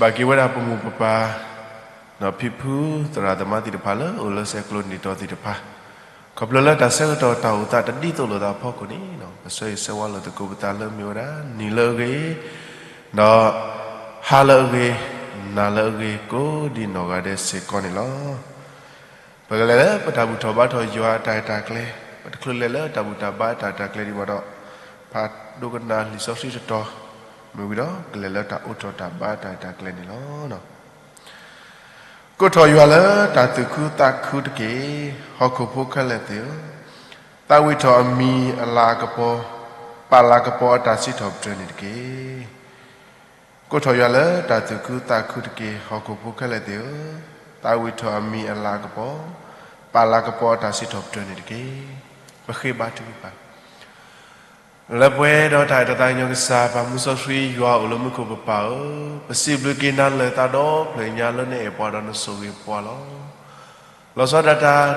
ဘၣ်က့ၤဝဲဒၣ်ပမိၢ်ပပၢ် ဒီးဖံဖုသရၣ်သမါသ့ၣ်တဖၣ်လၢအိၣ်လၢဆဲးကျိးနံၣ်တီၤသ့ၣ်တဖၣ်, ခီဖျိလၢတၢ်ဆၢကတီၢ်တၢ်အိၣ်သးတဒ်သိးလိာ်သးအဖီခိၣ်န့ၣ်, ပဆၢဂ့ၤဆၢဝါလိာ်သကိးပသးလၢမ့ၢ်ဝဲဒၣ်နံၤလၢအဂ့ၤ, ဒီးဟါလၢအဂ့ၤ, နၤလၢအဂ့ၤ ကိးဒံနီၢ်ဂၤဒဲးစ့ၢ်ကီးန့ၣ်လီၤ. ပကလဲၤလၢပတၢ်ဘူၣ်ထီၣ်ဘါထီၣ်ယွၤအတၢ်အဲၣ်တၢ်ကျဲ, ပတချုးလဲၤလၢတၢ်ဘူၣ်တၢ်ဘါအတၢ်အဲၣ်တၢ်ကျဲဒံးဘၣ်ဒီး, ဖးဒိကနၣ်လံာ်စီဆှံတတီၤ, မ့ၢ်ဝံၤဒီး ကလဲၤလၢတၢ်အိးထီၣ်တၢ်ဘါတၢ်အဲၣ်တၢ်ကျဲန့ၣ်လီၤ. ကိးထီၣ်ယွၤလၢတၢ်သူၣ်ခုသးခုတက့ၢ်, ဟီၣ်ခိၣ်ဖိခဲလၢာ်သ့ၣ်ဧၢ, သးဝံၣ်ထီၣ်အမံၤအလၤအကပီၤ, ပာ်လၤကပီၤအတၢ်စံးထီၣ်ပတြၢၤန့ၣ်တက့ၢ်. ကိးထီၣ်ယွၤလၢတၢ်သူၣ်ခုသးခုတက့ၢ်, ဟီၣ်ခိၣ်ဖိခဲလၢာ်သ့ၣ်ဧၢ, သးဝံၣ်ထီၣ်အမံၤအလၤအကပီၤ, ပာ်လၤကပီၤအတၢ်စံးထီၣ်ပတြၢၤန့ၣ်တက့ၢ်. ပဃ့ဘါထုကဖၣ် လၢပှဲၤဒီးတၢ်အဲၣ်တၢ်သးကညီၤကစၢ် ပၢ်မူစီဆှံယွၤအိၣ်လၢမူခိၣ်ပပၢ်ဧၢ, ပစံးဘျုးက့ၤနၤလၢာ်သးဒီဖျၢၣ်ညါလၢနအဲၣ်ပှၤဒီးနဆိၣ်ဂ့ၤပှၤလီၤ. လီၤဆီဒၣ်တၢ်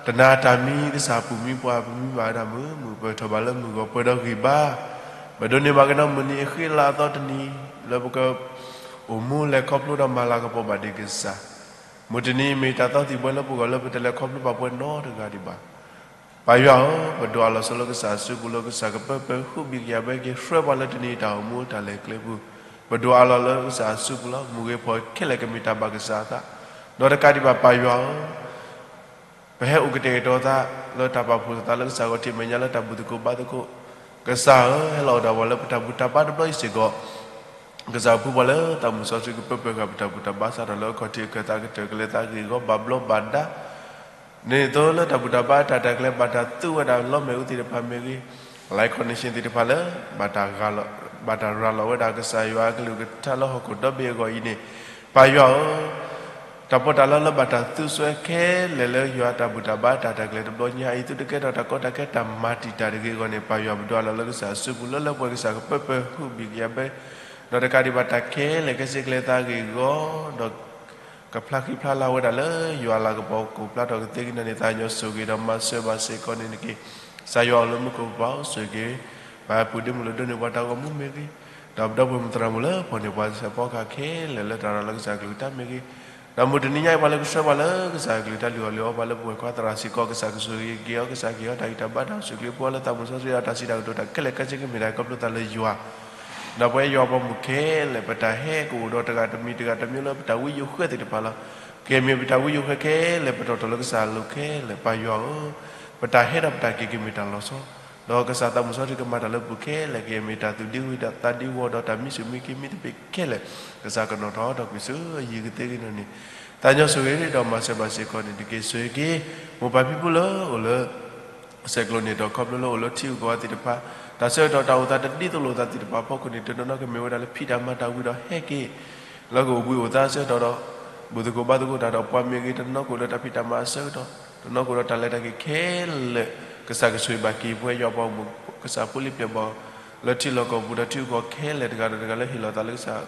တနၤတၢ်မံကစၢ်ပူၤမံပှၤ ပမံဘၣ်ဝဲဒၣ်မုာ်မုာ် ပၢၢ်ထီၣ်ဘၣ်လၢမုၢ်ဂီၤပှဲၤဒီးဂံၢ်ဘါ, ပဒိးန့ၢ်ဘၣ်ကဒီးမုၢ်နံၤအဃံအလၤအသီတနံၤ လၢပကအိၣ်မူလဲၤခီဖျိဒီးမၤလၤကပီၤဘၣ်ဒံးကစၢ်, မုၢ်တနံၤမ့ၢ်တၢ်သီသံၣ်ဘှဲလၢပဂီၢ်လၢပတလဲၤခီဖျိဘၣ်ပှဲၤနီတဂၤဒံးဘၣ်. ပၢ်ယွၤဧၢ, ပဒိးအးလီၤဆီလၢကစၢ်အစုပူၤ လၢကစၢ်ကပၢပၢဟုဘံၣ်ကယၤဘဲက့ၤ ဆှၢပှၤလၢတနံၤအံၤတၢ်အိၣ်မူတၢ်လဲၤကျဲပူၤ, ပဒိးအးလီၤလၢကစၢ်အစုပူၤလီၤ. မုၢ်ဂ့ၤဖီခဲလၢာ်ကမ့ၢ်တၢ်ဘၣ်ကစၢ်အသး, ဒီးတကးဒံးဘၣ်ပၢ်ယွၤဧၢ, ပဟဲအိၣ်ကတဲာ်ကတီၤသး လၢတၢ်ပာ်ဖှိၣ်သးလၢကစၢ်ဂီၢ်ထံးမဲာ်ညါလၢတၢ်ဘူၣ်သကိးဘါသကိး, ကစၢ်ဧၢ, ဟဲလီၤအိၣ်ဒီးပှၤလၢပတၢ်ဘူၣ်တၢ်ဘါတဘျီအံၤစ့ၢ်ကီး ကစၢ်ဖုပှၤလၢသးမုၢ်စီဆှံကပၢပၢဃာ်ပတၢ်ဘူၣ်တၢ်ဘါစးထီၣ်လၢအခီၣ်ထံးအခၢၣ်သးကတၢၢ်ကလဲၤသးဂ့ၢ်ဂီၢ်ဘၣ်ဘျီးဘၣ်ဒါ ဒ်သိးလၢတၢ်ဘူၣ်တၢ်ဘါတၢ်တၢ်ကျဲဘၣ်တၢ်သူဝဲဒၣ်လီမ့ၣ်အူသ့ၣ်တဖၣ်မ့ၢ်ဂ့ၤ, life condition သ့ၣ်တဖၣ်လၢ ဘၣ်တၢ်ရၤလီၤဝဲဒၣ်ကစၢ်ယွၤအကလုၢ်ကထါလၢဟီၣ်ခိၣ်ဒီဘ့ၣ်အဂီၢ်အံၤန့ၣ်, ပၢ်ယွၤဧၢ, တၢ်ပီးတၢ်လီလၢဘၣ်တၢ်သူစွဲခဲလၢာ်လၢယွၤတၢ်ဘူၣ်တၢ်ဘါတၢ်တၢ်ကျဲတဘျီညါအံၤ သုတကဲထီၣ်တၢ်ကီတၢ်ခဲတၢ်မၤတံာ်တာ်တဂ့ၤအဂီၢ်န့ၣ် ပၢ်ယွၤပဒိးအးလီၤလၢကစၢ်အစုပူၤလၢလၢပှဲၤကစၢ်ကပၢပၢဟုဘံၣ်ကယၤဘဲ ဒီးတကးဒံးဘၣ်တၢ်ခဲလၢာ်ကဲစ့ကျဲသးဂ့ၢ်ဂီၢ်, ဒီးကဖျါဃံဖျါလၤဝဲဒၣ်လၢယွၤအလၤကပီၤကိးဖျါထီၣ်ကသ့ကညးန့ၣ် သးကညီၤဆိၣ်ဂ့ၤဒီးမၤစၢၤဘၣ်စ့ၢ်ကီးန့ၣ်တက့ၢ်. ကစၢ်ယွၤအိၣ်လၢမူခိၣ်ပပၢ်အိၣ်ဆိၣ်ဂ့ၤက့ၤ ပပုၢ်ဒ့မုၣ်လၢဒိးန့ၢ်ပှၤတၢ်ဂီၤမူမ့ၢ်ဂ့ၤ, ဒီးပဒီပုၢ်ဝဲၢ်မုၣ်သရၣ်မုၣ်လၢပှၤန့ၢ်ပှၤစၢဖီကဟၣ်ခဲလၢာ်လၢတၢ်ရၤလၢကစၢ်ကလုၢ်ကထါမ့ၢ်ဂ့ၤ, ဒီးမုၢ်တနံၤညါအံၤပှၤလၢကဆှၢပှၤလၢကစၢ်ကလုၢ်ကထါလုၢ်အီၣ်လုၢ်အီပှၤလၢပဝဲၢ်ခွါသရၣ်စ့ၢ်ကီး ကစၢ်ကဆိၣ်ဂ့ၤက့ၤအီၤ ကစၢ်ကဟ့ၣ်အီၤတၢ်ဂံၢ်တၢ်ဘါတၢ်အိၣ်ဆူၣ်အိၣ်ချ့ ပှၤလၢသးမုၢ်စီဆှံအတၢ်စံးတၢ်ကတိၤတၢ်ခဲလၢာ်ခဲဆ့ကမ့ၢ်တၢ်ခီဖျိသးလၢယွၤ ဒီးပဝဲယွၤပှၤမုၣ်ခဲလၢာ် ပတၢ်ဟဲကအိၣ်ဒီးတဂၤတမံၤတဂၤတမံၤလၢပတၢ်ဝံယိၤဃဲသ့ၣ်တဖၣ်လီၤ. ကမ့ၢ်ပတၢ်ဝံယိၤဃဲခဲလၢာ် ပတီၢ်ထီၣ်လၢကစၢ်အလိၤခဲလၢာ် ပၢ်ယွၤဧၢ, ပတၢ်ဟဲဒီးပတၢ်က့ၤကမ့ၢ်တၢ်လီၤဆီ, ဒီးကစၢ်သးမုၢ်စီဆှံကမၤတၢ်လၢပူၤခဲလၢာ် ကမ့ၢ်တၢ်သူၣ်ဒ့ဝံၤဒီးသးဒ့ဝီၤဒီးတၢ်မံဆူၣ်မံက့ၤမံသပ့ၤခဲလၢာ်, ကစၢ်ကနီၤထီၣ်ဒီးကွံာ်ဆူအယံၤကသ့ကညးန့ၣ်, သးကညီၤဆိၣ်ဂ့ၤဒီးမၤစၢၤဘၣ်စ့ၢ်ကီးန့ၣ်တက့ၢ်. ဆိၣ်ဂ့ၤက့ၤ မိၢ်ပၢ်ဖံဖုလၢအိၣ်လၢ ဆဲးကျိးန့ၣ်ဒီးခီဖျိလၢအိၣ်လၢထံဂုၤကီၢ်ဂၤသ့ၣ်တဖၣ်, တၢ်ဆၢကတီၢ်တၢ်အိၣ်သးတဒ်သိးလိာ်သးသ့ၣ်တဖၣ်အဖီခိၣ်န့ၣ် တနီၤနီၤကမ့ၢ်ဝဲဒၣ်လၢဖံးတၢ်မၤတၢ်ဝံၤဒီးဟဲက့ၤ လၢကအိၣ်ဘှံးအိၣ်သါဆၢကတီၢ်ဒီး ဘူၣ်သကိးဘါသကိးတၢ်ဒီးပှၤမ့ၢ်ဂ့ၤ, တနီၤကအိၣ်ဒီးတၢ်ဖံးတၢ်မၤအဆၢကတီၢ်, တနီၤကအိၣ်ဒီးတၢ်လဲၤတၢ်က့ၤခဲလၢာ်, ကစၢ်ကဆိၣ်ဂ့ၤဘၣ်က့ၤပဝဲယွၤပှၤမုၣ် ကစၢ်ဖိလံၤပျဲၢ်ဘီၣ် လၢထံလီၢ်ကီၢ်ပူၤဒီးထံဂုၤကီၢ်ဂၤခဲလၢာ်တဂၤဒီးတဂၤလၢဟ့ၣ်လီၤသးလၢကစၢ်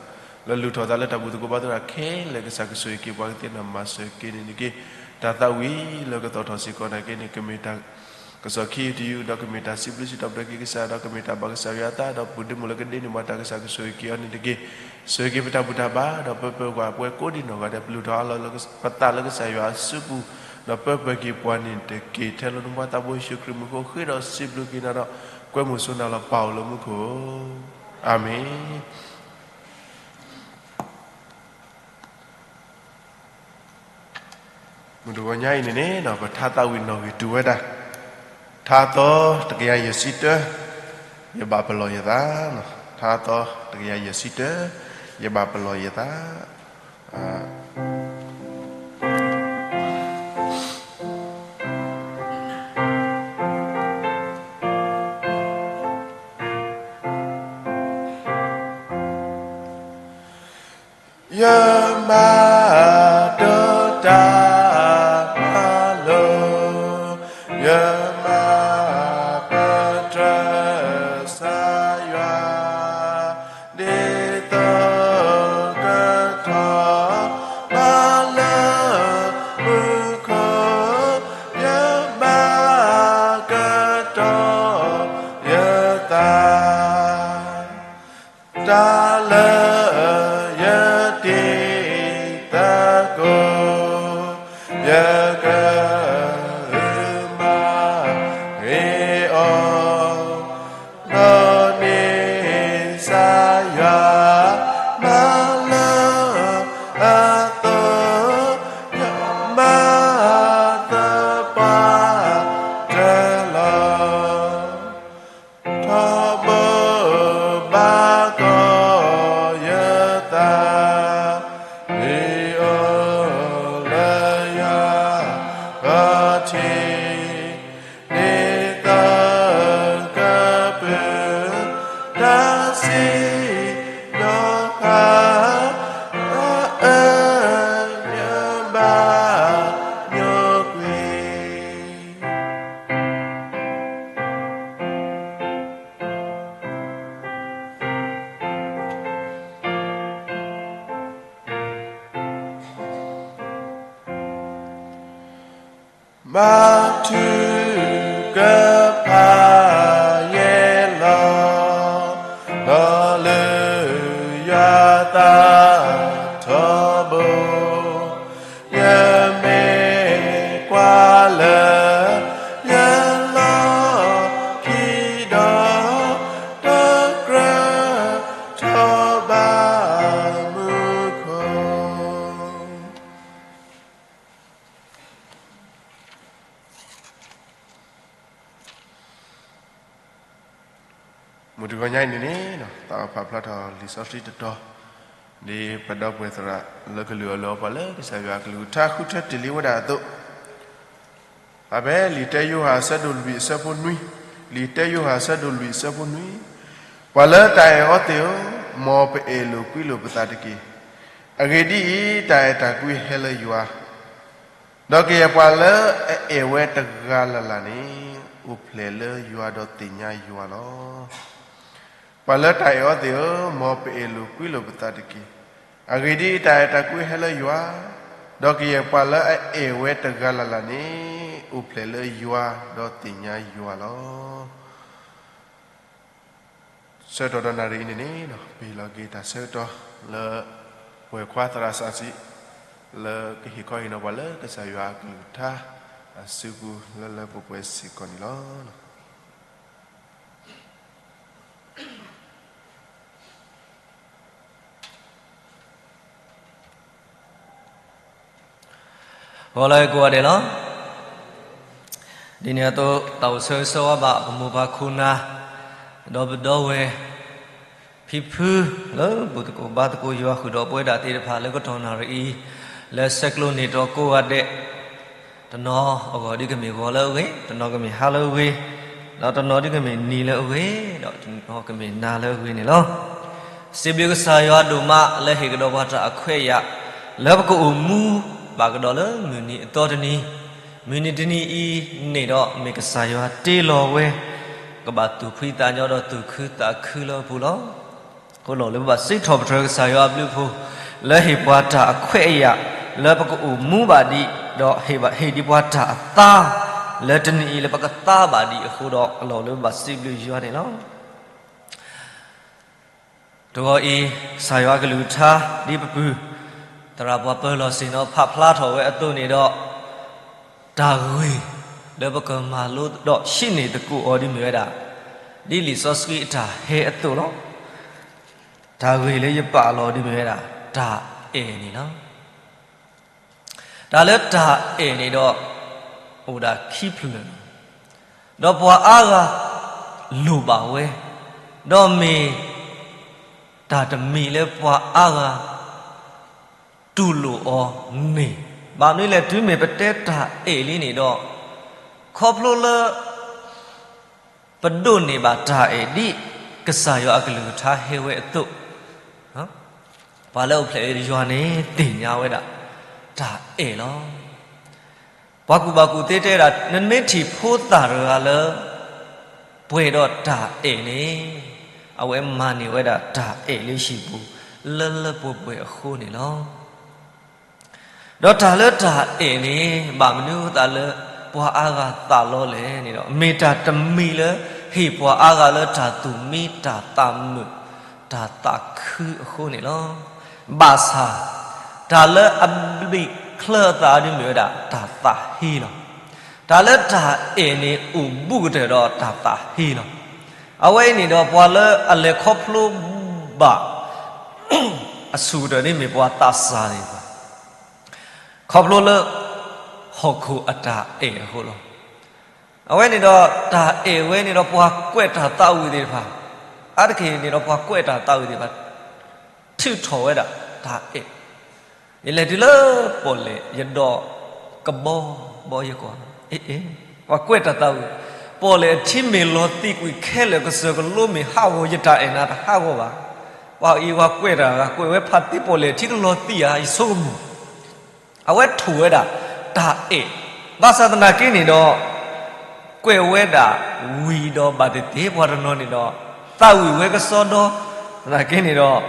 လၢလုၢ်ထီၣ်သးလၢတၢ်ဘူၣ်သကိးဘါသကိးတၢ်ခဲလၢာ် ကစၢ်ကဆိၣ်ဂ့ၤက့ၤပှၤကသ့ၣ်နီၣ်မၤစၢၤက့ၤန့ၣ်တက့ၢ်. တၢ်သးဝံၣ်လၢကသီၣ်ထီၣ်စ့ၢ်ကီးနာ်က့န့ၣ် ကမ့ၢ်တၢ် ကစီၣ်ခံတယုၢ် ဒီးကမ့ၢ်တၢ်စံးဘျုးစံးထီၣ်ပတြၢၤက့ၤကစၢ် ဒီးကမ့ၢ်တၢ်ဘၣ်ကစၢ်ယွၤအသး ဒီးပပုၢ်ဒ့မုၣ်လၢကဒိးန့ၢ်ဘၣ်တၢ် ကစၢ်ကဆိၣ်ဂ့ၤက့ၤအီၤန့ၣ်တက့ၢ်. ဆိၣ်ဂ့ၤက့ၤပတၢ်ဘူၣ်တၢ်ဘါ ဒီးပၢပၢၤကွၢ်ပှဲၤကိးဒံနီၢ်ဂၤဒဲး ပလုၢ်ထီၣ်အါလီၤလၢပသးလၢကစၢ်ယွၤအစုပူၤ, ဒီးပၢပၢၤက့ၤပှၤန့ၣ်တက့ၢ်. ထဲလၢနဖိသးဘိယ့ၣ်ၡူးခရံာ်မံၤအဃိ ဃ့ဒီးစံးဘျုးက့ၤနၤဒီး ကွဲမုာ်ဆိနၤလီၤ ပၢ်အိၣ်လၢမူခိၣ်ဧၢ, အၤမ့ၣ်. မုၢ်တဂီၤညါအံၤန့ၣ်န့ၣ် ပထါသးဝံၣ်နီၣ်ဂံၢ်တူၢ်ဝဲဒၣ် ထါသီတကယၤယဲၢ်ဆံတၢ, ယဘၣ်ပလီၢ်ယသး, ထါသီတကယၤယဲၢ်ဆံတၢ, ယဘၣ်ပလီၢ်ယသး. ယမၤတၢ်တၢ်မၤလိာ်, ယမၤပတြၢၤကစၢ်ယွၤ, ဒ်သိးကထီၣ်ဘးလၢမူခိၣ်, ယမၤကတီၤယသး, တၢ်လၢယတ အသိး ယမၤသပှၢ်တၢၢ်လီၤ. ထီဘိဘၣ်ကီးယသး, မ့ၢ်အိၣ်လၢယၤအထံ, ဒ်သိးကပၢၤတၢ်စံၣ်ညီၣ်ဃာ်, အအၢ ယဘၣ်ညိကွံာ်. ဘါထုကဖၣ်ယဲလီၤ, ဒီးလၢယွၤသးထီဘိ, ယမ့ၢ်ကွၢ်လၢယလီၢ်ခံဒီး, တကြၢးထီၣ်ဘၣ်မူခိၣ်. မုၢ်တဂီၤညါအံၤန့ၣ်န့ၣ် သးအိၣ်ဖးဖျါထီၣ်လံာ်စီဆှံတတီၤ, ဒ်ပဒီပုၢ်ဝဲၢ်သရၣ်လၢကလုၢ်အီၣ်လၢအီပှၤလၢကစၢ်ယွၤအကလုၢ်ကထါဃုထၢတ့ၢ်လံဝဲဒၣ်အသိး, အဖဲလံာ်တၢယိၤဟၣ်အဆၢဒိၣ်လွံၢ်အဆၢဖိနွံ, လံာ်တၢယိၤဟၣ်အဆၢဒိၣ်လွံၢ်အဆၢဖိနွံ, ပှၤလၢတၢ်အဲၣ်အီၤသ့ၣ်ဧၢ, မ်ပအဲၣ်လိာ်ကွံလိာ်ပသးတက့ၢ်. အဂ့ၢ်ဒ်အံၤ, တၢ်အဲၣ်တၢ်ကွံဟဲလၢယွၤ, ဒီးကယဲၢ်ပှၤလၢအအဲၣ်ဝဲတဂၤလၢ်လၢ်န့ၣ်, အိၣ်ဖျဲၣ်လၢယွၤဒီးသ့ၣ်ညါယွၤလီၤ. ပှၤလၢတၢ်အဲၣ်အီၤသ့ၣ်ဧၢ, မ်ပအဲၣ်လိာ်ကွံလိာ်ပသးတက့ၢ်. အဂ့ၢ်ဒ်အံၤ, တၢ်အဲၣ်တၢ်ကွံဟဲလၢယွၤ, ဒီးကယဲၢ်ပှၤလၢအအဲၣ်ဝဲတဂၤလၢ်လၢ်န့ၣ်, အိၣ်ဖျဲၣ်လၢယွၤဒီးသ့ၣ်ညါယွၤလီၤ. ဆၢကတီၢ်ဒီးနၣ်ရံၣ်အံၤန့ၣ်န့ၣ်, ပဟ့ၣ်လီၤက့ၤတၢ်ဆၢကတီၢ်လၢ ပဝဲၢ်ခွါသရၣ်စီဆှံ လၢကဟ့ၣ်ခီဟ့ၣ်နီၤပှၤလၢကစၢ်ယွၤအကလုၢ်ကထါအစုပူၤလၢလၢပှဲၤပှဲၤစ့ၢ်ကီးန့ၣ်လီၤ. ဂီၤလၢကိးဂၤဒဲးလီၤ. ဒ်န့ၣ်အသိး တၢ်အိၣ်ဆၢဂ့ၤဆၢဝါဘၣ် ပမိၢ်ပၢ်ခိၣ်နၢ်, ဒီပုၢ်ဒီဝဲၢ်, ဖံဖု, လၢဘူၣ်သကိးဘါသကိးယွၤဃုာ်ဒီးပဝဲဒၣ်သ့ၣ်တဖၣ်လၢကတီၢ်နၣ်ရံၣ်အံၤ, လၢဆဲးကျိးန့ၢ်တၢ်ကိးဂၤဒဲး, တနီၤအဂီၢ်ဒ်ကမ့ၢ်ဂီၤလၢအဂ့ၤ, တနီၤကမ့ၢ်ဟါလၢအဂ့ၤ, ဒီးတနီၤဒ်ကမ့ၢ်နံၤလၢအဂ့ၤ, ဒီးတနီၤကမ့ၢ်နၤလၢအဂ့ၤန့ၣ်လီၤ. စံးဘျုးကစၢ်ယွၤဒိၣ်မးလၢဟ့ၣ်ကဒီးပှၤတၢ်အခွဲးအယာ်, လၢပကအိၣ်မူဘၣ်ကဒီးလၢမုၢ်နံၤအသီတနံၤ, မုၢ်နံၤတနံၤအံၤန့ၣ်ဒီးမ့ၢ်ကစၢ်ယွၤတ့လီၤဝဲ, ကဘၣ်သူၣ်ဖှံသးညီဒီးသူၣ်ခုသးခုလၢအပူၤလီၤ. အဃိလီၤလၢပဘၣ်စံးထီၣ်ပတြၢၤကစၢ်ယွၤအဘျုးအဖှိၣ်, လၢဟ့ၣ်ပှၤတၢ်အခွဲးအယာ်, လၢပကအိၣ်မူဘၣ်ဒံး, ဒီးဟ့ၣ်ဘၣ်ဟ့ၣ်ဒံးပှၤတၢ်အသါ, လၢတနံၤအံၤလၢပကသါဘၣ်ဒံးအဃိဒီး အလီၢ်လၢပဘၣ်စံးဘျုးယွၤန့ၣ်လီၤ. တဂီၤအံၤ, ကစၢ်ယွၤအကလုၢ်ကထါ, ဒ်ပပုၢ်, သရၣ်ပှၤပၢၤလီၢ်ဆ့ၣ်နီၤဖးဖျါထီၣ်ဝဲအသိးန့ၣ်ဒီး, တၢ်ဂ့ၢ်လၢပကမၤလိဒီးဟံးန့ၢ်သကိးအီၤဒ်မ့ၢ်ဝဲဒၣ်, ဒ်လံာ်စီဆှံအတၢ်ဟဲအသိးလီၤ. တၢ်ဂ့ၢ်လၢယပာ်လီၤဒ်မ့ၢ်ဝဲဒၣ်, တၢ်အဲၣ်န့ၣ်လီၤ. တၢ်လၢတၢ်အဲၣ်န့ၣ်ဒီး, အိၣ်ဒၣ်ခံဖျၢၣ်, ဒီးပှၤအါဂၤလိၣ်ဘၣ်ဝဲ, ဒီးမ့ၢ်တၢ်တမံၤလၢပှၤအါဂၤ တူၢ်လိာ်အီၤန့ၣ်, ဘၣ်မနုၤလဲၣ် တုၤမ့ၢ်ပတဲတၢ်အဲၣ်လံန့ၣ်ဒီး, ခီဖျိလၢ ပဒိးန့ၢ်ဘၣ်တၢ်အဲၣ်ဒ် ကစၢ်ယွၤအကလုၢ်ကထါဟဲဝဲအသိး, ပှၤလၢအိၣ်ဖျဲၣ်လၢယွၤန့ၣ် သ့ၣ်ညါဝဲဒၣ်တၢ်အဲၣ်လီၤ. ပှၤကူၣ်ဘၣ်ကူၣ်သ့တဲဒၣ် နမ့ၢ်ထံၣ်ဖိသၣ်တဂၤလၢ ပှဲၤဒီးတၢ်အဲၣ်န့ၣ်, အဝဲမၤန့ၢ်ဝဲဒၣ်တၢ်အဲၣ်လၢဟံၣ်ပူၤ လၢလၢပှဲၤပှဲၤအဃိန့ၣ်လီၤ. ဒီးတၢ်လၢတၢ်အဲၣ်န့ၣ် ဘၣ်မနုၤအဃိသတးလၢ ပှၤအါဂၤသးလီလဲၣ်န့ၣ်ဒီး, မ့ၢ်တၢ်တမံၤလၢ ဟ့ၣ်ပှၤအါဂၤလၢတၢ်သူၣ်မံတၢ်သးမုာ် တၢ်သးခုအဃိန့ၣ်လီၤ. ဘၣ်ဆၣ်, တၢ်လၢအဘျံးချၢအသးဒ်မ့ၢ်ဝဲဒၣ် တၢ်သးဟ့လီၤ. တၢ်လၢတၢ်အဲၣ်န့ၣ် အိၣ်ဘူးကတၢၢ်ဒီးတၢ်သးဟ့လီၤ. အဝဲအံၤန့ၣ်ဒီး ပှၤလၢအလဲၤခီဖျိဘၣ် အဆူၣ်ကတၢၢ်န့ၣ်မ့ၢ်ပှၤသးစၢ်သ့ၣ်တဖၣ်, ခီဖျိလၢ ဟီၣ်ခိၣ်အတၢ်အဲၣ်အဃိလီၤ. အဝဲန့ၣ်ဒီးတၢ်အဲၣ်ဝဲန့ၣ်ဒီး ပှၤကွဲးတၢ်သးဝံၣ်သ့ၣ်တဖၣ်, အါတက့ၢ်န့ၣ်ဒီးပှၤကွဲးတၢ်သးဝံၣ်သ့ၣ်တဖၣ် ထုးထီၣ်ဝဲဒၣ်တၢ်အဲၣ် ယလဲၤတုၤလၢပီၣ်လဲၣ် ယဒိးကဘီဘီယကွၢ်, ပှၤကွဲးတၢ်သးဝံၣ်, ပီၣ်လဲၣ်အထံမ့ၢ်လီၤသံးကွံာ်ခဲလၢာ် ကစၢၢ်ကလိမ့ၢ်ဟးဂီၤ ယတၢ်အဲၣ်နၤတဟးဂီၤဘၣ်. ပှၤအံၤပှၤကွဲးတၢ်ဂၤ ကွဲးဝဲဖါတံၢ်ပီၣ်လဲၣ်အထံကလီၤသံးဧါ ယဆိကမိၣ် အဝဲထိၣ်ဝဲဒၣ်တၢ်အဲၣ်, ဘၣ်ဆၣ်သနာ်က့န့ၣ်ဒီး ကွဲးဝဲဒၣ်ဝံၤဒီးဘၣ်သ့ၣ်သ့ၣ် ပှၤတနီၤန့ၣ်ဒီး သးဝံၣ်ဝဲကစီဒီ, သနာ်က့န့ၣ်ဒီး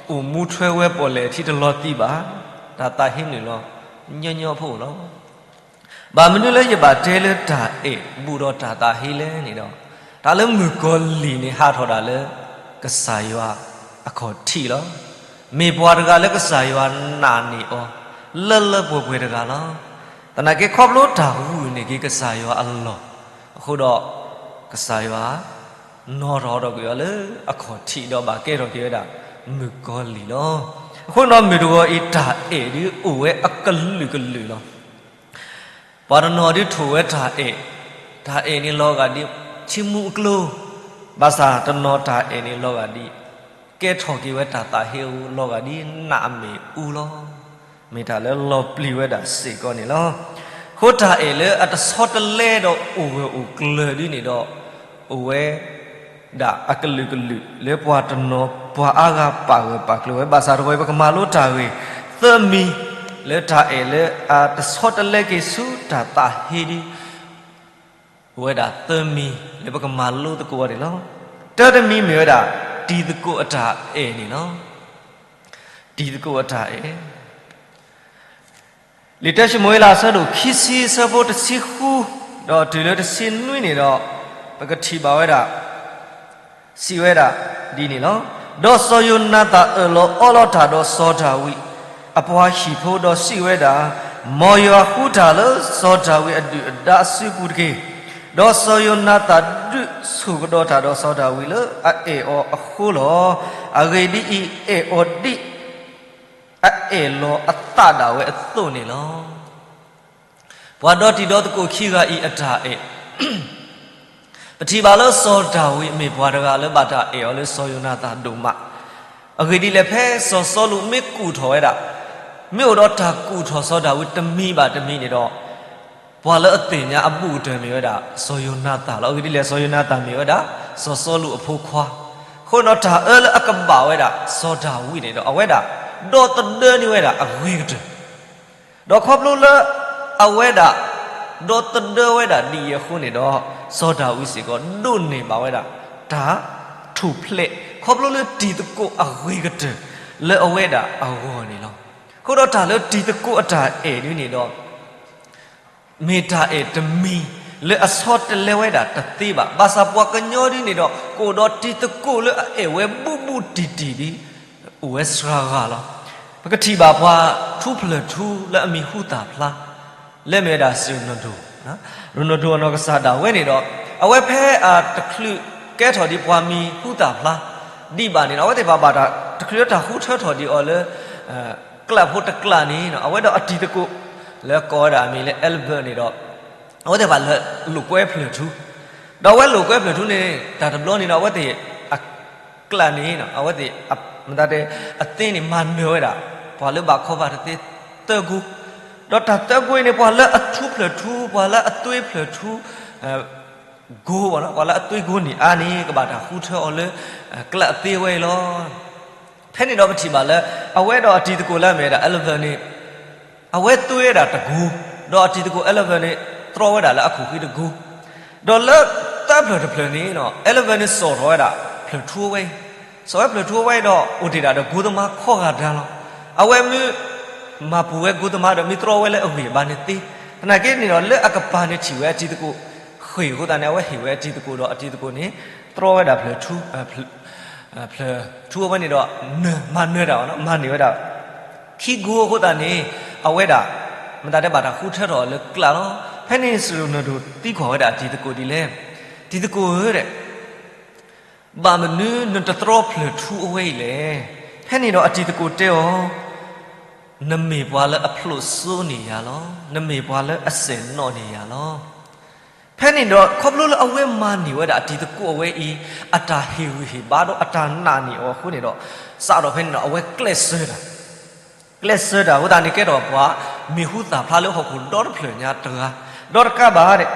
အိၣ်မူထွဲဝဲပီၣ်လဲၣ်အထံတလီၤသံးဘၣ်, တၢ်သးဟ့နုာ်လီၤညီညီဖိလီၤ. ဘၣ်မနုၤလၢယဘၣ်တဲလၢတၢ်အဲၣ်ဘူးဒီးတၢ်သးဟ့လဲၣ်န့ၣ်ဒီး, တၢ်လၢမုၣ်ကီၤလံၢ်န့ၣ်ဟးထီၣ်ဒၣ်လၢ ကစၢ်ယွၤအခီၣ်ထံးလီၤ. မ့ၢ်ပှၤတဂၤလၢကစၢ်ယွၤနာ်န့ၢ်အီၤ လၢလၢပှဲၤပှဲၤတဂၤလီၤ. သနာ်က့ခီဖျိတၢ်ဂုာ်န့ၢ်က့ၤကစၢ်ယွၤအလီၢ်အဃိဒီး, ကစၢ်ယွၤ နီၣ်ထီၣ်ထီၣ်က့ၤအီၤလၢအခီၣ်ထံးဒီးဘၣ်ကဲထီၣ်က့ၤဝဲဒၣ်မုၣ်ကီၤလံၢ်လီၤ. အဃိဒီးမုၣ်တဂီၤအံၤတၢ်အဲၣ်ဒုးအိၣ်ဝဲအကလုာ်ကလုာ်လီၤ. ပှၤတနီၤဒုးထိၣ်ဝဲတၢ်အဲၣ်, တၢ်အဲၣ်န့ၣ်လီၤဂာ်ဒ်ထံမူအကျိ, ဘၣ်ဆၣ်တနီၤတၢ်အဲၣ်န့ၣ်လီၤဂာ်ဒ် ကဲထီၣ်က့ၤဝဲတၢ်သးဟ့အူလီၤဂာ်ဒ်နးအမ့ၣ်အူလီၤ. မ့ၢ်တၢ်လၢလီၤပျံၤဝဲဒၣ်စ့ၢ်ကီးန့ၣ်လီၤ. အဃိတၢ်အဲၣ်လၢအတဆီတလဲဒီးအိၣ်ဂၢၢ်အိၣ်ကျၢၤဒ်န့ၣ်ဒီး, အိၣ်ဝဲ ဒၣ်အကလုာ်ကလုာ်လၢပှၤတနီၤပှၤအါဂၤပာ်ဂၢၢ်ပာ်ကျၢၤဝဲ ဘၣ်ဆၣ်တဂီၤအံၤ ပကမၤလိတၢ်ဂ့ၢ်သၢမံၤ လၢတၢ်အဲၣ်လၢအတဆီတလဲက့ၤဆူတၢ်သးဟ့ဒ် အိၣ်ဝဲဒၣ်သၢမံၤလၢပကမၤလိသကိးအီၤန့ၣ်လီၤ. တၢတမံၤမ့ၢ်ဝဲဒၣ် တံၤသကိးအတၢ်အဲၣ်န့ၣ်လီၤ. တံၤသကိးအတၢ်အဲၣ် လံာ်တၢၡမူၤအ့လး အဆၢဒိၣ်ခံဆံ အဆၢဖိတဆံဃု ဒီးတုၤလၢတဆံနွံန့ၣ်ဒီး, ပကထံၣ်ဘၣ်ဝဲဒၣ် စံးဝဲဒၣ်ဒ်န့ၣ်လီၤ. ဒီးစီၤယိၤနၤသၣ်အၢၣ်လီၤအီလီၤတၢ်ဒီးစီၤဒၤဝံး အပှၤဟံၣ်ဖိဒီးစံးဝဲဒၣ်, မ်ယွၤဃုတၢ်လၢစီၤဒၤဝံးအဒုၣ်အဒါအစုပူၤတက့ၢ်. ဒီးစီၤယိၤနၤသၣ်ဒုးဆိၣ်ကဒီးတၢ်ဒီးစီၤဒၤဝံးလၢအအဲၣ်အီၤအဃိလီၤ. အဂ့ၢ်ဒ်အံၤ, အဲၣ်အီၤဒ် အအဲၣ်လီၤအသးဒၣ်ဝဲအသိးန့ၣ်လီၤ. ပှၤဒီတံၤဒီသကိးခံဂၤအံၤအတၢ်အဲၣ်, ပထံၣ်ဘၣ်လၢစီၤဒၤဝံးမ့ၢ်ပှၤတဂၤလၢဘၣ်တၢ်အဲၣ်အီၤလၢစီၤယိၤနၤသၣ်ဒိၣ်မး. အဂ့ၢ်ဒ်လဲၣ် ဖဲစီၤစီလူးမ့ၢ်ကူၣ်ထီၣ်ဝဲဒၣ်, မ့ၢ်အိၣ်ဒီးတၢ်ကူၣ်ထီၣ်စီၤဒၤဝံးတမံၤဘၣ်တမံၤန့ၣ်ဒီး, ပှၤလၢအသ့ၣ်ညါအဘူးကတၢၢ်မ့ၢ်ဝဲဒၣ် စီၤယိၤနၤသၣ်လီၤ. အဂ့ၢ်ဒ်လဲၣ် စီၤယိၤနၤသၣ်မ့ၢ်ဝဲဒၣ် စီၤစီလူးအဖိခွါ, အဃိဒီးတၢ်အၢလၢအကဘၣ်ဝဲဒၣ်စီၤဒၤဝံးန့ၣ်ဒီး အဝဲဒၣ် ဒီသဒၢန့ၢ်ဝဲဒၣ်အဂ့ၤကတၢၢ် ဒီးခီဖျိလၢအဝဲဒၣ် ဒီသဒၢဝဲဒၣ်ဒ်အံၤအဃိန့ၣ်ဒီး, စီၤဒၤဝံးစ့ၢ်ကီးဒိးန့ၢ်ဘၣ်ဝဲဒၣ် တၢ်ထူၣ်ဖျဲး ခီဖျိလၢတံၤသကိးအဂ့ၤကတၢၢ်လၢအဝဲဒၣ်အဂီၢ်န့ၣ်လီၤ. အဃိဒီးတၢ်လၢတံၤသကိးအတၢ်အဲၣ်ဒ်န့ၣ်ဒီး မ့ၢ်တၢ်အဲၣ်တမံၤလၢအဆီတလဲဝဲဒၣ်တသ့ဘၣ်. ဘၣ်ဆၣ်ပှၤကညီဒ်န့ၣ်ဒီး ကအိၣ်ဒီးတံၤသကိးလၢအအဲၣ်ဝဲဘူးဘူးတံၢ်တံၢ်ဒ် အိၣ်ဝဲစှၤဂၤလီၤ. ပကထံၣ်ဘၣ်ပှၤထူဖျၢၣ်ထူလၢအမံၤဟူသၣ်ဖျါ လၢမ့ၢ်ဝဲဒၣ်စံၣ်ရနီၣ်ဒိၣ်, ရနီၣ်ဒိၣ်အနီၢ်ကစၢ်ဒၣ်ဝဲန့ၣ်ဒီး အဝဲဖဲအတချုးကဲထီၣ်ဒ်ပှၤမံၤဟူသၣ်ဖျါ ဒံးဘၣ်န့ၣ်ဒီး အဝဲသ့ၣ်တဖၣ်ဘၣ်တၢ်တချုးလၢတၢ်ဃုထၢထီၣ်ဒံးအီၤလၢ ကျးဖိတကျးန့ၣ် အဝဲဒီးအတံၤသကိး လၢကိးဝဲဒၣ်အမံၤလၢ Albert န့ၣ်ဒီး အဝဲသ့ၣ်တဖၣ်လၢလိာ်ကွဲဖျၢၣ်ထူ, ဒီးအဝဲလိာ်ကွဲဖျၢၣ်ထူန့ၣ် တၢ်တဘျီန့ၣ်ဒီး အဝဲသ့ၣ်အကျးန့ၣ် အဝဲသ့ၣ် မတၤတဲ အသ့န့ၣ် မၤနၢၤဝဲဒၣ် ပှၤလၢဘၣ်ခီဘၣ်တသ့သၢကိ, ဒီးတၢ်သၢကိအံၤန့ၣ် ပှၤလၢအထူဖျၢၣ်ထူ ပှၤလၢအသွ့ဖျၢၣ်ထူ ကိ, ပှၤလၢအသွ့ကိန့ၣ်အါန့ၣ် ကဘၣ်တၢ်ဃုထၢအီၤလၢ ကျးအသ့ဝဲအံၤလီၤ. ဖဲန့ၣ်ဒီးပထံၣ်ဘၣ်လၢ အဝဲဒီးအတံၤသကိးလၢအမ့ၢ်ဝဲဒၣ် Albert န့ၣ် အဝဲသွ့ဝဲဒၣ်တကိ, ဒီးအတံၤသကိး Albert န့ၣ် တြီဝဲဒၣ်လၢအခိၣ်ဃံတကိ, ဒီးလၢသၢဖျၢၣ်တဖျၢၣ်န့ၣ် Albert န့ၣ် စိာ်ထီၣ်ဝဲဒၣ်ဖျၢၣ်ထူအဝဲအံၤ, စိာ်ဝဲဖျၢၣ်ထူအဝဲအံၤဒီး အိၣ်တ့ၢ်ဒၣ်ဒီးကိသမားခီဂာ်ဒၣ်လီၤ. အဝဲမ့ၢ်မၤပူၤဝဲကိသမားဒီး မ့ၢ်တြီဝဲလၢအဂ့ၢ်အဘါန့ၣ်သ့, သနာ်က့န့ၣ်ဒီး လၢအကပၤန့ၣ်ထံၣ်ဝဲအတံၤသကိး ဃ့ၢ်အဃိသတးန့ၣ် အဝဲဟ့ၣ်ဝဲအတံၤသကိးဒီး အတံၤသကိးန့ၣ် တြီဝဲဒၣ်ဖျၢၣ်ထူ ဖျၢၣ်ထူအဝဲန့ၣ်ဒီး မၤနၢၤတၢ်အီၤ မၤန့ၢ်ဝဲဒၣ် ခံကိအဃိသတးန့ၣ် အဝဲဒၣ် မတၤတဲဘၣ်တၢ်ဃုထၢထီၣ်အီၤလၢကျးလီၤ. ဖဲန့ၣ်စံၣ်ရနီၣ်ဒိၣ်သံကွၢ်ဝဲဒၣ်အတံၤသကိးဒ်လဲၣ်, တံၤသကိးဧၢ ဘၣ်မနုၤနတတြီဖျၢၣ်ထူအဝဲအံၤလဲၣ်. ဖဲန့ၣ်ဒီးအတံၤသကိးတဲအီၤ, နမ့ၢ်ပှၤလၢအဖျိးစိန့ၢ်ယၤလီၤ. နမ့ၢ်ပှၤလၢအစဲၣ်နီၣ်န့ၢ်ယၤလီၤ. ဖဲန့ၣ်ဒီး ခီဖျိလၢအဝဲမၤန့ၢ်ဝဲဒၣ်အတံၤသကိးအဝဲအံၤ အတၢ်ဟ့ၣ်ဂံၢ်ဟ့ၣ်ဘါဒီးအတၢ်နာ်န့ၢ်အီၤအဃိန့ၣ်ဒီး စးထီၣ်ဖဲန့ၣ်ဒီးအဝဲကျဲးစၢးတၢ် ကျဲးစၢးတၢ်အဃိသတးန့ၣ် ကဲထီၣ်ပှၤမံၤဟူသၣ်ဖျါလၢဟီၣ်ခိၣ်ဒီတဖျၢၣ်ညါတဂၤ, ဒီးတကးဘၣ်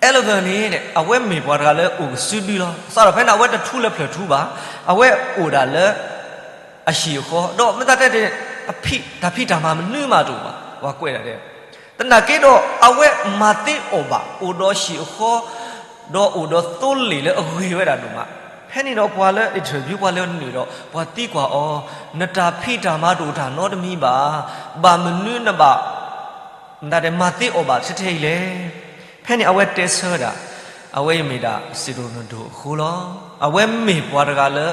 Oliver န့ၣ် အဝဲမ့ၢ်ပှၤတဂၤလၢအိၣ်ကစုဒုလီၤ. စးထီၣ်ဖဲန့ၣ် အဝဲတထူလၢဖျၢၣ်ထူဘၣ်. အဝဲအိၣ်ဒၣ်လၢအဟံၣ်အဃီ, ဒီးမ့ၢ်သးတဲ တၢ်ဖံးတၢ်မၤမနုၤမးတအိၣ်ဘၣ်, ပှၤကွဲးဒၣ်တဲ. သနာ်က့ဒီး အဝဲမၤသ့အီၣ်ဘၣ်, အိၣ်ဒီးဟံၣ်အဃီ, ဒီးအိၣ်ဒီးသိလ့ၣ်လၢအဂ့ၤဝဲဒၣ်ဒိၣ်မး. ဖဲန့ၣ်ဒီးပှၤလၢ interview ပှၤလၢအနုာ်ဒီး ပှၤသံကွၢ်အီၤ, နတၢ်ဖံးတၢ်မၤတအိၣ်တၢ်နီတမံၤဘၣ်. ဘၣ်မနုၤနဘၣ် မ့ၢ်သးတဲ မၤသ့အီၣ်ဘၣ်ထဲထဲအံၤလဲၣ်. ဖဲန့ၣ်အဝဲတဲဆၢဝဲဒၣ်, အဝဲအံၤမ့ၢ်ဒၣ် စံးဒိၣ်နဒိၣ်အဃိလီၤ. အဝဲမ့ၢ်ပှၤတဂၤလၢ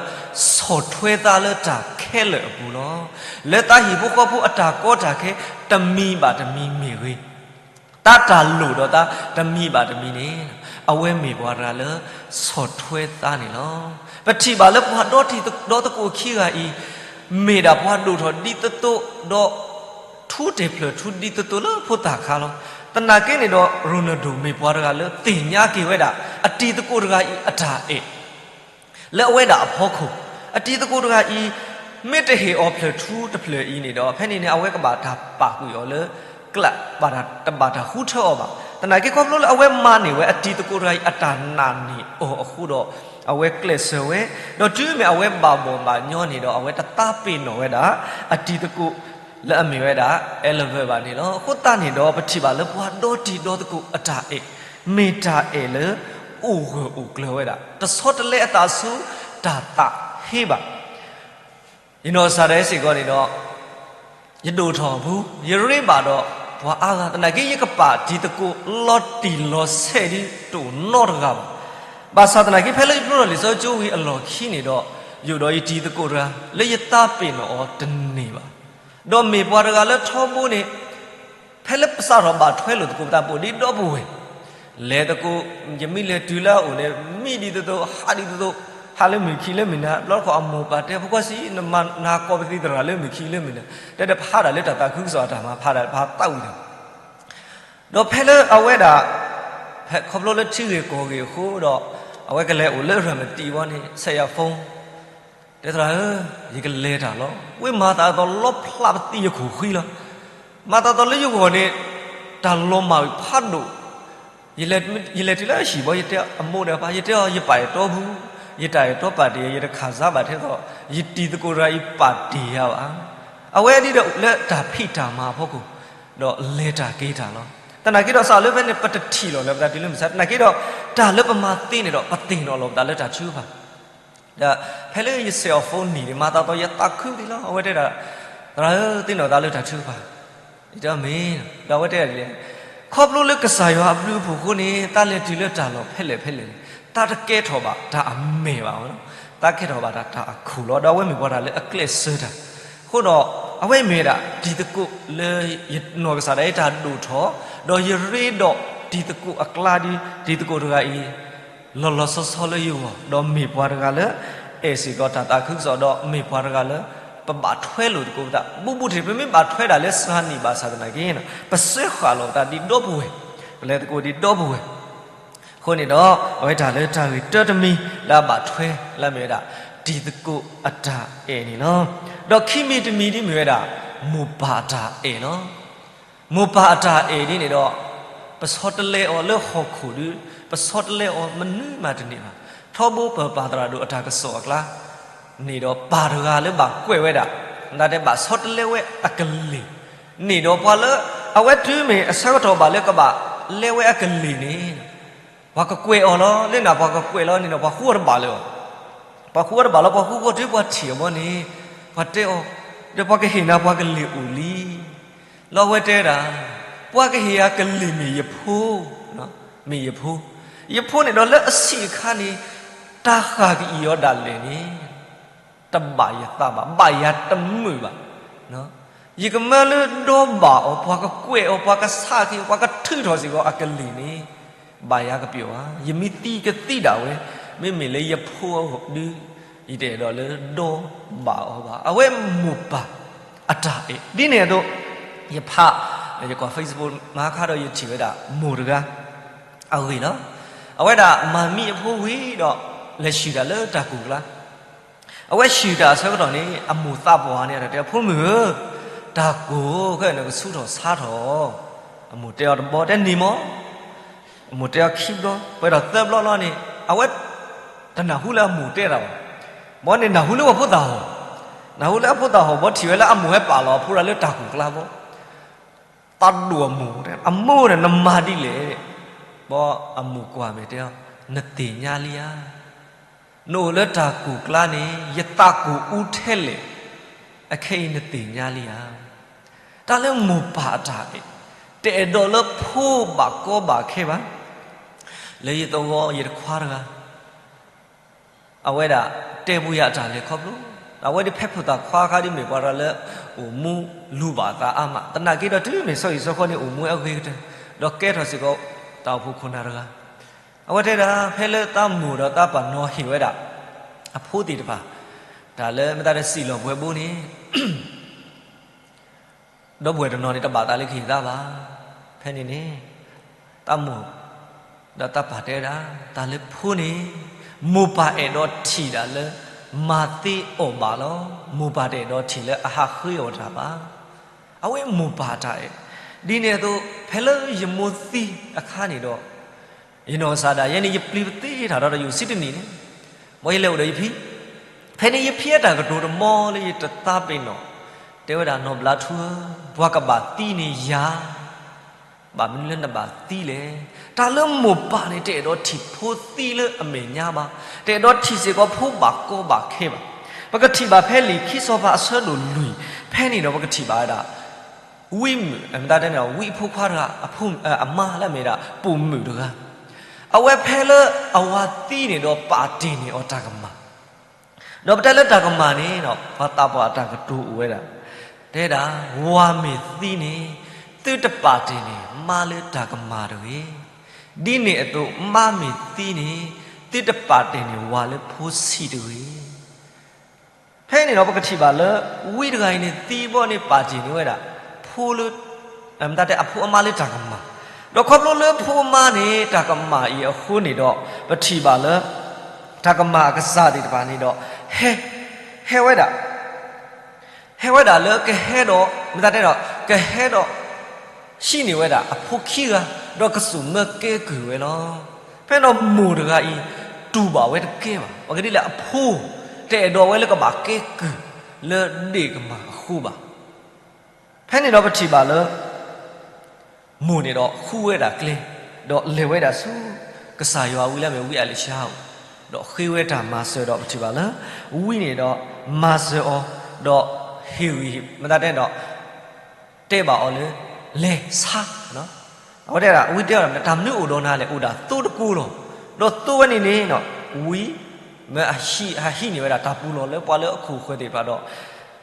ဆီၣ်ထွဲသးလၢတၢ်ခဲလၢာ်အပူၤလီၤ. လၢသးဟံၣ်ဖိဃီဖိအတၢ်ကီတၢ်ခဲ တမံၤဘၣ်တမံၤမ့ၢ်ဂ့ၤ, တၢ်တၢ်လိၣ်ဒီးသးတမံၤဘၣ်တမံၤန့ၣ် အဝဲမ့ၢ်ပှၤတဂၤလၢ ဆီၣ်ထွဲသးန့ၣ်လီၤ. ပထံၣ်ဘၣ်လၢပှၤဒီတံၤဒီသကိးခံဂၤအံၤ မ့ၢ်ဒၣ်ပှၤဒိၣ်ထီၣ်ဒ်သိးသိးဒီး ထူတ့ၢ်ဖျၢၣ်ထူဒ်သိးသိးလၢဖိသၣ်ခါလီၤ. သနာ်က့န့ၣ်ဒီး ရိနၢ်ဒိၣ်မ့ၢ်ပှၤတဂၤလၢသ့ၣ်ညါက့ၤဝဲဒၣ် အတံၤသကိးတဂၤအံၤအတၢ်အဲၣ် လၢအဝဲဒၣ်အဖီခိၣ်, အတံၤသကိးတဂၤအံၤ မ့ၢ်တဟ့ၣ်အီၤဖျၢၣ်ထူတဖျၢၣ်အံၤန့ၣ်ဒီး ဖဲန့ၣ်န့ၣ် အဝဲကဘၣ်တၢ်ပာ်ကွံာ်အီၤလၢကျး, ဘၣ်တဘၣ်တၢ်ဃုထၢအီၤဘၣ်. သနာ်က့ခီဖျိလၢအဝဲမၤန့ၢ်ဝဲအတံၤသကိးတဂၤအံၤအတၢ်နာ်န့ၢ်အီၤအဃိဒီး အဝဲကျဲးစၢးဝဲ, ဒီးတုၤမ့ၢ်အဝဲဘၣ်ဘီၣ်ဘၣ်ညီန့ၣ်ဒီး အဝဲတသးပ့ၤနီၣ်ဝဲဒၣ် အတံၤသကိးလၢအမ့ၢ်ဝဲဒၣ် Oliver ဘၣ်န့ၣ်လီၤ. အဃိသတးန့ၣ်ဒီး ပထံၣ်ဘၣ်လၢပှၤဒီတံၤဒီသကိးအတၢ်အဲၣ် မ့ၢ်တၢ်အဲၣ်လၢအိၣ်ဂၢၢ်အိၣ်ကျၢၤဝဲဒၣ်, တဆီတလဲအသးဆူတၢ်သးဟ့ဘၣ်. ယနီၢ်ကစၢ်ဒၣ်စ့ၢ်ကီးန့ၣ်ဒီး ယဒိၣ်ထီၣ်အပူၤ ယရ့ဘၣ်ဒီးပှၤအါဂၤ, သနာ်က့ ယကပာ်တံၤသကိးလီၤတံၢ်လီၤဆဲးဒ်တအိၣ်နီတဂၤဘၣ်. ဘၣ်ဆၣ်သနာ်က့ ဖဲလၢယဖျိထီၣ်လံာ်စီဆှံကၠိဝံၤအလီၢ်ခံန့ၣ်ဒီး ယအိၣ်ဒီးယတံၤသကိးတဂၤ လၢယသးပ့ၤနီၣ်အီၤတန့ၢ်ဘၣ်. ဒီးမ့ၢ်ပှၤတဂၤလၢထီဘိန့ၣ် ဖဲလၢပစးထီၣ်ဘၣ်ထွဲလိာ်သကိးပသး ပအိၣ်ဒ်ဒီပုၢ်ဝဲၢ်, လဲၤသကိး ယမ့ၢ်လဲၤတုၤလၢအအိၣ်န့ၣ် မံဒ်သိးသိး ဟးဒ်သိးသိး, ဟးလၢမုၢ်ခံလၢမုၢ်နၤ, ဘျီတခီၣ်အမိၢ်ပၢ်တဲ ဖိခွါဆံး နမၤနၤကိးပသံသရၣ်လၢမုၢ်ခံလၢမုၢ်နၤ, တဲဒီးပဟးဒၣ်လၢတၢ်သးခုကစီၣ်အတၢ်မၤ ဖးဒၣ်ပဟးသးဝံၤဒီး ဒီးဖဲလၢအဝဲဒၣ် ဖဲခီဖျိလၢထံဂ့ၢ်ကီၢ်ဂ့ၢ်အဃိဒီး အဝဲကလဲၤအိၣ်လၢရၤမတံဝဲန့ၣ် ဆဲးယၤ phone တဲသရၣ်ဧၢ, ယကလဲၤတၢ်လီၤ. ဝံမၤသးအသီလီဖျးပသံယခိၣ်ဃံလီၤ. မၤသးအသီလၢယဂီၢ်န့ၣ် တၢ်လီၤမၢ်ဝံၤဖးဒိၣ်. ယလဲၤတုၤလၢအဟံၣ်ဘီ ယတဲအမိၢ်ဒီးပၢ်, ယတဲအီၤ ယပာ်အဲၣ်တီပူၤ, ယတၢ်အဲၣ်တီပာ်တ့ၢ် ယတခးစါဘၣ်ထဲသိး ယတံၤသကိးတဂၤအံၤပာ်တ့ၢ်ယၤဘၣ်. အဝဲဒ်ဒီးလၢတၢ်ဖံးတၢ်မၤအဖီခိၣ် ဒီးလဲၤတၢ်က့ၤတၢ်လီၤ. သနာ်က့ဒီးစးလၢဖဲန့ၣ် ပတထံၣ်လီၤလၢပသးတုၤလၢမုၢ်ဆါ, သနာ်က့ဒီး တၢ်လၢပမၤသ့န့ၣ်ဒီး ပသ့ၣ်နီၣ်လီၤပသးလၢတၢ်ထုကဖၣ် ဒီးဖဲလၢယဆဲးအီၤ phone နံၤန့ၣ် မၤသးသီယသးခုသ့လီၤ. အဝဲတဲဒၣ် သရၣ်ဧၢ, သ့ၣ်နီၣ်သးလၢတၢ်ထုကဖၣ်. ယတဲအီၤမ့ၢ်, ဒီးအဝဲတဲဒၣ်ဒ်လဲၣ်, ခီဖျိလၢကစၢ်ယွၤအဘျုးအဖှိၣ်အဃိန့ၣ် သးလဲၤတုၤလၢတၢ်လီၢ်ဖဲလဲၣ်ဖဲလဲၣ်န့ၣ် သးတကဲထီၣ်ဘၣ်တၢ်အမဲာ်ဘၣ်, သးကဲထီၣ်ဘၣ်တၢ်တၢ်အခိၣ်လီၤ. ဒီးအဝဲမ့ၢ်ပှၤတၢ်လၢအကျဲးစၢးတၢ်, အဃိဒီး အဝဲမ့ၢ်ဝဲဒၣ်တံၤသကိးလၢ ယနီၢ်ကစၢ်ဒၣ်အံၤတၢ်ဒိၣ်ထီၣ်, ဒီးယရ့ဒီးတံၤသကိးအကျါဒီး တံၤသကိးတဂၤအံၤ လီၤလီၤဆီဆီလၢယဂီၢ်, ဒီးမ့ၢ်ပှၤတဂၤလၢ အဲၣ်စ့ၢ်ကီးတၢ်သးခုကစီၣ်, ဒီးမ့ၢ်ပှၤတဂၤလၢ ပဘၣ်ထွဲလိာ်သကိးပသး, ဘူးဘူးထံး ပမ့ၢ်ဘၣ်ထွဲဒၣ်လၢစှၤနံၣ်ဘၣ်ဆၣ်သနာ်က့န့ၣ် ပစၢဃာ်လီၤပသးဒ်ဒီပုၢ်ဝဲၢ်, ပလဲၤသကိးဒ်ဒီပုၢ်ဝဲၢ်. အဃိန့ၣ်ဒီး အဝဲတၢ်လၢတၢ်ဂ့ၢ်တၢတမံၤလၢအဘၣ်ထွဲလၢအမ့ၢ်ဝဲဒၣ် တံၤသကိးအတၢ်အဲၣ်န့ၣ်လီၤ. ဒီးခံမံၤတမံၤဒ်မ့ၢ်ဝဲဒၣ် မိၢ်ပၢ်အတၢ်အဲၣ်လီၤ. မိၢ်ပၢ်အတၢ်အဲၣ်ဒ်န့ၣ်ဒီး ပဆီတလဲအီၤလၢဟီၣ်ခိၣ်ဒီး ပဆီတလဲအီၤမနုၤမးတန့ၢ်ဘၣ်. ထီဘိပၢ်ပၢ်သရၣ်ဒိၣ်အတၢ်ကစီၣ်အကျါ န့ၣ်ဒီးပၢ်တဂၤလၢဘၣ်ကွဲးဝဲဒၣ် ဒၣ်တဲဘၣ်ဆီတလဲဝဲအကလ့ၢ် န့ၣ်ဒီးပှၤလၢ အဝဲတုၤမ့ၢ်အဆၢကတီၢ်ဘၣ်လၢကဘၣ်လဲဝဲအကလ့ၢ်န့ၣ် ပှၤကကွဲးအီၤလီၤ. လၢန့ၣ်ပှၤကကွဲးလီၤန့ၣ်ဒီး ပှၤဃုအီၤတဘၣ်လၢၤဘၣ်. ပှၤဃုအီၤတဘၣ်လီၤ. ပှၤဃုဃီတုၤပှၤထံၣ်အီၤဘီန့ၣ် ပှၤတဲအီၤ, ဒီးပှၤကဟ့ၣ်နၤပှၤကလ့ၢ်အိၣ်လံ. လီၤအဝဲတဲဒၣ်, ပှၤကဟ့ၣ်ယၤကလ့ၢ်မ့ၢ်ယဖိ, မ့ၢ်ယဖိ, ယဖိန့ၣ်ဒီးလၢအဆံးအခါန့ၣ် တၢ်ဃၣ်ကအံၣ်အီၤဒၣ်လဲာ်န့ၣ် တဘၣ်ယသးဘၣ်, ဘၣ်ယၤတမုာ်ဘၣ်. ယကမၢလၢဒီဘၣ်အီၤ ပှၤကကွဲးအီၤ ပှၤကဆးက့ၤ ပှၤကထုးထီၣ်စ့ၢ်ကီးအကလ့ၢ်န့ၣ် ဘၣ်ယၤကပျိာ်ဘၣ်. ယမ့ၢ်သံကသံဒၣ်ဝဲ, မ့မ့ၢ်လၢယဖိအဂီၢ်ဒုး ယတအဲၣ်ဒိးလၢဒီဘၣ်အီၤဘၣ်. အဝဲမိၢ်ပၢ်အတၢ်အဲၣ် ဒ်န့ၣ်အသိး, ယဖး, ယကွၢ် Facebook မဟါခါဒီးယထံၣ်ဝဲဒၣ်မိၢ်တဂၤ, အဂ့ၢ်လီၤ. အဝဲဒၣ်မၤမံအဖိဝံၤဒီး လဲၤဆှုၣ်တၢ်လၢတၢ်ကူၣ်ကျါ. အဝဲဆှုၣ်တၢ်အဆၢကတီၢ်န့ၣ် အမိၢ်သးပှၢ်န့ၣ် အတၢ်တဲ ဖိမုၣ်ဧၢ, တၢ်ကူၣ်ခဲအံၤနကဆူထီၣ်ဆါထီၣ်. အမိၢ်တဲအီၤတဘျီ တဲန့ၣ်မး. အမိၢ်တဲအီၤခံဘျီ, ပှဲၤဒီးသၢဘျီလီၤန့ၣ် အဝဲတနၢ်ဟူလၢအမိၢ်တဲတၢ်ဘၣ်. ဘီန့ၣ်နၢ်ဟူလၢပှၤဖိသၣ်ဟီၣ်, နၢ်ဟူလၢအဖိသၣ်ဟီၣ် ဘီထံၣ်ဝဲလၢအမိၢ်ဟဲပာ်လီၤအဖိတၢ်လၢတၢ်ကူၣ်ကျါဘီ, သးဒိၣ်အမိၢ်, အမိၢ်န့ၣ် နမၤဒ်လဲၣ်. ဘီအမိၢ်ကွၢ်မဲာ်တဲအီၤ, နသ့ၣ်ညါလံဧါ. နအိၣ်လၢတၢ်ကူၣ်ကျါန့ၣ် ယသးကူၣ်အူထဲလဲၣ်. အခဲအံၤနသ့ၣ်ညါလံဧါ. တၢ်လၢမိၢ်ပၢ်အတၢ်အဲၣ်, တအဲၣ်ဒိးလၢဖိဘၣ်ကီဘၣ်ခဲဘၣ်. လၢယသဝီယတခွါတဂၤ အဝဲဒၣ်တဲပူယၤအတၢ်လဲၤခီဖျိ, အဝဲဒၣ်ဖဲဖိသၣ်ခွါအခါဒ်မ့ၢ်ပှၤတဂၤလၢ အိၣ်မူလူၤဘၣ်အသးအါမး, သနာ်က့ဒီးတုၤမ့ၢ်ဆီဟံၣ်ဆီဃီန့ၣ် အိၣ်မူအဂ့ၤကတၢၢ်, ဒီးကဲထီၣ်စ့ၢ်ကီး တၢ်အိၣ်ဖှိၣ်ခိၣ်နၢ်တဂၤ. အဝဲတဲဒၣ် ဖဲလၢသးမိၢ်ဒီးသးပၢ်နီၤဟ့ၣ်ဝဲဒၣ် အဖိသ့ၣ်တဖၣ် တၢ်လၢမ့ၢ်တၢ်တဲစံၣ်လီၤဘှဲဘိန့ၣ် ဒီပုၢ်ဝဲၢ်တနီၤန့ၣ် တဘၣ်သးလၢကဟ့ၣ်သးဘၣ်. ဖဲန့ၣ်န့ၣ် သးမိၢ်ဒီးသးပၢ်တဲဝဲဒၣ် တၢ်လၢဖိန့ၣ် မိၢ်ပၢ်အဲၣ်ဒိးထံၣ်တၢ်လၢ မၤသ့အီၣ်ဘၣ်လီၤ. မိၢ်ပၢ်တအဲၣ်ဒိးထံၣ်လၢအဟးဃ့အီၣ်တၢ်ဘၣ်. အဝဲမိၢ်ပၢ်တၢ်အဲၣ်. ဒ်န့ၣ်အသိး ဖဲလၢယမိၢ်သံအခါန့ၣ်ဒီး ယနီၢ်ကစၢ်ဒၣ်ယဲန့ၣ် ယပျံၤပသ့တၢ်ဒီးယအိၣ်ဆံတနံၣ်န့ၣ်, မ်ယလဲၤအိၣ်ဒီးယဖံ, ဖဲန့ၣ်ယဖံအတၢ်ကတိၤတမီလၢယတသးပ့ၤနီၣ်, တဲဝဲဒၣ် နီၢ်ဘျါထူဧၢ, ပှၤကဘၣ်သံန့ၢ်ယၤ, ဘၣ်မနုၤလၢနဘၣ်သံလဲၣ်. တၢ်လၢမိၢ်ပၢ်န့ၣ် တအဲၣ်ဒိးထံၣ်ဖိသံလၢအမဲာ်ညါဘၣ်, တအဲၣ်ဒိးထံၣ်စ့ၢ်ကီးဖိဘၣ်ကီဘၣ်ခဲဘၣ်. ပကထံၣ်ဘၣ်ဖဲလံာ်ခံစီၤပၤအဆၢဒိၣ်လွံၢ်, ဖဲန့ၣ်ဒီးပကထံၣ်ဘၣ်ဝဲဒၣ် ဝံမုၣ်, မ့ၢ်တၢ်တဲန့ၣ် ဝံအဖိခွါတဂၤ, အမါလၢအမ့ၢ်ဒၣ် ပိာ်မုၣ်တဂၤ, အဝဲဖဲလၢအဝၤသံန့ၣ်ဒီးပာ်တ့ၢ်န့ၢ်အီၤတၢ်ကမၣ်, ဒီးပတဲလၢတၢ်ကမၣ်န့ၣ် ပှၤသးပှၢ်အတၢ်ကတိၤအိၣ်ဝဲဒၣ်, တဲဒၣ် ဝၤမ့ၢ်သံန့ၣ် သုတပာ်တ့ၢ်န့ၢ်မါလၢတၢ်ကမၣ်တဂ့ၤ. ဒ်န့ၣ်အသိး မါမ့ၢ်သံန့ၣ် သုတပာ်တ့ၢ်န့ၢ်ဝၤလၢဖိဆံးတဂ့ၤ. ဖဲန့ၣ်ဒီးပကထံၣ်ဘၣ်လၢ ဝံတဂၤအံၤန့ၣ် သံဘီန့ၣ်ပာ်တ့ၢ်န့ၢ်ဝဲဒၣ် ဖိလၢ မ့ၢ်တၢ်တဲအဖိအမါလၢတၢ်ကမၣ်, ဒီးခီဖျိလၢဖိအမါန့ၣ် တၢ်ကမၣ်အံၤအဃိန့ၣ်ဒီး ပထံၣ်ဘၣ်လၢ တၢ်ကမၣ်အကစၢ်သ့ၣ်တဖၣ်န့ၣ်ဒီး ဟဲ, ဟဲဝဲဒၣ် ဟဲဝဲဒၣ်လၢကဟဲဒီး မ့ၢ်တၢ်တဲဒီး ကဟဲဒီး ဟံးန့ၢ်ဝဲဒၣ်အဖိခံဂၤ, ဒီးကစိာ်မၢကဲကုၢ်ဝဲလီၤ. ဖဲဒီးမိၢ်တဂၤအံၤ တူၢ်ဘၣ်ဝဲတကဲဘၣ်. ပကဒ်လဲၣ်အဖိ တအဲၣ်ဒိးဝဲလၢကဘၣ်ကဲကုၢ်လၢဒ့ၣ်ကမၢ်အဃိဘၣ်. ဖဲန့ၣ်ဒီးပထံၣ်ဘၣ်လၢ မိၢ်န့ၣ်ဒီးဃုဝဲဒၣ်ကျဲ, ဒီးလဲၤဝဲဒၣ်ဆူ ကစၢ်ယွၤဝံလၢအမ့ၢ်ဝံအလံၤၡါအိၣ်, ဒီးဃ့ဝဲတၢ်မၤစၢၤဒီးပထံၣ်ဘၣ်လၢ ဝံန့ၣ်ဒီး မၤစၢၤအီၤ, ဒီးဟ့ၣ်ဂံၢ်မ့ၢ်တၢ်တဲဒီး တဲဘၣ်အီၤလၢ လဲၤဆါ, အဝဲတဲဒၣ် ဝံတဲအီၤ တၢ်မနုၤအိၣ်ဒီးနၤလဲၣ်, အိၣ်ဒၣ်သိတကိလီၤ. ဒီးသိဝဲန့ၣ်န့ၣ် ဝံ မ့ၢ်အဟံးန့ၢ်ဝဲဒၣ်တၢ်ပူၤလီၢ်လၢပှၤလၢအခိၣ်ဃၢၤသ့ၣ်တဖၣ်ဒီး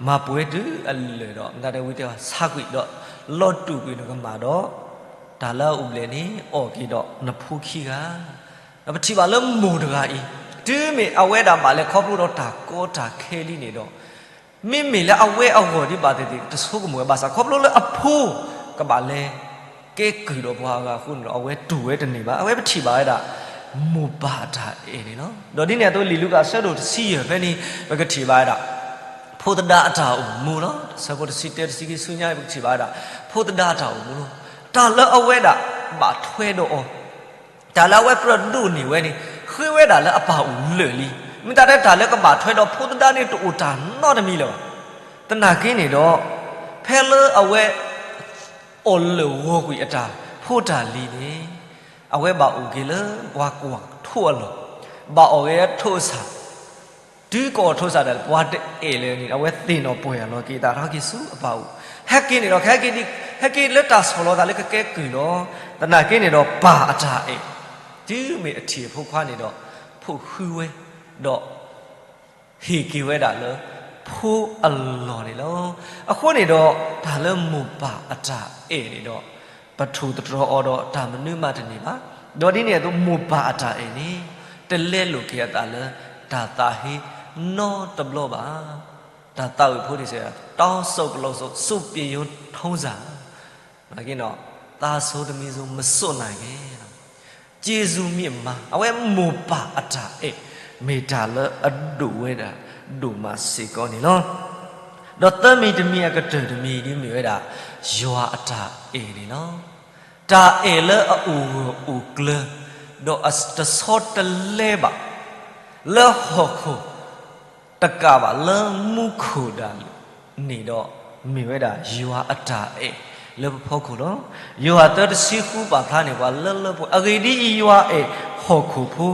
မၤပှဲၤတုၤအလၢာ်ဒီး မ့ၢ်တၢ်တဲဝံတဲအီၤ ဆါကွံာ်ဒီး လီၤတူာ်ကွံာ်နကမၢ်ဒီး တၢ်လၢအအိၣ်ဘျဲၣ်န့ၣ် အီၣ်က့ၤဒီးနဖိခံဂၤ. ဒီးပထံၣ်ဘၣ်လၢမိၢ်တဂၤအံၤ တုၤမ့ၢ်အဝဲဒၣ်ဘၣ်လဲၤခီဖျိဒီးတၢ်ကီတၢ်ခဲလံန့ၣ်ဒီး မ့မ့ၢ်လၢအဝဲအဂီၢ်ဒ်ဘၣ်သ့ၣ်သ့ၣ် တဆိကမိၣ်ဝဲ ဘၣ်ဆၣ်ခီဖျိလၢအဖိ ကဘၣ်လဲၤကဲကုၢ်ဒီးပှၤအဂၤအဃိန့ၣ်ဒီး အဝဲတူၢ်ဝဲတန့ၢ်ဘၣ်. အဝဲပထံၣ်ဘၣ်ဝဲဒၣ် မိၢ်ပၢ်အတၢ်အဲၣ်န့ၣ်လီၤ. ဒီးဒ်န့ၣ်အသိး လံာ်လူၤကၣ်အဆၢဒိၣ်တဆံယဲၢ်ဖဲန့ၣ် ပကထံၣ်ဘၣ်ဝဲဒၣ် ဖိသဒါအတၢ်အိၣ်မူလီၤ. ဆၢဖိတဆံတၢတဆံခံဆူညါ ပကထံၣ်ဘၣ်ဝဲဒၣ် ဖိသဒါအတၢ်အိၣ်မူလီၤ. တၢ်လၢအဝဲဒၣ်ဘၣ်ထွဲဒီးအီၤ တၢ်လၢအဝဲကြၢးဒိးန့ၢ်ဝဲန့ၣ် ဃ့ဝဲဒၣ်လၢအပၢ်အိၣ်လၢာ်လံ. မ့ၢ်တၢ်တဲတၢ်လၢကဘၣ်ထွဲဒီးဖိသဒါန့ၣ် တအိၣ်တၢ်နီတမံၤလၢၤဘၣ်. သနာ်က့န့ၣ်ဒီး ဖဲလၢအဝဲ အီၣ်လၢာ်ဂီၤကွံာ်အတၢ်ဖိတၢ်လံၤန့ၣ် အဝဲဘၣ်အိၣ်က့ၤလၢပှၤကွၢ်ထိအလီၢ်, ဘၣ်အီၣ်ဂဲၤထိအဆၣ်, တုၤကအီၣ်ထိအဆၣ်ဒီး ပှၤတအဲၣ်လၢၤန့ၣ် အဝဲသ့ၣ်နီၣ်ပှဲၤအလီၢ်က့ၤသးထီၣ်က့ၤဆူအပၢ်အိၣ်, ဟဲက့ၤန့ၣ်ဒီး ဟဲက့ၤလၢတၢ်ဆီၣ်လီၤသးလၢကကဲကုၢ်လီၤ. သနာ်က့န့ၣ်ဒီး ပၢ်အတၢ်အဲၣ် တုၤမ့ၢ်အထံၣ်အဖိခွါန့ၣ်ဒီး ဖိၣ်ဃုဝဲ, ဒီး ဟ့ၣ်က့ၤဝဲဒၣ်လၢ ဖိအလီၢ်န့ၣ်လီၤ. အဃိန့ၣ်ဒီး တၢ်လၢမိၢ်ပၢ်အတၢ်အဲၣ်န့ၣ်ဒီး ပထိၣ်သတြီၤအီၤဒီးတၢ်မနုၤမးတန့ၢ်ဘၣ်. ဒီးဒ်န့ၣ်အသိး မိၢ်ပၢ်အတၢ်အဲၣ်န့ၣ် တလဲလိာ်က့ၤအသးလၢ တၢ်သးဟ့ နီတဘျီဘၣ်. တၢ်သးဝံၣ်ဖိန့ၣ်စံး တောင်းစုံပလီစိ စူးပျံရုံးထုံးစံး သးဆိုသမီးဆို မစွန့်နိုင်ခဲ့ ကျေးဇူးမြင့်မး. အဝဲမိၢ်ပၢ်အတၢ်အဲၣ် မ့ၢ်တၢ်လၢအဒိၣ်ဝဲဒၣ်ဒိၣ်မးစ့ၢ်ကီးန့ၣ်လီၤ. ဒီးသၢမံၤတမံၤအကတၢၢ်တမံၤ ဒ်မ့ၢ်ဝဲဒၣ် ယွၤအတၢ်အဲၣ်န့ၣ်လီၤ. တၢ်အဲၣ်လၢအအိၣ်ဂၢၢ်အိၣ်ကျၢၤ ဒီးအတဆီတလဲဘၣ် လၢဟီၣ်ခိၣ်တကးဘၣ် လၢမူခိၣ်ဒၣ်လဲာ်န့ၣ်ဒီး မ့ၢ်ဝဲဒၣ်ယွၤအတၢ်အဲၣ်လၢပဖီခိၣ်လီၤ. ယိၤဟၣ်သၢတဆံဃု ပာ်ဖျါန့ၢ်ပှၤလၢလၢပှဲၤပှဲၤ အဂ့ၢ်ဒ်အံၤ, ယွၤအဲၣ်ဟီၣ်ခိၣ်ဖိ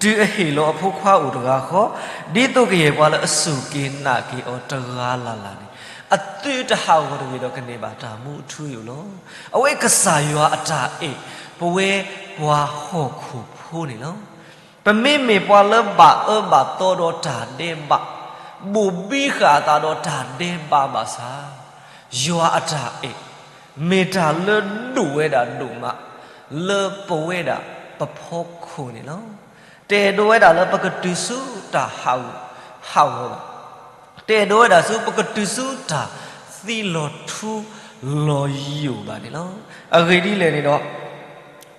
တုၤအဟ့ၣ်လီၤအဖိခွါအိၣ်တဂၤဃီ, ဒ်သိးကယဲၢ်ပှၤလၢအစူၢ်က့ၤနာ်က့ၤအီၤတဂၤလၢ်လၢ်န့ၣ် အသုတဟးဂီၤတဂ့ၤဒီး ကန့ၢ်ဘၣ်တၢ်မူအထူအယိာ်လီၤ. အဝဲကစၢ်ယွၤအတၢ်အဲၣ် ပဝဲပှၤဟီၣ်ခိၣ်ဖိန့ၣ်လီၤ. ပမ့မ့ၢ်ပှၤလၢဘၣ်အၢဘၣ်သီဒီးတၢ်ဒဲးဘး, ဘိၣ်ဘံဃာ်အသးဒီးတၢ်ဒဲးဘးဘၣ်ဆၣ်, ယွၤအတၢ်အဲၣ် မ့ၢ်တၢ်လၢဒိၣ်ဝဲဒၣ်ဒိၣ်မး လၢပဝဲဒၣ်ပဖီခိၣ်န့ၣ်လီၤ. တအဲၣ်ဒိးဝဲဒၣ်လၢပကတုၤဆူတၢ်ဟးဂူာ်ဟးဂီၤဘၣ်. တအဲၣ်ဒိးဝဲဒၣ်ဆူပကတုၤဆူတၢ်သံလီၤထူလီၤယိာ်ဘၣ်န့ၣ်လီၤ. အဂ့ၢ်ဒ်လဲၣ်န့ၣ်ဒီး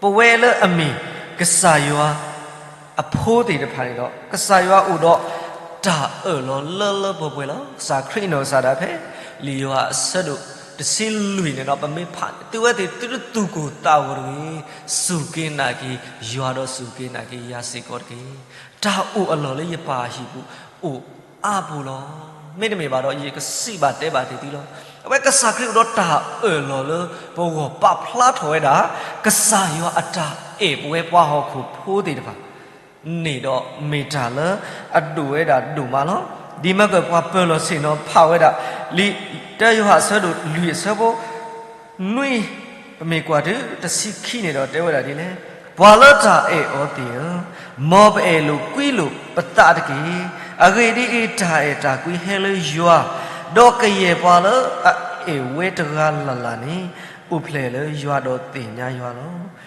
ပဝဲလၢအမ့ၢ်ကစၢ်ယွၤအဖိသ့ၣ်တဖၣ်န့ၣ်ဒီး ကစၢ်ယွၤအိၣ်ဒီးတၢ်အၢၣ်လီၤလၢလၢပှဲၤပှဲၤလီၤ. ကစၢ်ခရံာ်နီၢ်ကစၢ်ဒၣ်ဖဲ လံာ်ယိၤဟၣ်အဆၢဒိၣ်တဆံလွံၢ်န့ၣ်ဒီး ပမ့ၢ်ဖးန့ၣ် သုဝဲသ့ၣ်သုတသူၣ်ကိၢ်သးဂီၤတဂ့ၤ, စူၢ်က့ၤနာ်က့ၤယွၤဒီးစူၢ်က့ၤနာ်က့ၤယၤစ့ၢ်ကီးတက့ၢ်. တၢ်အိၣ်အလီၢ်လၢယပၢ်အဟံၣ်ပူၤအိၣ်အါပူၤလီၤ. မ့တမ့ၢ်ဘၣ်ဒီး ယကစံးဘၣ်တဲဘၣ်တ့ၢ်သုလီၤ. အဝဲကစၢ်ခရံာ်အိၣ်ဒီးတၢ်အၢၣ်လီၤလၢပဂီၢ် ပာ်ဖျါထီၣ်ဝဲဒၣ် ကစၢ်ယွၤအတၢ်အဲၣ်ပဝဲပှၤဟီၣ်ခိၣ်ဖိသ့ၣ်တဖၣ် န့ၣ်ဒီးမ့ၢ်တၢ်လၢအဒိၣ်ဝဲဒၣ်ဒိၣ်မးလီၤ. ဒ်မၢကၢၢ်ပှၤပၢၤလီၢ်ဆ့ၣ်နီၤဖးဝဲဒၣ် လံာ်တၢယိၤဟၣ်အဆၢဒိၣ်လွံၢ်အဆၢဖိ နွံ ပမ့ၢ်ကွၢ်တုၤတဆံခံန့ၣ်ဒီးတဲဝဲဒၣ်ဒ်လဲၣ်, ပှၤလၢတၢ်အဲၣ်အီၤသ့ၣ်ဧၢ, မ်ပအဲၣ်လိာ်ကွံလိာ်ပသးတက့ၢ်. အဂ့ၢ်ဒ်အံၤ, တၢ်အဲၣ်တၢ်ကွံဟဲလၢယွၤ, ဒီးကယဲၢ်ပှၤလၢအအဲၣ်ဝဲတဂၤလၢ်လၢ်န့ၣ် အိၣ်ဖျဲၣ်လၢယွၤဒီးသ့ၣ်ညါယွၤလီၤ.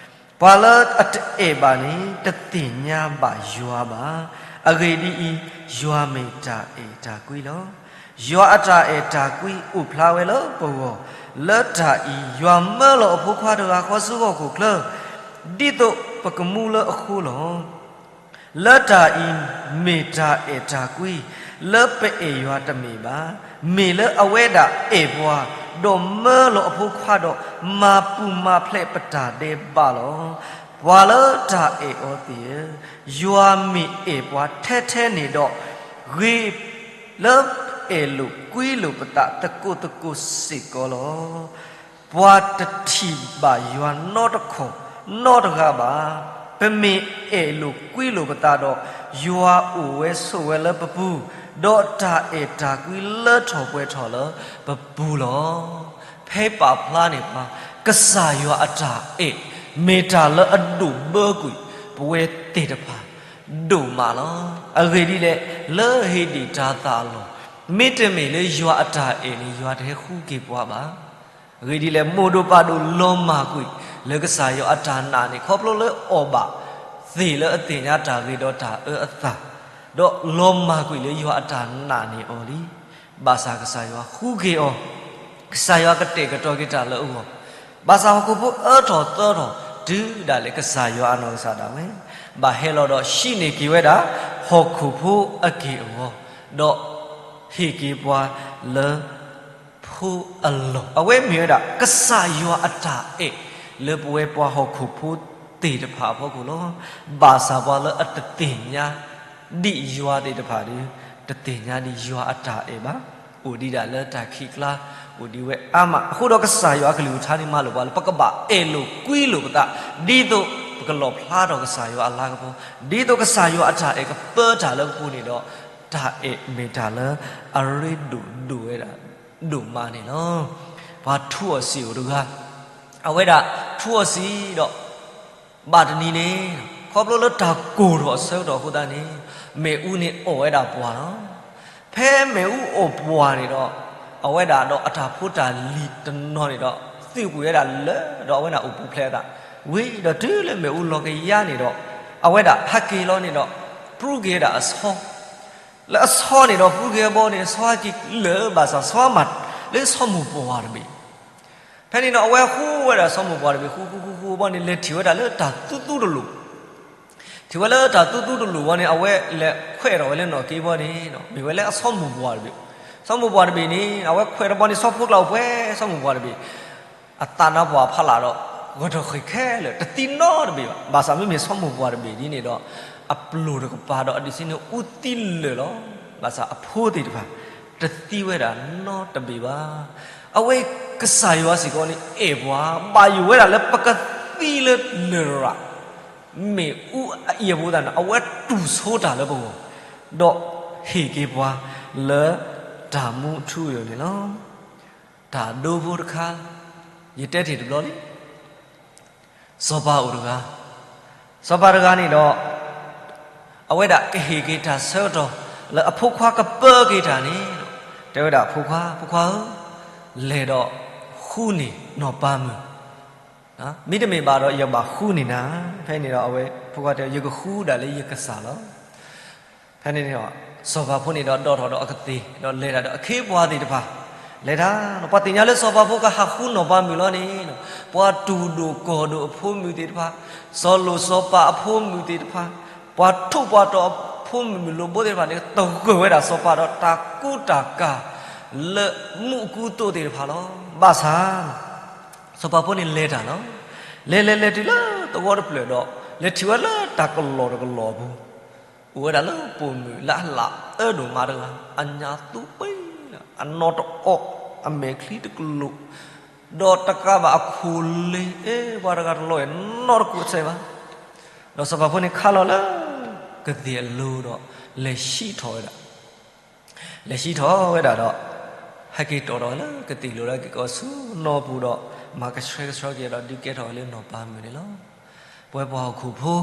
ပှၤလၢအတအဲၣ်ဘၣ်န့ၣ် တသ့ၣ်ညါဘၣ်ယွၤဘၣ်. အဂ့ၢ်ဒ်အံၤ, ယွၤမ့ၢ်တၢ်အဲၣ်တၢ်ကွံလီၤ. ယွၤအတၢ်အဲၣ်တၢ်ကွံအိၣ်ဖျါဝဲလၢပဂီၢ်, လၢတၢ်အံၤ ယွၤမၢလီၤအဖိခွါတဂၤဃီဆူဟီၣ်ခိၣ်ချၢ, ဒ်သိးပကမူလၢအဃိလီၤ. လၢတၢ်အံၤ မ့ၢ်တၢ်အဲၣ်တၢ်ကွံ, လၢပအဲၣ်ယွၤတမ့ၢ်ဘၣ်, မ့ၢ်လၢအဝဲဒၣ်အဲၣ်ပှၤ, ဒီးမၢလီၤအဖိခွါဒီး မၤပူၤမၤဖျဲးပတၢ်ဒဲးဘးလီၤ. ပှၤလၢတၢ်အဲၣ်အီၤသ့ၣ်ဧၢ, ယွၤမ့ၢ်အဲၣ်ပှၤထဲထဲန့ၣ်ဒီး, ဂ့ၤလၢပအဲၣ်လိာ်ကွံလိာ်ပသးသကိးသကိးစ့ၢ်ကီးလီၤ. ပှၤတထံၣ်ဘၣ်ယွၤနီတခီၣ်နီတဂၤဘၣ်. ပမ့ၢ်အဲၣ်လိာ်ကွံလိာ်ပသးဒီး, ယွၤအိၣ်ဝဲဆိးဝဲလၢပပူၤ, ဒီးတၢ်အဲၣ်တၢ်ကွံလၢထီၣ်ပှဲၤထီၣ်လၢပပူၤလီၤ. ဖဲပာ်ဖျါန့ၢ်ပှၤ ကစၢ်ယွၤအတၢ်အဲၣ် မ့ၢ်တၢ်လၢအဒိၣ်ဘၢကွံာ်ပဝဲသ့ၣ်တဖၣ် ဒိၣ်မးလီၤ. အဂ့ၢ်ဒ်လဲၣ်, လၢဟ့ၣ်ဒံၣ်တၤသၣ်အလီၢ်, မ့တမ့ၢ်လၢယွၤအတၢ်အဲၣ်န့ၣ် ယွၤတဟဲဃုက့ၤပှၤဘၣ်. အဂ့ၢ်ဒ်လဲၣ်, မိၢ်ဒိၣ်ပၢ်ဒိၣ်လီၤမၢ်ကွံာ်လၢကစၢ်ယွၤအတၢ်နာ်န့ၣ် ခီဖျိလၢအီၣ်ဘၣ်သ့ၣ်လၢအသ့ၣ်ညါတၢ်ဂ့ၤဒီးတၢ်အၢအသး, ဒီးလီၤမၢ်ကွံာ်လၢယွၤအတၢ်နာ်န့ၢ်အီၤလံ. ဘၣ်ဆၣ်ကစၢ်ယွၤဃုက့ၤအီၤ, ကစၢ်ယွၤကတဲာ်ကတီၤက့ၤတၢ်လၢအဂီၢ်, ဘၣ်ဆၣ်ဟီၣ်ခိၣ်ဖိအၢထီၣ်သၢထီၣ် တုၤဒၣ်လဲာ်ကစၢ်ယွၤအနီၢ်ကစၢ်ဒၣ်ဝဲ ဘၣ်ဟဲလီၤဒီးဟံးန့ၢ်က့ၤဝဲဒၣ် ဟီၣ်ခိၣ်ဖိအက့ၢ်အဂီၤ, ဒီးဟ့ၣ်က့ၤပှၤလၢ ဖိအလီၢ်, အဝဲမ့ၢ်ဝဲဒၣ် ကစၢ်ယွၤအတၢ်အဲၣ် လၢပဝဲပှၤဟီၣ်ခိၣ်ဖိသ့ၣ်တဖၣ်အဖီခိၣ်လီၤ. ဘၣ်ဆၣ်ပှၤလၢအတသ့ၣ်ညါဒံးယွၤသ့ၣ်တဖၣ်ဒီး တသ့ၣ်ညါဒံးယွၤအတၢ်အဲၣ်ဘၣ်. အိၣ်ဒံးဒၣ်လၢတၢ်ခံးကျါ, အိၣ်ဒံးဝဲအါမး. အဃိဒီးကစၢ်ယွၤအကလုၢ်ကထါန့ၣ် မၤလိာ်ပှၤလၢ ပကဘၣ်အဲၣ်လိာ်ကွံလိာ်ပသး, ဒ်သိးပကလီၣ်ဖျါထီၣ်ကစၢ်ယွၤအလၤကပီၤ, ဒ်သိးကစၢ်ယွၤအတၢ်အဲၣ်ကပၢတၢ်လၢပပူၤန့ၣ်ဒီး တၢ်အဲၣ်မ့ၢ်တၢ်လၢအရ့ဒိၣ်ဒိၣ်ဝဲဒၣ်ဒိၣ်မးန့ၣ်လီၤ. ပှၤထူအီၣ်စံာ်အိၣ်တဂၤ, အဝဲဒၣ်ထူအီၣ်စံာ်ဒီး ဘၣ်တနံၤန့ၣ် ခီဖျိလၢတၢ်ကိၢ်ထီၣ်အဆၢကတီၢ်အဃိသတးန့ၣ် မ့ၣ်အူန့ၣ်အီၣ်ဝဲဒၣ်ပှၢ်လီၤ. ဖဲမ့ၣ်အူအီၣ်ပှၢ်န့ၣ်ဒီး အဝဲဒၣ်ဒီးအတၢ်ဖိတၢ်လံၤတနီၤန့ၣ်ဒီး သုးကွံာ်ဝဲဒၣ်လၢာ်ဒီးအဝဲဒၣ်အိၣ်ပူၤဖျဲးအသး, ဝံၤဒီးတုၤလၢမ့ၣ်အူလီၤကယါန့ၣ်ဒီး အဝဲဒၣ်ဟးက့ၤလီၤန့ၣ်ဒီး ပြူက့ၤဝဲဒၣ်အဆီ လၢအဆီန့ၣ်ဒီး ဃုက့ၤအဘီန့ၣ် ဆီဟဲက့ၤလၢာ်ဘၣ်ဆၣ် ဆီမၤလၢဆီမိၢ်ပှၢ်တဘ့ၣ်. ဖဲန့ၣ်ဒီး အဝဲဃုဝဲဒၣ်ဆီမိၢ်ပှၢ်တဘ့ၣ် ဃုဃုဃုဃုအဘီန့ၣ် လဲၤထံၣ်ဝဲဒၣ်လၢတၢ်သူသူတလိၤ ထံၣ်ဝဲလၢတၢ်သူသူတလိၤဝံၤန့ၣ် အဝဲလဲၤခွဲးထီၣ်ဝဲလၢနီၣ်က့ဘီန့ၣ် မ့ၢ်ဝဲလၢအဆီမိၢ်ပှၢ်တဘ့ၣ်. ဆီမိၢ်ပှၢ်တဘ့ၣ်န့ၣ် အဝဲခွဲးထီၣ်ဘီန့ၣ် ဆီဖိကျါအိၣ်ပှဲၤ ဆီမိၢ်ပှၢ်တဘ့ၣ် အသးနါပှၢ်ဖးလၢ်ဒီး ဂဲၤထီၣ်ဃ့ၢ်ခဲလၢာ် တသံနီတဘ့ၣ်ဘၣ်. ဘၣ်ဆၣ်မ့မ့ၢ်ဆီမိၢ်ပှၢ်တဘ့ၣ်ဒ်န့ၣ်ဒီး အပျိၢ်တကပၤဒီးအဒုးသ့န့ၣ် အူသံလၢာ်လီၤ. ဘၣ်ဆၣ်အဖိသ့ၣ်တဖၣ် တသံဝဲဒၣ်နီတဘ့ၣ်ဘၣ်. အဝဲကစၢ်ယွၤစ့ၢ်ကီးန့ၣ် အဲၣ်ပှၤ ဘၣ်ယိၣ်ဝဲဒၣ်လၢပကသံလၢလရာ် မ့ၣ်အူအအံၤအပူၤသတးန့ၣ် အဝဲတူၢ်ဆိတၢ်လၢပဂီၢ် ဒီးဟ့ၣ်က့ၤပှၤလၢတၢ်မူအထူအယိာ်န့ၣ်လီၤ. တၢ်ဒိဖိတခါ ယတဲတ့ၢ်တဘျီလံ စီၤပၤအိၣ်တဂၤ, စီၤပၤတဂၤန့ၣ်ဒီး အဝဲဒၣ်ကဟ့ၣ်က့ၤတၢ်ဆၢကတီၢ် လၢအဖိခွါကပၢက့ၤတၢ်န့ၣ်, တဲဝဲဒၣ်အဖိခွါ, ဖိခွါဧၢ, လဲၤဒီးဃုန့ၢ်နီၢ်ပၤမုၣ်, မ့တမ့ၢ်ဘၣ်ဒီး ယကဘၣ်ဃုန့ၢ်နၤ. ဖဲန့ၣ်ဒီးအဝဲဖိခွါတဲ ယကဃုဒၣ်လၢယကစၢ်လီၤ. ဖဲန့ၣ်န့ၣ်ဒီး စီၤပၤဖိန့ၣ်ဒီး ဒိးထီၣ်ဒီးအကသ့ၣ် ဒီးလဲၤတၢ်ဒီးအခ့အပှၤသ့ၣ်တဖၣ်, လဲၤတၢ်, ပှၤသ့ၣ်ညါလၢစီၤပၤဖိကဟးဃုနီၢ်ပၤမုၣ်လီၤန့ၣ်, ပှၤတူၢ်ဒိၣ်ကီၢ်ဒိၣ်အဖိမုၣ်သ့ၣ်တဖၣ်, စီၤလိၣ်စီၤပၤအဖိမုၣ်သ့ၣ်တဖၣ်, ပှၤထိၣ်ပှၤတီၤအဖိမုၣ်မုၣ်လိၣ်ဘိသ့ၣ်တဖၣ်န့ၣ် တဂၢၢ်ဝဲဒၣ်စီၤပၤဒီးတၢ်ကူတၢ်ကၤ လၢမူအကူအသိးသ့ၣ်တဖၣ်လီၤ. ဘၣ်ဆၣ် စီၤပၤဖိန့ၣ်လဲၤတၢ်လီၤ. လဲၤလဲၤလဲၤတုၤလၢသဝီတဖျၢၣ်ဒီး လဲၤထံၣ်ဝဲလၢတၢ်ကလီၢ်တကလီၢ်အပူၤ, အိၣ်ဝဲဒၣ်လၢပိာ်မုၣ်လၢအလၢ်အၢဒိၣ်မးတဂၤ, အညၣ်သူပှဲၤ, အနီၢ်တအီၣ်, အမဲာ်ချံတကလိာ်, ဒီးတကးဘၣ်အခိၣ်လ့ၤ, အဲ ပှၤတဂၤတလီၤအဲၣ်နီတကိးစဲးဘၣ်. ဒီးစီၤပၤဖိန့ၣ်ခါလီၤလၢ ကသ့ၣ်အလိၤဒီး လဲၤဟံးထီၣ်ဝဲဒၣ် လဲၤဟံးထီၣ်ဝဲဒၣ်ဒီး ဟဲက့ၤတီၣ်ထီၣ်ဝဲလၢကသ့ၣ်လိၤဒီး ဟဲက့ၤကီၢ်ဆူနီၢ်ပူၤဒီး မၤကဆှဲကဆှီက့ၤဒီး ဒုးကဲထီၣ်ဝဲလၢနီၢ်ပၤမုၣ်န့ၣ်လီၤ. ပဝဲပှၤဟီၣ်ခိၣ်ဖိ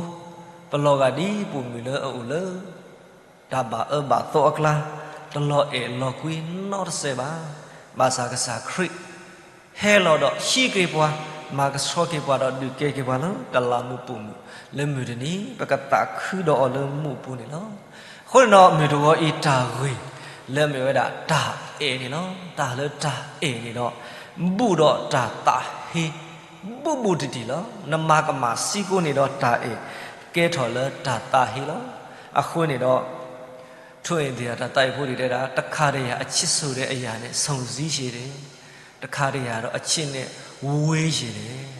ပလီၤဂာ်ဒ်ပိာ်မုၣ်လၢအအိၣ်လၢ တၢ်ဘၣ်အၢဘၣ်သီအကျါ, တလီၤအဲၣ်လီၤကွံနီတစဲးဘၣ်. ဘၣ်ဆၣ်ကစၢ်ခရံာ် ဟဲလီၤဒီးဟံးက့ၤပှၤ, မၤကဆှီက့ၤပှၤဒီးဒုးကဲက့ၤပှၤလၢတၢ်လၢ်မူပိာ်မုၣ်, လၢမုၢ်တနံၤ ပကသးခုဒီးအီၤလၢမူအပူၤန့ၣ်လီၤ. အဃိန့ၣ်ဒီး မုၢ်တဂီၤအံၤတၢ်ဂ့ၢ် လၢအမ့ၢ်ဝဲဒၣ်တၢ်အဲၣ်န့ၣ်လီၤ. တၢ်လၢတၢ်အဲၣ်န့ၣ်ဒီး ဘူးဒီးတၢ်သးဟ့ ဘူးဘူးတံၢ်တံၢ်လီၤ. နမၤကမၣ်စံကိန့ၣ်ဒီးတၢ်အဲၣ် ကဲထီၣ်လၢတၢ်သးဟ့လီၤ. အဃိန့ၣ်ဒီး ထိၣ်အ့ၣ်သ့ၣ်တၢ်သးအံၤဖိတံၢ်တဲဒၣ် တခါတရံး အချစ်ဆိုတဲ့အရာနဲ့ စုံစည်းစေတယ်, တခါတရံးဒီး အချစ်နဲ့ ဝေးစေတယ်.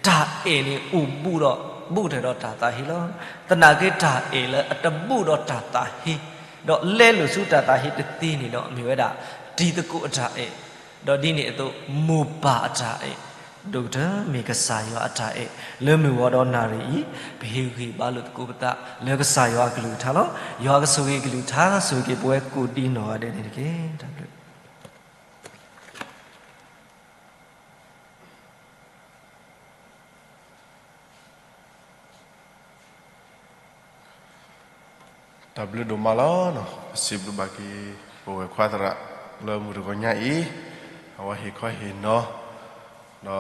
တၢ်အဲၣ်န့ၣ်အိၣ်ဘူးဒီး ဘူးကတၢၢ်ဒီးတၢ်သးဟ့လီၤ. သနာ်က့တၢ်အဲၣ်လၢအတဘူးဒီးတၢ်သးဟ့ ဒီးလဲလိာ်ဆူတၢ်သးဟ့တသ့န့ၣ်ဒီး မ့ၢ်ဝဲဒၣ် တံၤသကိးအတၢ်အဲၣ်, ဒီးဒ်န့ၣ်အသိး မိၢ်ပၢ်အတၢ်အဲၣ်, ဒိၣ်ကတၢၢ်မ့ၢ်ကစၢ်ယွၤအတၢ်အဲၣ် လၢမုၢ်ဂီၤဒီးနၣ်ရံၣ်အံၤ ပဟ့ၣ်ဂံၢ်ဘါလိာ်သကိးပသး လၢကစၢ်ယွၤအကလုၢ်ကထါလီၤ. ယွၤကဆိၣ်ဂ့ၤကလုၢ်ကထါ ဆိၣ်ဂ့ၤက့ၤပဝဲကိးဒံနီၢ်ဂၤဒဲးန့ၣ်တက့ၢ်. တၢ်ဘျုး တၢ်ဘျုးဒိၣ်မးလီၤ. ပစံးဘျုးဘၣ်က့ၤ ပဝဲၢ်ခွါသရၣ် လၢမုၢ်တဂီၤညါအံၤ အဝဲဟ့ၣ်ခီဟ့ၣ်နီၤ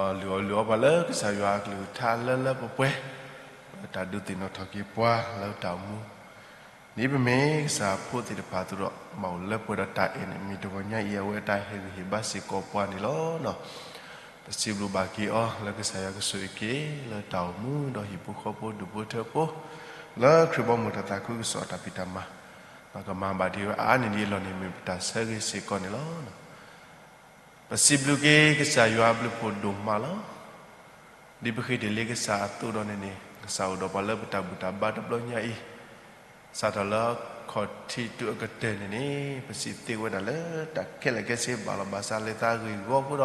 ဒီးလုၢ်အီၣ်လုၢ်အီပှၤလၢကစၢ်ယွၤအကလုၢ်ကထါလၢလၢပှဲၤပှဲၤ လၢတၢ်ဒုးသ့ၣ်နီၣ်ထီၣ်က့ၤပှၤလၢတၢ်အိၣ်မူ ဒ်ပမ့ၢ်ကစၢ်ဖိသ့ၣ်တဖၣ်အသိးဒီး ဘၣ်အိၣ်လၢပှဲၤဒီးတၢ်အဲၣ်န့ၣ် မ့ၢ်တဂီၤညါအံၤ အဝဲအတၢ်ဟ့ၣ်ဂံၢ်ဟ့ၣ်ဘါစ့ၢ်ကီးပှၤန့ၣ်လီၤ. ပစံးဘျုးဘၣ်က့ၤအီၤ လၢကစၢ်ယွၤကဆိၣ်ဂ့ၤက့ၤ လၢတၢ်အိၣ်မူဒီးဟံၣ်ဖိဃီဖိဒူၣ်ဖိထၢဖိ လၢခရံာ်ဘီမုၢ်တၢ်သးခုကစီၣ်တၢ်ဖံးတၢ်မၤ ကမၤဘၣ်ဒံးဝဲအါအါန့ၣ်ဒ်အလီၢ်န့ၣ် မ့ၢ်ပတၢ်ဆၢဂ့ၤစ့ၢ်ကီးန့ၣ်လီၤ. ပစံးဘျုးက့ၤကစၢ်ယွၤအဘျုးဖှိၣ်ဒိၣ်မးလီၤ. ဒ်ပဃ့တ့ၢ်လံကစၢ်အသိးဒီးန့ၣ်န့ၣ် ကစၢ်အိၣ်ဒီးပှၤလၢပတၢ်ဘူၣ်တၢ်ဘါတဘျီညါအံၤ စးထီၣ်လၢခီၣ်ထံးတုၤအကတၢၢ်န့ၣ်န့ၣ် ပစံးသ့ဝဲဒၣ်လၢတၢ်ခဲလၢာ်ခဲဆ့ဘၣ်လီၤ. ဘၣ်ဆၣ်လၢသးဂ့ၢ်ဂီၢ်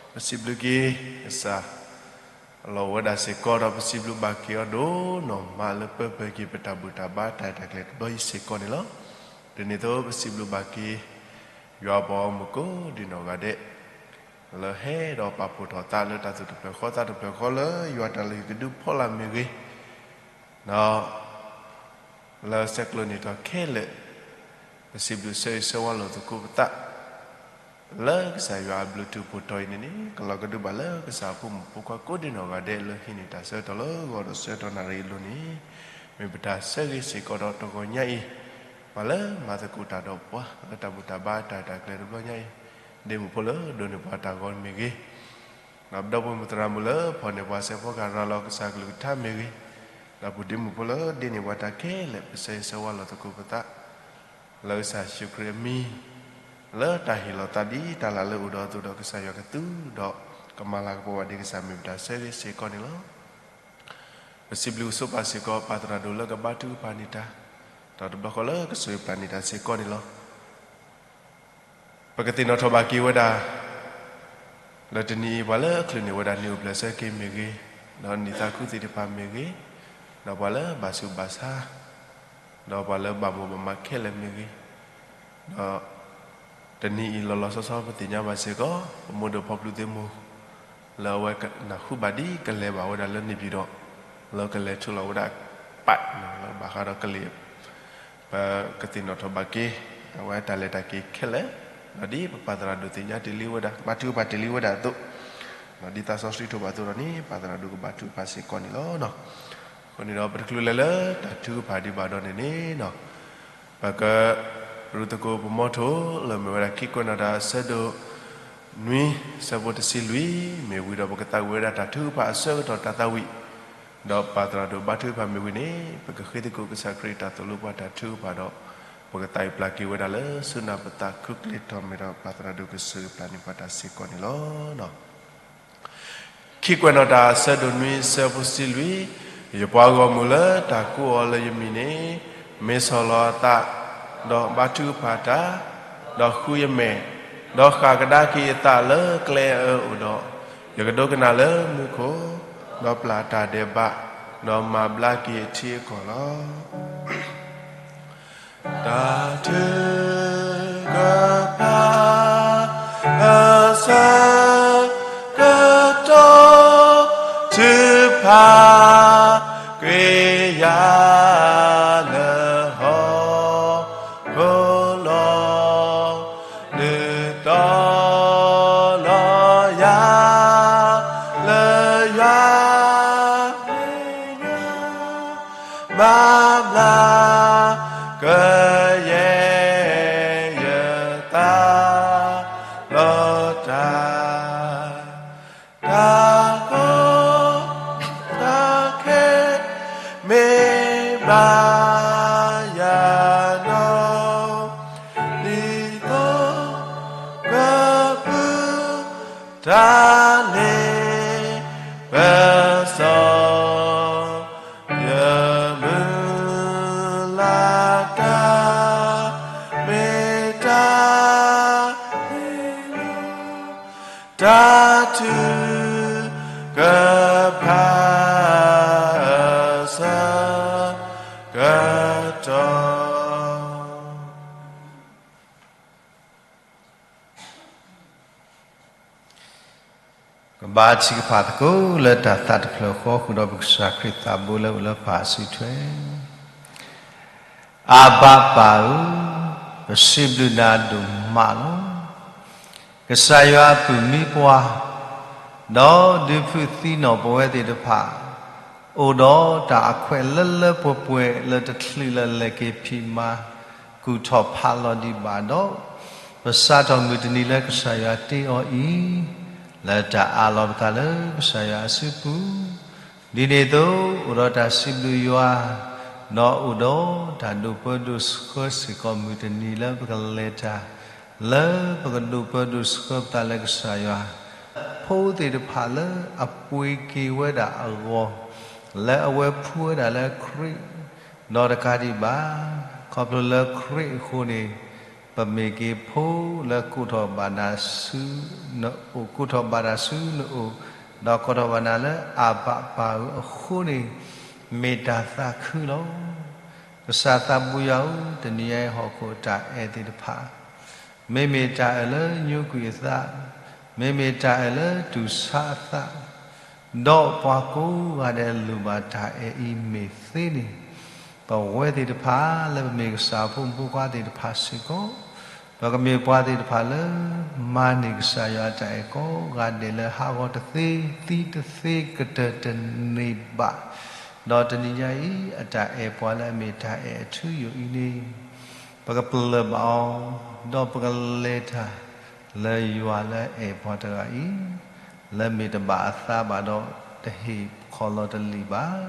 အဃိဒီး ပစံးဘျုးက့ၤကစၢ် လီၤဝဲဒၣ်စ့ၢ်ကီးဒီး ပစံးဘျုးဘၣ်က့ၤအီၤဒိၣ်နီၢ်မးလၢပၢပၢၢ်က့ၤပတၢ်ဘူၣ်တၢ်ဘါတၢ်ရဲၣ်တၢ်ကျဲၤတဘျီအံၤစ့ၢ်ကီးန့ၣ်လီၤ. ဒ်န့ၣ်အသိးပစံးဘျုးဘၣ်က့ၤ ယွၤပှၤဂီၢ်မုၢ်ကိးဒံနီၢ်ဂၤဒဲး လၢဟဲဒီးပာ်ဖှိၣ်ထီၣ်သးလၢတၢ်သူၣ်တဖျၢၣ်ဃီသးတဖျၢၣ်ဃီလၢယွၤတၢ်လုၢ်ဟံၣ်ကဒုဖီလာ်မ့ၢ်ဂ့ၤ ဒီး လၢဆဲးကျိးန့ၢ်ထီၣ်ခဲလၢာ် ပစံးဘျုးဆၢဂ့ၤဆၢဝါလိာ်သကိးပသး လၢကစၢ်ယွၤအဘျုးထူးဖှိၣ်ထီၣ်အံၤန့ၣ်န့ၣ် ကလီၤကဒုဘၣ်လၢကစၢ်အဖိမုၣ်ဖိခွါကိးဒံနီၢ်ဂၤဒဲးလၢဟံးန့ၢ်တၢ်ဆၢကတီၢ်လၢဂီၤဒီးဆၢကတီၢ်နၣ်ရံၣ်အလိၤန့ၣ် မ့ၢ်ပတၢ်ဆၢဂ့ၤစ့ၢ်ကီးဒီးတဂီၤညါအံၤ ပှၤလၢမၤသကိးတၢ်ဒီးပှၤ လၢတၢ်ဘူၣ်တၢ်ဘါတၢ်ရဲၣ်တၢ်ကျဲၤတဘျီညါအံၤ, ဒ့မုၣ်ဖိလၢဒိးန့ၢ်ပှၤတၢ်ဂီၤမ့ၢ်ဂ့ၤ, ဒီးပဒီပုၢ်ဝဲၢ်မုၣ်သရၣ်မုၣ်လၢဖီၣ်န့ၢ်ပှၤ စဲးဖီကၤရၤလီၤကစၢ်ကလုၢ်ကထါမ့ၢ်ဂ့ၤ, ဒီးပဒ့မုၣ်ဖိလၢဒ့န့ၢ်ပှၤတၢ်ခဲလၢာ် ပဆၢဂ့ၤဆၢဝါလိာ်သကိးပသး လၢကစၢ်ယ့ၣ်ၡူးခရံာ်အမံၤ, လၢတၢ်ဟ့ၣ်လီၤသးဒ်တၢ်လၢအအိၣ်ဒီးအသိးဒီး ကစၢ်ယွၤကသူဒီး ကမၤလၤကပီၤဘၣ်ဒံးကစၢ်မ့ၢ်ပတၢ်ဆၢဂ့ၤစ့ၢ်ကီးန့ၣ်လီၤ. ပစံးဘျုးကစၢ်ပၢ်စ့ၢ်ကီး ပၢ်သရၣ်ဒိၣ်လၢကဘါထုကဖၣ်န့ၢ်တၢ်, ဒီးတဘျီဃီလၢကဆိၣ်ဂ့ၤပျၢ်န့ၢ်တၢ်စ့ၢ်ကီးန့ၣ်လီၤ. ပကသ့ၣ်နီၣ်ထီၣ်ဘၣ်က့ၤဝဲဒၣ် လၢတနံၤအံၤ ပှၤလၢအချုးန့ၢ်ဝဲဒၣ်နံၣ်အိၣ်ဖျဲၣ်ဆၢက့ၤမ့ၢ်ဂ့ၤ, ဒီးနံၣ်သးခုသ့ၣ်တဖၣ်မ့ၢ်ဂ့ၤ, ဒီးပှၤလၢဘၣ်ဆူးဘၣ်ဆါ, ဒီးပှၤလၢဘၣ်မိၣ်ဘၣ်မးခဲလၢာ်မ့ၢ်ဂ့ၤ, ဒီး တနံၤအံၤလီၤလီၤဆီဆီ ပသ့ၣ်ညါဘၣ်စ့ၢ်ကီး ပမိၢ်ဒိၣ်ဖီၣ်ပျူၢ်သ့ၣ်မိၢ် လၢအဝဲနၢ်ဟူဘၣ်ဒ်ကလဲၤဘၣ်ဝဲဒၣ်လၢန့ၣ်ပၠံၣ်ဒီး လၢကလဲၤထူၣ်လီၤဝဲဒၣ် ပး လၢဘၣ်ဃးဒီးကလံၤ ပကသ့ၣ်နီၣ်ထီၣ်ဘၣ်က့ၤ အဝဲတၢ်လဲၤတၢ်က့ၤခဲလၢာ်, ဒီးဒ်ပပၢ်သရၣ်ဒိၣ်သ့ၣ်ညါတ့ၢ်လံဝဲဒၣ် ဘါထုကဖၣ်တ့ၢ်လံဝဲဒၣ်အသိး, ဒီးဒ်သးစီဆှံထိးဘၣ်အသိးဒီးန့ၣ် ပၢ်သရၣ်ဒိၣ်ကဘါထုကဖၣ်စ့ၢ်ကီးန့ၣ်လီၤ. အဃိန့ၣ်ဒီး ပတချုးလဲၤလၢတၢ်ထုကဖၣ်ဒံးဘၣ်ဒီးန့ၣ်န့ၣ် ပကရူၢ်သကိးပမီထိၣ် လၢမ့ၢ်ဝဲဒၣ်ခံကွဲးနီၣ်တၢ်အဆၢဒိၣ်နွံ ဆၢဖိတဆံလွံၢ် မ့ၢ်ဝံၤဒီး ပကသးဝံၣ်ဝဲဒၣ်တၢ်ထုကဖၣ်အဆၢကတီၢ်တၢ်သးဝံၣ်, ဒီးပၢ်သရၣ်ဒိၣ်ဘါထုကဖၣ်မ့ၢ်ဝံၤန့ၣ် ပကဃ့သကိးကစၢ်ခရံာ်တၢ်သိၣ်လိပှၤတၢ်ထုကဖၣ်ဒီး ပကသးဝံၣ်ပျၢ်က့ၤဝဲဒၣ်လၢဆူနၢ်ပသးခုကျ့ၤထီၣ် မ့ၢ်ဒီးပၢ်သရၣ်ဒိၣ်ကဆိၣ်ဂ့ၤပျၢ်န့ၢ်ပှၤတၢ်စ့ၢ်ကီးန့ၣ်လီၤ. ခံကွဲးနီၣ်တၢ်အဆၢဒိၣ်နွံဆၢဖိတဆံလွံၢ်, ယပှၤဂီၢ်မုၢ်လၢတၢ်ကိးအီၤလၢယမံၤန့ၣ် မ့ၢ်ဆီၣ်လီၤအသး, ဒီးဘါထုကဖၣ်တၢ်, ဒီးဃုယမဲာ်, ဒီးဃၣ်ကဒါက့ၤအသးလၢကျဲအၢအိၣ်ဒီး, ယကဒိကနၣ်လၢမူခိၣ်, ဒီးပျၢ်တၢ်ဒဲးဘး, ဒီးမၤဘျါက့ၤအထံအကီၢ်လီၤ. တၢ်ထုကဖၣ်အဆၢကတီၢ် ထုကဖၣ်က့ၤယၤလၢဟီၣ်ခိၣ်လီၤ. နတီၤလီၤယၤလၢယွၤ မၤဘျါကယဲၢ်ယသးလီၤတၢ်, တၢ်ကီတၢ်ခဲ မ့ၢ်ဘၣ်ယၤနီၢ်, ဒ်သိးကဖုး တၢ်လ့ပစီ ယမုၢ်လၢ်တၢ် မ့ၢ်တၢ် တၢ်ထုကဖၣ် ဆၢကတီၢ် ကဘါထုကဖၣ်သကိးလၢတၢ်သးတဖျၢၣ်ဃီ ဃုာ်ဒီးပကစၢ်ခရံာ်သးဘိလၢအိၣ်လၢပၢ်အစုထွဲ, အၤဘၣ်ပၢ်ဧၢ, ပစံးဘျုးနၤဒိၣ်မးလီၤ. ကစၢ်ယွၤအပုၢ်မံပှၢ်, ဒီးဒုးဖုးသံနီၣ်ပဝဲသ့ၣ်တဖၣ် အိၣ်ဒီးတၢ်အခွဲးလၢလၢပှဲၤပှဲၤ လၢတချုးလၢလဲၤက့ၤဖံးမၤ ကူၣ်ထီၣ်ဖးလီၤဒံးဘၣ်ဒီး, ပစးထီၣ်မုၢ်တနံၤလၢကစၢ်ယွၤတ့အီၤအံၤ, လၢတၢ်အးလီၤပသးလၢကစၢ်ယွၤအစုပူၤ, ဒ်န့ၣ်အသိး အိၣ်ဒီးတၢ်စံးဘျုးယွၤ, ဒီးအိၣ်ဒီးတၢ်ဒိၣ်ပၢဒိၣ်ဆှၢစ့ၢ်ကီးမုၢ်တနံၤလၢပကလဲၤတၢ် လၢပကဒိၣ်ပၢဒိၣ်ဆှၢပသးလၢကစၢ်ယွၤ, ဖိသ့ၣ်တဖၣ်လၢအပှ့ၤက့ၤဝဲဒၣ်အဂီၢ်, လၢအဝဲဖှူဝဲဒၣ်လၢခရံာ်, ဒီးတကးဒံးဘၣ်, ခီဖျိလၢခရံာ်အဃိန့ၣ်, ပမ့ၢ်က့ၤဖိလၢကိးထီၣ်ဘၣ်နၤဆူနအိၣ်, ကိးထီၣ်ဘၣ်နၤဆူနအိၣ်, ဒီးကိးထီၣ်ဘၣ်နၤလၢအၤဘၣ်ပၢ်ဧၢအဃိန့ၣ်, မ့ၢ်တၢ်သးခုလီၤ. ကစၢ်သးဘိယွၤဧၢ, တနံၤအံၤဟီၣ်ခိၣ်တၢ်အဲၣ်သ့ၣ်တဖၣ် မ့မ့ၢ်တၢ်အဲၣ်လၢညိကွံာ်အသး, မ့မ့ၢ်တၢ်အဲၣ်လၢတူၢ်ဆါအသး, ဒီးပှၤကိးဂၤဒဲးလိၣ်ဘၣ်တၢ်အဲၣ်အံၤမ့ၢ်သ့န့ၣ်, ပဝဲသ့ၣ်တဖၣ်လၢပမ့ၢ်ကစၢ်ဖိမုၣ်ဖိခွါသ့ၣ်တဖၣ်စ့ၢ်ကီး, ပကမ့ၢ်ပှၤသ့ၣ်တဖၣ်လၢ မၤန့ၢ်ကစၢ်ယွၤအတၢ်အဲၣ်ကိးဂၤဒဲးလၢဟးဂီၤတသ့, သံတသ့, ကတၢၢ်တန့ၢ်ဘၣ်, ဒီးတနံၤညါအံၤ အတၢ်အဲၣ်ပှၤလၢအမ့ၢ်တၢ်အဲၣ်အထူအယိာ်အံၤန့ၣ် ပကပလၢၢ်ဘၣ်အီၤ, ဒီးပကလဲၤတၢ်လၢယွၤလၢအဲၣ်ပှၤတဂၤအံၤ, လၢမ့ၢ်တဘၣ်အသးဘၣ်ဒီးတဟ့ၣ်ခီလီၤတလံာ်ဘၣ်,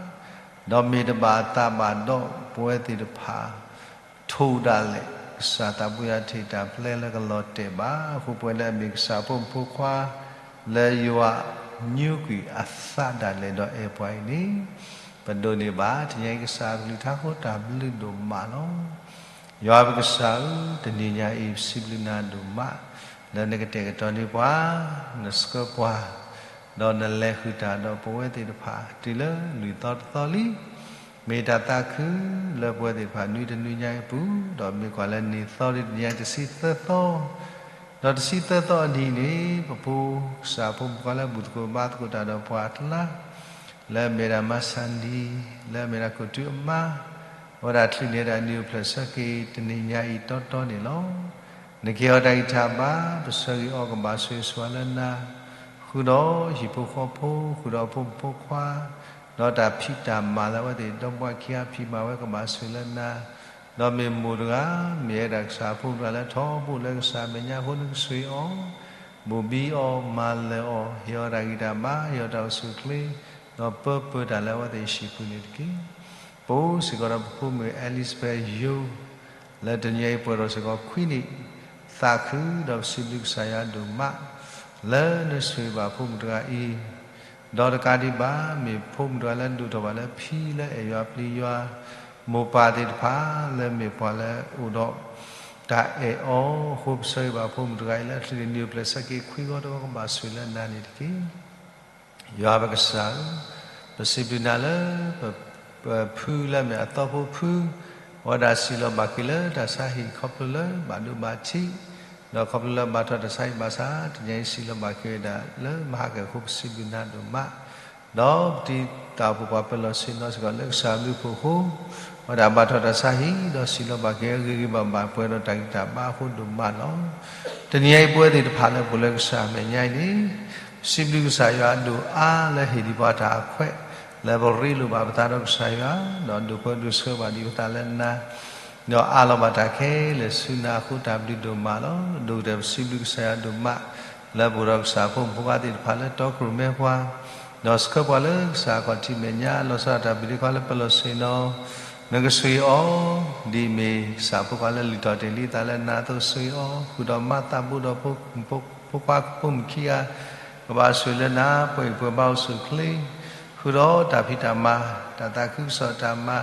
ဒီးမ့ၢ်တဘၣ်အသးဘၣ်ဒီးပဝဲသ့ၣ်တဖၣ် ထိၣ်ဒၣ်လဲာ် ကစၢ်သးပှ့ၤအထံးတၢ်ပျဲလၢကလီၤတဲာ်ဘၣ်. အဃိပဝဲလၢအမ့ၢ်ကစၢ်အဖိမုၣ်ဖိခွါ လၢယွၤညိကွံာ်အသးဒၣ်လဲာ်ဒီးအဲၣ်ပှၤအံၤန့ၣ်, ပဒိးန့ၢ်ဘၣ်တနံၤအံၤကစၢ်အကလုၢ်ကထါအဃိတၢ်ဘျုးဒိၣ်မးလီၤ. ယွၤပကစၢ်ဧၢ, တနံၤညါအံၤပစံးဘျုးနၤဒိၣ်မး လၢနကတဲာ်ကတီၤန့ၢ်ပှၤ, နဆှၢပှၤ, ဒီးနလဲၤဃုာ်တၢ်ဒီးပဝဲသ့ၣ်တဖၣ် တုၤလၢလွံၢ်သီတသီလံ. မ့ၢ်တၢ်သးခုလၢပဝဲသ့ၣ်တဖၣ် နွံတနွံညါအံၤအပူၤ, ဒီးမ့ၢ်ကွၢ်လၢနံၣ်သီတနံၤညါအံၤတဆံသၢသီ, ဒီးတဆံသၢသီအနံၤန့ၣ် ပဖိကစၢ်ဖိမုၣ်ဖိခွါလၢဘူၣ်သကိးဘါသကိးတၢ်ဒီးပှၤအကျါ လၢအမ့ၢ်ဒၣ်မၤစၢၤနံၤ, လၢအမ့ၢ်ဒၣ်ခိၣ်တုအမါ, အဝဲဒၣ်ချုးန့ၢ်ဒၣ်နံၣ်အိၣ်ဖျဲၣ်ဆၢက့ၤ တနံၤညါအံၤတီတီန့ၣ်လီၤ. နကဟ့ၣ်အီၤတၢ်ဂံၢ်တၢ်ဘါ, ပဆၢဂ့ၤအီၤကဘၣ်ဆိၣ်ဂ့ၤဆိၣ်ဝါလၢနၤ, ဃုာ်ဒီးဟံၣ်ဖိဃီဖိ, ဃုာ်ဒီးအဖိမုၣ်ဖိခွါ, ဒီးတၢ်ဖံးတၢ်မၤလၢအဝဲသ့ၣ်ဒီပုၢ်ဝဲၢ်ခံဂၤဖံးမၤဝဲကဘၣ်ဆိၣ်ဂ့ၤလၢနၤ, ဒီးမ့ၢ်မိၢ်တဂၤ, မ့ၢ်ဝဲဒၣ်ကစၢ်အဖိမုၣ်တဂၤလၢထီဘိလၢကစၢ်အမဲာ်ညါအဃိ နကဆိၣ်ဂ့ၤအီၤ, ဘိၣ်ဘံအီၤ, မၤလၢာ်အီၤ, ဟ့ၣ်အီၤတၢ်ဂံၢ်တၢ်ဘါ, ဟ့ၣ်အီၤတၢ်အိၣ်ဆူၣ်အိၣ်ချ့, ဒီးပၢပၢတၢ်လၢအဝဲသ့ၣ်ဟံၣ်ပူၤန့ၣ်တက့ၢ်. ပအိၣ်စ့ၢ်ကီးဒီးပဖိမုၣ် Elizabeth Yo လၢတနံၤအံၤပှဲၤဒီးစ့ၢ်ကီးခွံနံၣ်, သးခုဒီးပစံးဘျုးကစၢ်ယွၤဒိၣ်မး လၢနဆိၣ်ဂ့ၤဘၣ်ဖိမုၣ်တဂၤအံၤ, ဒီးတကးဒံးဘၣ် မ့ၢ်ဖိမုၣ်တဂၤလၢဒိၣ်ထီၣ်ဘၣ်လၢဖံလၢအဲၣ်ယွၤပျံၤယွၤ, မိၢ်ပၢ်သ့ၣ်တဖၣ်လၢမ့ၢ်ပှၤလၢအိၣ်ဒီးတၢ်အဲၣ်အီၤအဃိ ပဆၢဂ့ၤဘၣ်ဖိမုၣ်တဂၤအံၤ လၢအချုးန့ၢ်နံၣ်အိၣ်ဖျဲၣ်ဆၢက့ၤခွံဂီၤတဂီၤ ကဘၣ်ဆိၣ်ဂ့ၤလၢနၤန့ၣ်တက့ၢ်. ယွၤပကစၢ်ဧၢ, ပစံးဘျုးနၤလၢ ပဖုလၢအမ့ၢ်အသီဖိဖု, အဝဲဒၣ်စံးလီၤဘၣ်က့ၤလၢတၢ်ဆါဟံၣ်ခီဖျိလၢဘၣ်ဒိဘၣ်ထံး, ဒီးခီဖျိလၢဘၣ်ထီၣ်တၢ်ဆါဟံၣ်ဘၣ်ဆၣ် တနံၤအံၤစံးလီၤဘၣ်က့ၤဝဲဒၣ်လၢမၤဟါကဲၤအဃိ ပစံးဘျုးနၤဒိၣ်မး, ဒီးပတံၤသကိးပှၤပၢၤလီၢ်ဆ့ၣ်နီၤစ့ၢ်ကီးလၢကစၢ်အဘျုးအဖှိၣ်အဃိ, အဝဲဒၣ်ဘၣ်ထီၣ်တၢ်ဆါဟံၣ် ဒီးစံးလီၤဘၣ်က့ၤဂ့ၤဂ့ၤဘၣ်ဘၣ်ပှဲၤဒီးတၢ်ဂံၢ်တၢ်ဘါအဃိဒိၣ်မးလီၤ. တနံၤအံၤပဝဲသ့ၣ်တဖၣ်လၢပအိၣ်လၢကစၢ်အမဲာ်ညါအံၤန့ၣ် ပစံးဘျုးကစၢ်ယွၤအဒိၣ်အါလၢဟ့ၣ်ဒံးပှၤတၢ်အခွဲး လၢပရ့လိာ်ဘၣ်ပသးဒီးကစၢ်ယွၤ, ဒီးဒိးပၢဒိးဆှၢဘၣ်ဒံးပသးလၢနၤ, ဒီးအးလီၤဘၣ်တၢ်ခဲလၢာ်ဆူနၤအဃိတၢ်ဘျုးဒိၣ်မးလီၤ. ဒိၣ်ကတၢၢ်ပစံးဘျုးကစၢ်ယွၤဒိၣ်မး လၢပအိၣ်ဒီးကစၢ်အဖိမုၣ်ဖိခွါသ့ၣ်တဖၣ်လၢတီခိၣ်ရိၣ်မဲပှၤ, ဒီးဆှၢပှၤလၢကစၢ်အခီၣ်ထံးမဲာ်ညါ လီၤဆီဒၣ်တၢ်ဘျုးတခီလၢပၢၤလီၢ်ဆ့ၣ်နီၤ, နကဆိၣ်ဂ့ၤအီၤ, ဒ်အမ့ၢ်ကစၢ်ဖိခွါလၢလုၢ်ထီၣ်တ့ၢ်လံအသးလၢနၤအသိးဆိၣ်ဂ့ၤအီၤ, ဃုာ်ဒီးမၤသးဘူးဒီးဖိ ဖိခွါဖိမုၣ်ခံဂၤ, ကဘၣ်ဆိၣ်ဂ့ၤလၢနၤ ပှဲၤဂံၢ်ပှဲၤဘါအိၣ်ဆူၣ်အိၣ်ချ့, ဃုာ်ဒီးတၢ်ဖံးတၢ်မၤ, တၢ်သးခုကစီၣ်တၢ်မၤ,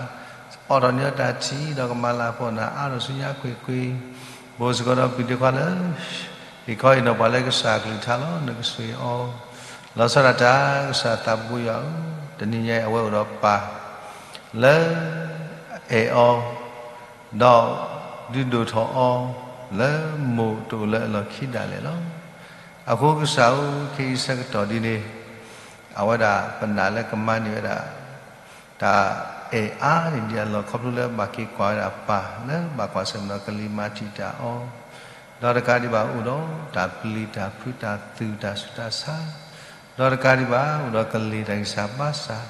အိးထီၣ်န့ၢ်အီၤတၢ်ထံၣ် ဒီးကမၤလၤကပီၤနၤအါထီၣ်ဆူညါကွ့ၢ်ကွ့ၢ်, ပအိၣ်စ့ၢ်ကီးဒီးပှၤတံၤသကိးလၢ ဟ့ၣ်ခီဟ့ၣ်နီၤပှၤလၢကစၢ်အကလုၢ်ကထါလီၤ. နကဆိၣ်ဂ့ၤအီၤ, လီၤဆီဒၣ်တၢ် ကစၢ်သးဘိယွၤဧၢ, တနံၤညါအံၤအဝဲအိၣ်ဒီးပၢ် လၢ အဲၣ်အီၤ, ဒီးဒုးဒိၣ်ထီၣ်အီၤ လၢမိၢ်တအိၣ်လၢအလီၢ်ခံဒၣ်လဲာ်လီၤ. အဃိကစၢ်ဧၢ, ခဲအံၤဆၢကတီၢ်ဒ်န့ၣ် အဝဲဒၣ်ပနာ်လၢကမၤန့ၢ်ဝဲဒၣ် တၢ်အဲၣ်အါန့ၢ်ဒံးအလီၢ် ခီဖျိလၢဘၣ်က့ၤကွၢ်ဝဲဒၣ်ပၢ် လၢဘၣ်ကွၢ်ဆၢၣ်မဲာ်ဒီးကလံၤမၤတံာ်တာ်အီၤ, ဒီးတကးဒံးဘၣ်အိၣ်ဒီးတၢ်ပျံၤတၢ်ဖုးတၢ်သူၣ်တၢ်ဆူးတၢ်ဆါ, ဒီးတကးဒံးဘၣ်အိၣ်ဒီးကလံၤတၢ်ဂံၢ်စၢ်ဘါစၢ်,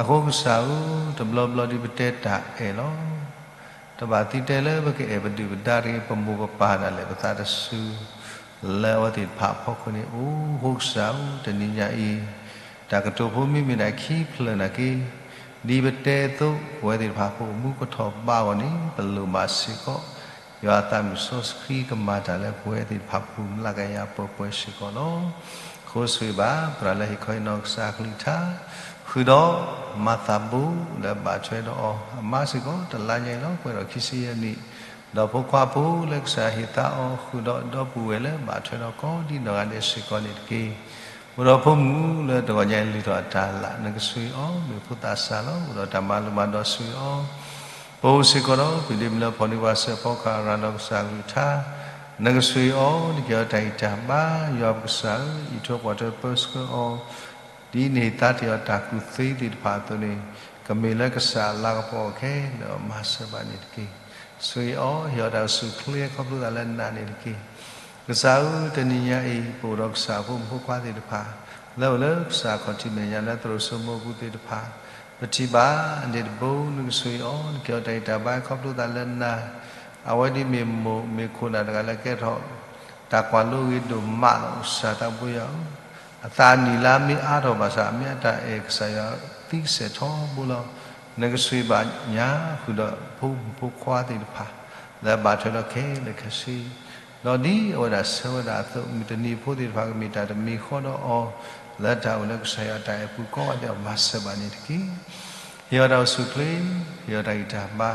အဃိကစၢ်ဧၢ, တဘျီဘျီဒ်ပတဲတၢ်အဲၣ်လီၤ. တဘၣ်သံတဲလၢပကအဲၣ်ပဒုၣ်ပဒါတဂ့ၤ, ပမိၢ်ပပၢ်ဒၣ်လဲာ် ပသးတစူၤ လၢအဝဲသ့ၣ်တဖၣ်အဖီခိၣ်န့ၣ်အိၣ်. အဃိကစၢ်ဧၢ, တနံၤညါအံၤ တၢ်ကတိၤဖိမ့မ့ၢ်ဒၣ်ခံဖျၢၣ်နာ်က့, ဒ်ပတဲအသိး ပဝဲသ့ၣ်တဖၣ်ဖိမူကထီၣ်ဘါအဂီၢ်န့ၣ် ပလိၣ်ဘၣ်စ့ၢ်ကီး ယွၤအသးမုၣ်စီဆှံကမၤတၢ်လၢပဝဲသ့ၣ်တဖၣ်ပူၤမျးကယၤပှဲၤပှဲၤစ့ၢ်ကီးလီၤ. အဃိဆိၣ်ဂ့ၤဘၣ် သရၣ်လၢဟ့ၣ်ခီဟ့ၣ်နီၤကစၢ်အကလုၢ်ကထါ, ဃုာ်ဒီးမၤသးဘူးလၢဘၣ်ထွဲဒီးအီၤ အမါစ့ၢ်ကီး တလါညါအံၤလီၤ ပှဲၤဒီးခံဆံယဲၢ်နံၣ်, ဒီးဖိခွါဖိလၢကစၢ်ဟ့ၣ်သါအီၤ ဃုာ်ဒီးဒီပုၢ်ဝဲၢ်လၢဘၣ်ထွဲဒီးကီးဒ်နီၢ်ဂၤဒဲးစ့ၢ်ကီးန့ၣ်တက့ၢ်. အိၣ်ဒီးဖိမုၣ်လၢတဂီၤညါအံၤလုၢ်ထီၣ်အတၢ်လၢ် နကဆိၣ်ဂ့ၤအီၤ, မ့ၢ်ဖိသၣ်စၢ်လီၤ အိၣ်ဒီးတၢ်မၤလိမၤဒိးဆိၣ်ဂ့ၤအီၤ, ပအိၣ်စ့ၢ်ကီးဒီးပဒ့မုၢ်လၢဖီၣ်န့ၢ်ပှၤစဲးဖီကဟၣ်ရၤဒီးကစၢ်ကလုၢ်ကထါ, နကဆိၣ်ဂ့ၤအီၤ, နကဟ့ၣ်အီၤတၢ်ဂံၢ်တၢ်ဘါ, ယွၤပကစၢ်ဧၢ, အံးထွဲကွၢ်ထွဲပၢဆှၢအီၤ, ဒ်နဟ့ၣ်သါတ့ၢ်အီၤတၢ်ကူၣ်သ့သ့ၣ်တဖၣ်အသိးန့ၣ်, ကမ့ၢ်လၢကစၢ်အလၤကပီၤအခဲလၢာ်အီၤမၤစၢၤဘၣ်န့ၣ်တက့ၢ်. ဆိၣ်ဂ့ၤအီၤ, ဟ့ၣ်အီၤတၢ်အိၣ်ဆူၣ်အိၣ်ချ့ခီဖျိသးလၢနၤန့ၣ်တက့ၢ်. ကစၢ်ဧၢ, တနံၤညါအံၤ ပအိၣ်ဒီးကစၢ်အဖိမုၣ်ဖိခွါသ့ၣ်တဖၣ် လၢအိၣ်လၢကစၢ်အခီၣ်ထံးမဲာ်ညါလၢသရိာ်စိမိၤအပူၤသ့ၣ်တဖၣ်, ပထံၣ်ဘၣ်အန့ၣ်တဘိ နကဆိၣ်ဂ့ၤအီၤ, နကဟ့ၣ်အီၤတၢ်ဂံၢ်တၢ်ဘါခီဖျိသးလၢနၤ, အဝဲဒ်မ့ၢ်မိၢ်မ့ၢ်ခိၣ်နၢ်တဂၤလၢကဲထီၣ် တၢ်ကွၢ်လိဂ့ၤဒိၣ်မးလီၤ. ကစၢ်သးဘိယွၤဧၢ, အသးနံၣ်လါမ့ၢ်အါထီၣ်ဘၣ်ဆၣ် အမ့ၢ်အတၢ်အဲၣ်ကစၢ်ယွၤသံကစဲာ်ထီဘိလီၤ. နကဆိၣ်ဂ့ၤဘၣ်ညါဃုာ်ဒီးဖိမုၣ်ဖိခွါသ့ၣ်တဖၣ် လၢအဘၣ်ထွဲဒီးခဲလၢာ်ခဲဆ့, ဒီးဒ်အဝဲဒၣ်ဆၢဝဲဒၣ်အသိး မုၢ်တနံၤဖိသ့ၣ်တဖၣ်ကမ့ၢ်တၢ်တမံၤဃီဒီးအီၤ လၢတၢ်အိၣ်လၢကစၢ်ယွၤအတၢ်အဲၣ်ပူၤကိးဂၤဒဲး မၤစၢၤဘၣ်န့ၣ်တက့ၢ်. ဟ့ၣ်အီၤတၢ်အိၣ်ဆူၣ်အိၣ်ချ့, ဟ့ၣ်အီၤတၢ်ဂံၢ်တၢ်ဘါ,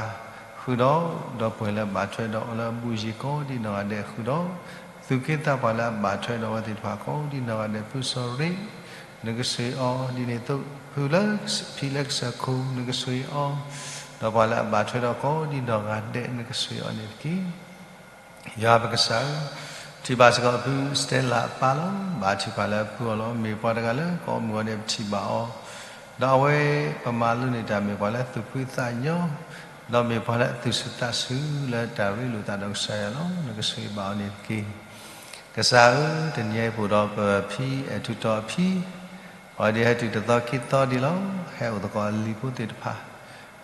ဃုာ်ဒီး ဒီပုၢ်ဝဲၢ်လၢအဘၣ်ထွဲဒီးအီၤလၢအဘူးအယံၤကိးဒ်နီၢ်ဂၤဒဲးဃုာ်ဒီး သူၣ်က့သးပှၢ်လၢအဘၣ်ထွဲဒီးအဝဲသ့ၣ်တဖၣ်ကိးဒ်နီၢ်ဂၤဒဲး ဖုစီၤရ့ၣ်, နကဆိၣ်ဂ့ၤအီၤဒ်န့ၣ်အသိး ဖုလၢ ဖံလၢကစၢၢ်ခိၣ် နကဆိၣ်ဂ့ၤအီၤ, ဒီးပှၤလၢအဘၣ်ထွဲဒီးကိးဒ်နီၢ်ဂၤဒဲး နကဆိၣ်ဂ့ၤအီၤန့ၣ်တက့ၢ်. ယွၤပကစၢ်ဧၢ, ထံၣ်ဘၣ်စ့ၢ်ကီးဖုစတဲလးအပၢ်လီၤ. ဘါထုကဖၣ်လၢအဖုအီၤလီၤ. မ့ၢ်ပှၤတဂၤလၢကိးမုၢ်ဂီၤဒဲးပထံၣ်ဘၣ်အီၤ, ဒီးအဝဲပမၤလိန့ၢ်တၢ်မ့ၢ်ပှၤလၢသူၣ်ဖှံသးညီ, ဒီးမ့ၢ်ပှၤလၢအသူၣ်ဆူၣ်သးဆူၣ်လၢတၢ်ရ့လိာ်သးဒီးကစၢ်ယွၤလီၤ. နကဆိၣ်ဂ့ၤဘၣ်အီၤန့ၣ်တက့ၢ်. ကစၢ်ဧၢ, တနံၤအံၤပအိၣ်ဒီးပဖံအဲၣ်ထူးတီၤအဖံ, အဝဲဒၣ်ဟဲတုၤတသီခံသီဒံးလီၤ. ဟဲအိၣ်သကိးအလံၤဖိသ့ၣ်တဖၣ်,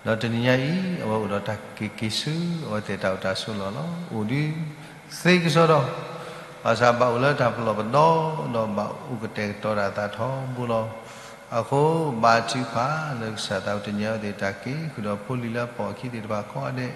ဒီးတနံၤညါအံၤ အဝဲအိၣ်ဒီးတၢ်က့ၤက့ၤဆူ အဝဲသ့ၣ်တၢ်အိၣ်တၢ်ဆိးလီၢ်လီၤ. အိၣ်ဒုးသ့ကစီဒီ, ဘၣ်ဆၣ်ဘၣ်အိၣ်လၢတၢ်ပလီၢ်ပဒီဒီး ဘၣ်အိၣ်ကတဲာ်ကတီၤတၢ်သးထီဘိလီၤ. အဃိ ဘါထုကဖၣ်လၢကစၢ်သးအိၣ် တနံၤအံၤအဝဲသ့ၣ်တၢ်က့ၤဃုာ်ဒီးဖိလံၤလၢအပိာ်အခံသ့ၣ်တဖၣ်ကိးဂၤဒဲး,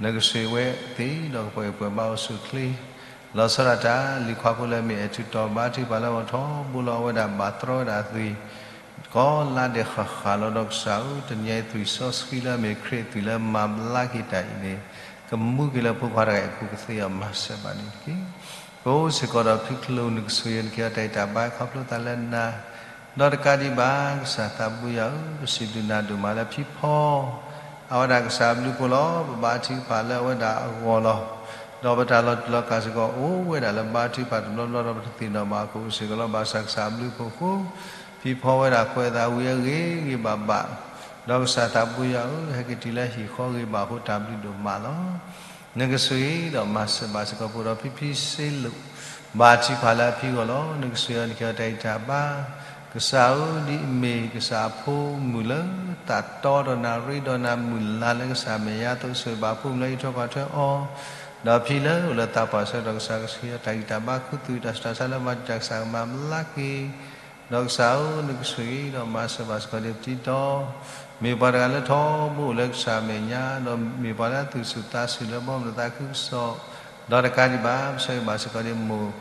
နကဆိၣ်ဂ့ၤဝဲသ့ၣ်ဒီးကပှဲၤဂံၢ်ပှဲၤဘါအိၣ်ဆူၣ်အိၣ်ချ့ လီၤဆီဒၣ်တၢ် လံၤခွါဖိလၢအမ့ၢ်အဲၣ်ထူးတီၤ ဘါထုကဖၣ်လၢအဂီၢ်ထီဘိလီၤ. အဝဲဒၣ်ဘၣ်တြီဝဲဒၣ်အသွံၣ် ကိးလါဒဲးဃၣ်ဃၣ်လီၤ. ဒီးကစၢ်ဧၢ, တနံၤအံၤသွံၣ်စီဆှံလၢအမ့ၢ်ခရံာ်အသွံၣ်လၢမၤဘျါက့ၤတၢ်အံၤန့ၣ် ကမူက့ၤလၢဖိခွါတဂၤအံၤအပူၤကသ့အီၤ မၤစၢၤဘၣ်န့ၣ်တက့ၢ်. ပအိၣ်စ့ၢ်ကီးဒီးဖုကျိၤ နကဆိၣ်ဂ့ၤအီၤ နကဟ့ၣ်အီၤတၢ်ဂံၢ်တၢ်ဘါ ခီဖျိသးလၢနၤ, ဒီးတကးဒံးဘၣ် ကစၢ်သးဘိယွၤဧၢ, ပစံးဘျုးနၤဒိၣ်မးလၢဖံဖီ အဝဲဒၣ်ကစၢ်အဘျုးအဖှိၣ်လီၤ. ပဘါထုကဖၣ်လၢအဝဲဒၣ်အဂီၢ်လီၤ. ဒီးပတၢ်လီၤတူာ်လီၤကာ်စ့ၢ်ကီး အိၣ်ဝဲဒၣ်လၢဘါထုကဖၣ်တဘျီဘျီဒီး ပတသ့ၣ်နီၣ်ဘၣ်အခိၣ်စ့ၢ်ကီးလီၤ. ဘၣ်ဆၣ်ကစၢ်အဘျုးအဖှိၣ်အဃိ ဖံဖီဝဲဒၣ်ကွဲးအသးဝံၤအဂ့ၤဂ့ၤဘၣ်ဘၣ်, ဒီးကစၢ်သးဘိယွၤဧၢ, ဟဲက့ၤတုၤလၢဟံၣ်ဃီဂ့ၤဘၣ်အဃိ တၢ်ဘျုးဒိၣ်မးလီၤ. နကဆိၣ်ဂ့ၤဒီးမၤစၢၤဘၣ်စ့ၢ်ကီး ပအိၣ်ဒီးဖံဖံစ့လိာ် ဘါထုကဖၣ်လၢအဖံအဂီၢ်လီၤ. နကဆိၣ်ဂ့ၤအီၤ နကဟ့ၣ်အီၤတၢ်ဂံၢ်တၢ်ဘါ, ကစၢ်ဧၢ, ဒ်အမ့ၢ်ကစၢ်အဖိမုၣ်လၢသးတီဒီးနၤ ရ့ဒီးနၤ မုၢ်လၢ်လၢကစၢ်မဲာ်ညါအသိး ဆိၣ်ဂ့ၤဘၣ်အဖိမုၣ်လၢအအံးထွဲကွၢ်ထွဲအီၤ, ဒီးဖံလၢအိၣ်လၢသးပှၢ်ဆၢကတီၢ် ကစၢ်ကဟ့ၣ်အီၤတၢ်ဂံၢ်တၢ်ဘါ ခူသူၣ်တၢ်ဆူးတၢ်ဆါလၢမၤတံာ်တာ် ကစၢ်ကမၤဘျါက့ၤ ဒီးကစၢ်ဧၢ, နကဆိၣ်ဂ့ၤဒီးမၤစၢၤဘၣ်စ့ၢ်ကီးဒ်ပတံဒီ, မ့ၢ်ပှၤတဂၤလၢထီဘိအိၣ်လၢကစၢ်အမဲာ်ညါ, ဒီးမ့ၢ်ပှၤလၢအသူၣ်ဆူၣ်သးဆူၣ်လၢဘီမုၢ်ဒီးသးခုကစီၣ်, ဒီးတကးဒံးဘၣ် ပဆၢဂ့ၤဘၣ်စ့ၢ်ကီးဒ်မိၢ်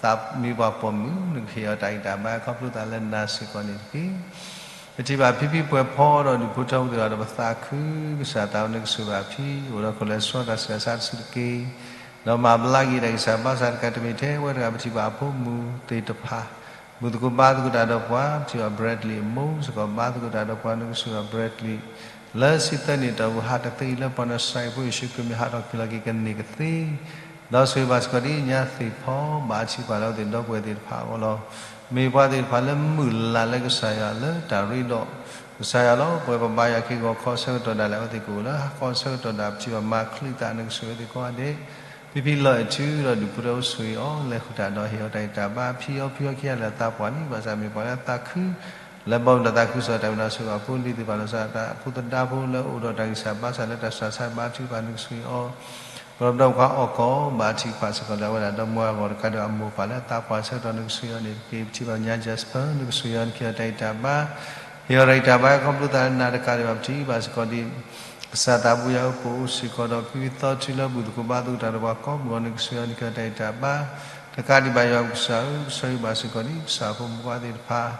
သးမ့ၢ်ပှၤပိာ်မုၣ် နကဟ့ၣ်အီၤတၢ်ဂံၢ်တၢ်ဘါ ခီဖျိသးလၢနၤစ့ၢ်ကီးန့ၣ်တက့ၢ်. ပထံၣ်ဘၣ်ဖံဖံပှဲၤဖီဒီးဒူၣ်ဖိထၢဖိသ့ၣ်တဖၣ်ဒီးပသးခု, ကစၢ်သးအိၣ် နကဆိၣ်ဂ့ၤဘၣ်ဖံ, အိၣ်ဒီးခိၣ်လၢအဆှီတၢ်ဆူးတၢ်ဆါတစုတက့ၢ်, ဒီးမၤဘျါက့ၤတၢ်ဂံၢ်စၢ်ဘါစၢ်တကးတမ့ၢ်ထဲဝဲတဂၤ ပထံၣ်ဘၣ်အဖိမုၣ်သ့ၣ်တဖၣ် ဘူၣ်သကိးဘါသကိးတၢ်ဒီးပှၤ, ပထံၣ်ဘၣ် Bradley အမိၢ်စ့ၢ်ကီး ဘါသကိးတၢ်ဒီးပှၤ နကဆိၣ်ဂ့ၤဘၣ် Bradley လၢဆံသၢနံၣ်တီၢ်ပူၤ ဟးတသ့လၢပှၤနီၢ်စဲးဖိ ယ့ၣ်ၡူးခရံာ်မ့ၢ်ဟးထီၣ်က့ၤလီၤက့ၤကန့ၢ်ကသ့, ဒီးဆိၣ်ဂ့ၤဘၣ်စ့ၢ်ကီးဒ်ညါသ့ၣ်ဖီ ဘါထုကဖၣ်လၢအဝဲသ့ၣ်ဒီပုၢ်ဝဲၢ်သ့ၣ်တဖၣ်အဂီၢ်လီၤ. မ့ၢ်ပှၤသ့ၣ်တဖၣ်လၢမုၢ်လၢ်လၢကစၢ်ယွၤလၢတၢ်ရ့ဒီးကစၢ်ယွၤလီၤ. ပဝဲပဘါယွၤက့ၤဂီၤခီဆၢကတီၢ်ဒၣ်လဲာ် အဝဲသ့ၣ်ကအိၣ်လၢဟါခီဆၢကတီၢ်ဒၣ် ပထံၣ်ဘၣ်မၤချုးသး နကဆိၣ်ဂ့ၤအဝဲသ့ၣ်ကိးဂၤဒဲး, ဖံဖံလီၤအဲၣ်ထူဒီးဒူၣ်ဖိထၢဖိဆိၣ်ဂ့ၤအီၤ လဲၤဃုာ်တၢ်ဒီးဟ့ၣ်အီၤတၢ်ဂံၢ်တၢ်ဘါ ဖံအီဖုအီခံဂၤလၢာ်သးပှၢ်န့ၣ် ဘၣ်ဆၣ်မ့ၢ်ပှၤလၢသးခု လၢဘီမုၢ်ဒီးသးခုကစီၣ် တၢ်မ့ၢ်တၢ်ဆိၣ်ဂ့ၤအဖိလံၤသ့ၣ်တဖၣ် နီၢ်ကစၢ်တၢ်အဖိသဒါဖိလၢအိၣ်ဒီးတၢ်ဂံၢ်စၢ်ဘါစၢ်လၢတၢ်ဆူးတၢ်ဆါ ဘါထုကဖၣ် နကဆိၣ်ဂ့ၤအီၤ, ပှၤဒီးပှၤခွါအီၣ်ကီၢ် ဘါထုကဖၣ်စ့ၢ်ကီးလၢအဝဲဒၣ်ဒီမါအဂီၢ် တကးဒံးဘၣ် အမိၢ်ပၢ်လၢသးပှၢ်ဆၢကတီၢ် နကဆိၣ်ဂ့ၤအီၤန့ၣ်တက့ၢ်. ပထံၣ်ဘၣ်ညါ Jasper နကဆိၣ်ဂ့ၤအီၤ နကဟ့ၣ်အီၤတၢ်ဂံၢ်တၢ်ဘါ ဟ့ၣ်အီၤတၢ်ဂံၢ်တၢ်ဘါ ခီဖျိသးလၢနၤတကးဒံးဘၣ် ပထံၣ်ဘၣ်စ့ၢ်ကီးဒ် ကစၢ်သးဘိယွၤဧၢ ပအိၣ်စ့ၢ်ကီးဒီး ဖံဖံသီထူလၢဘူၣ်သကိးဘါသကိးတၢ်ဒီးပှၤကိးမုၢ်ဂီၤ နကဆိၣ်ဂ့ၤအီၤ နကဟ့ၣ်အီၤတၢ်ဂံၢ်တၢ်ဘါ, တကးဒံးဘၣ် ယွၤပကစၢ်ဧၢ ပဆၢဂ့ၤဘၣ်စ့ၢ်ကီးဒ် ကစၢ်ဖိမုၣ်ဖိခွါသ့ၣ်တဖၣ်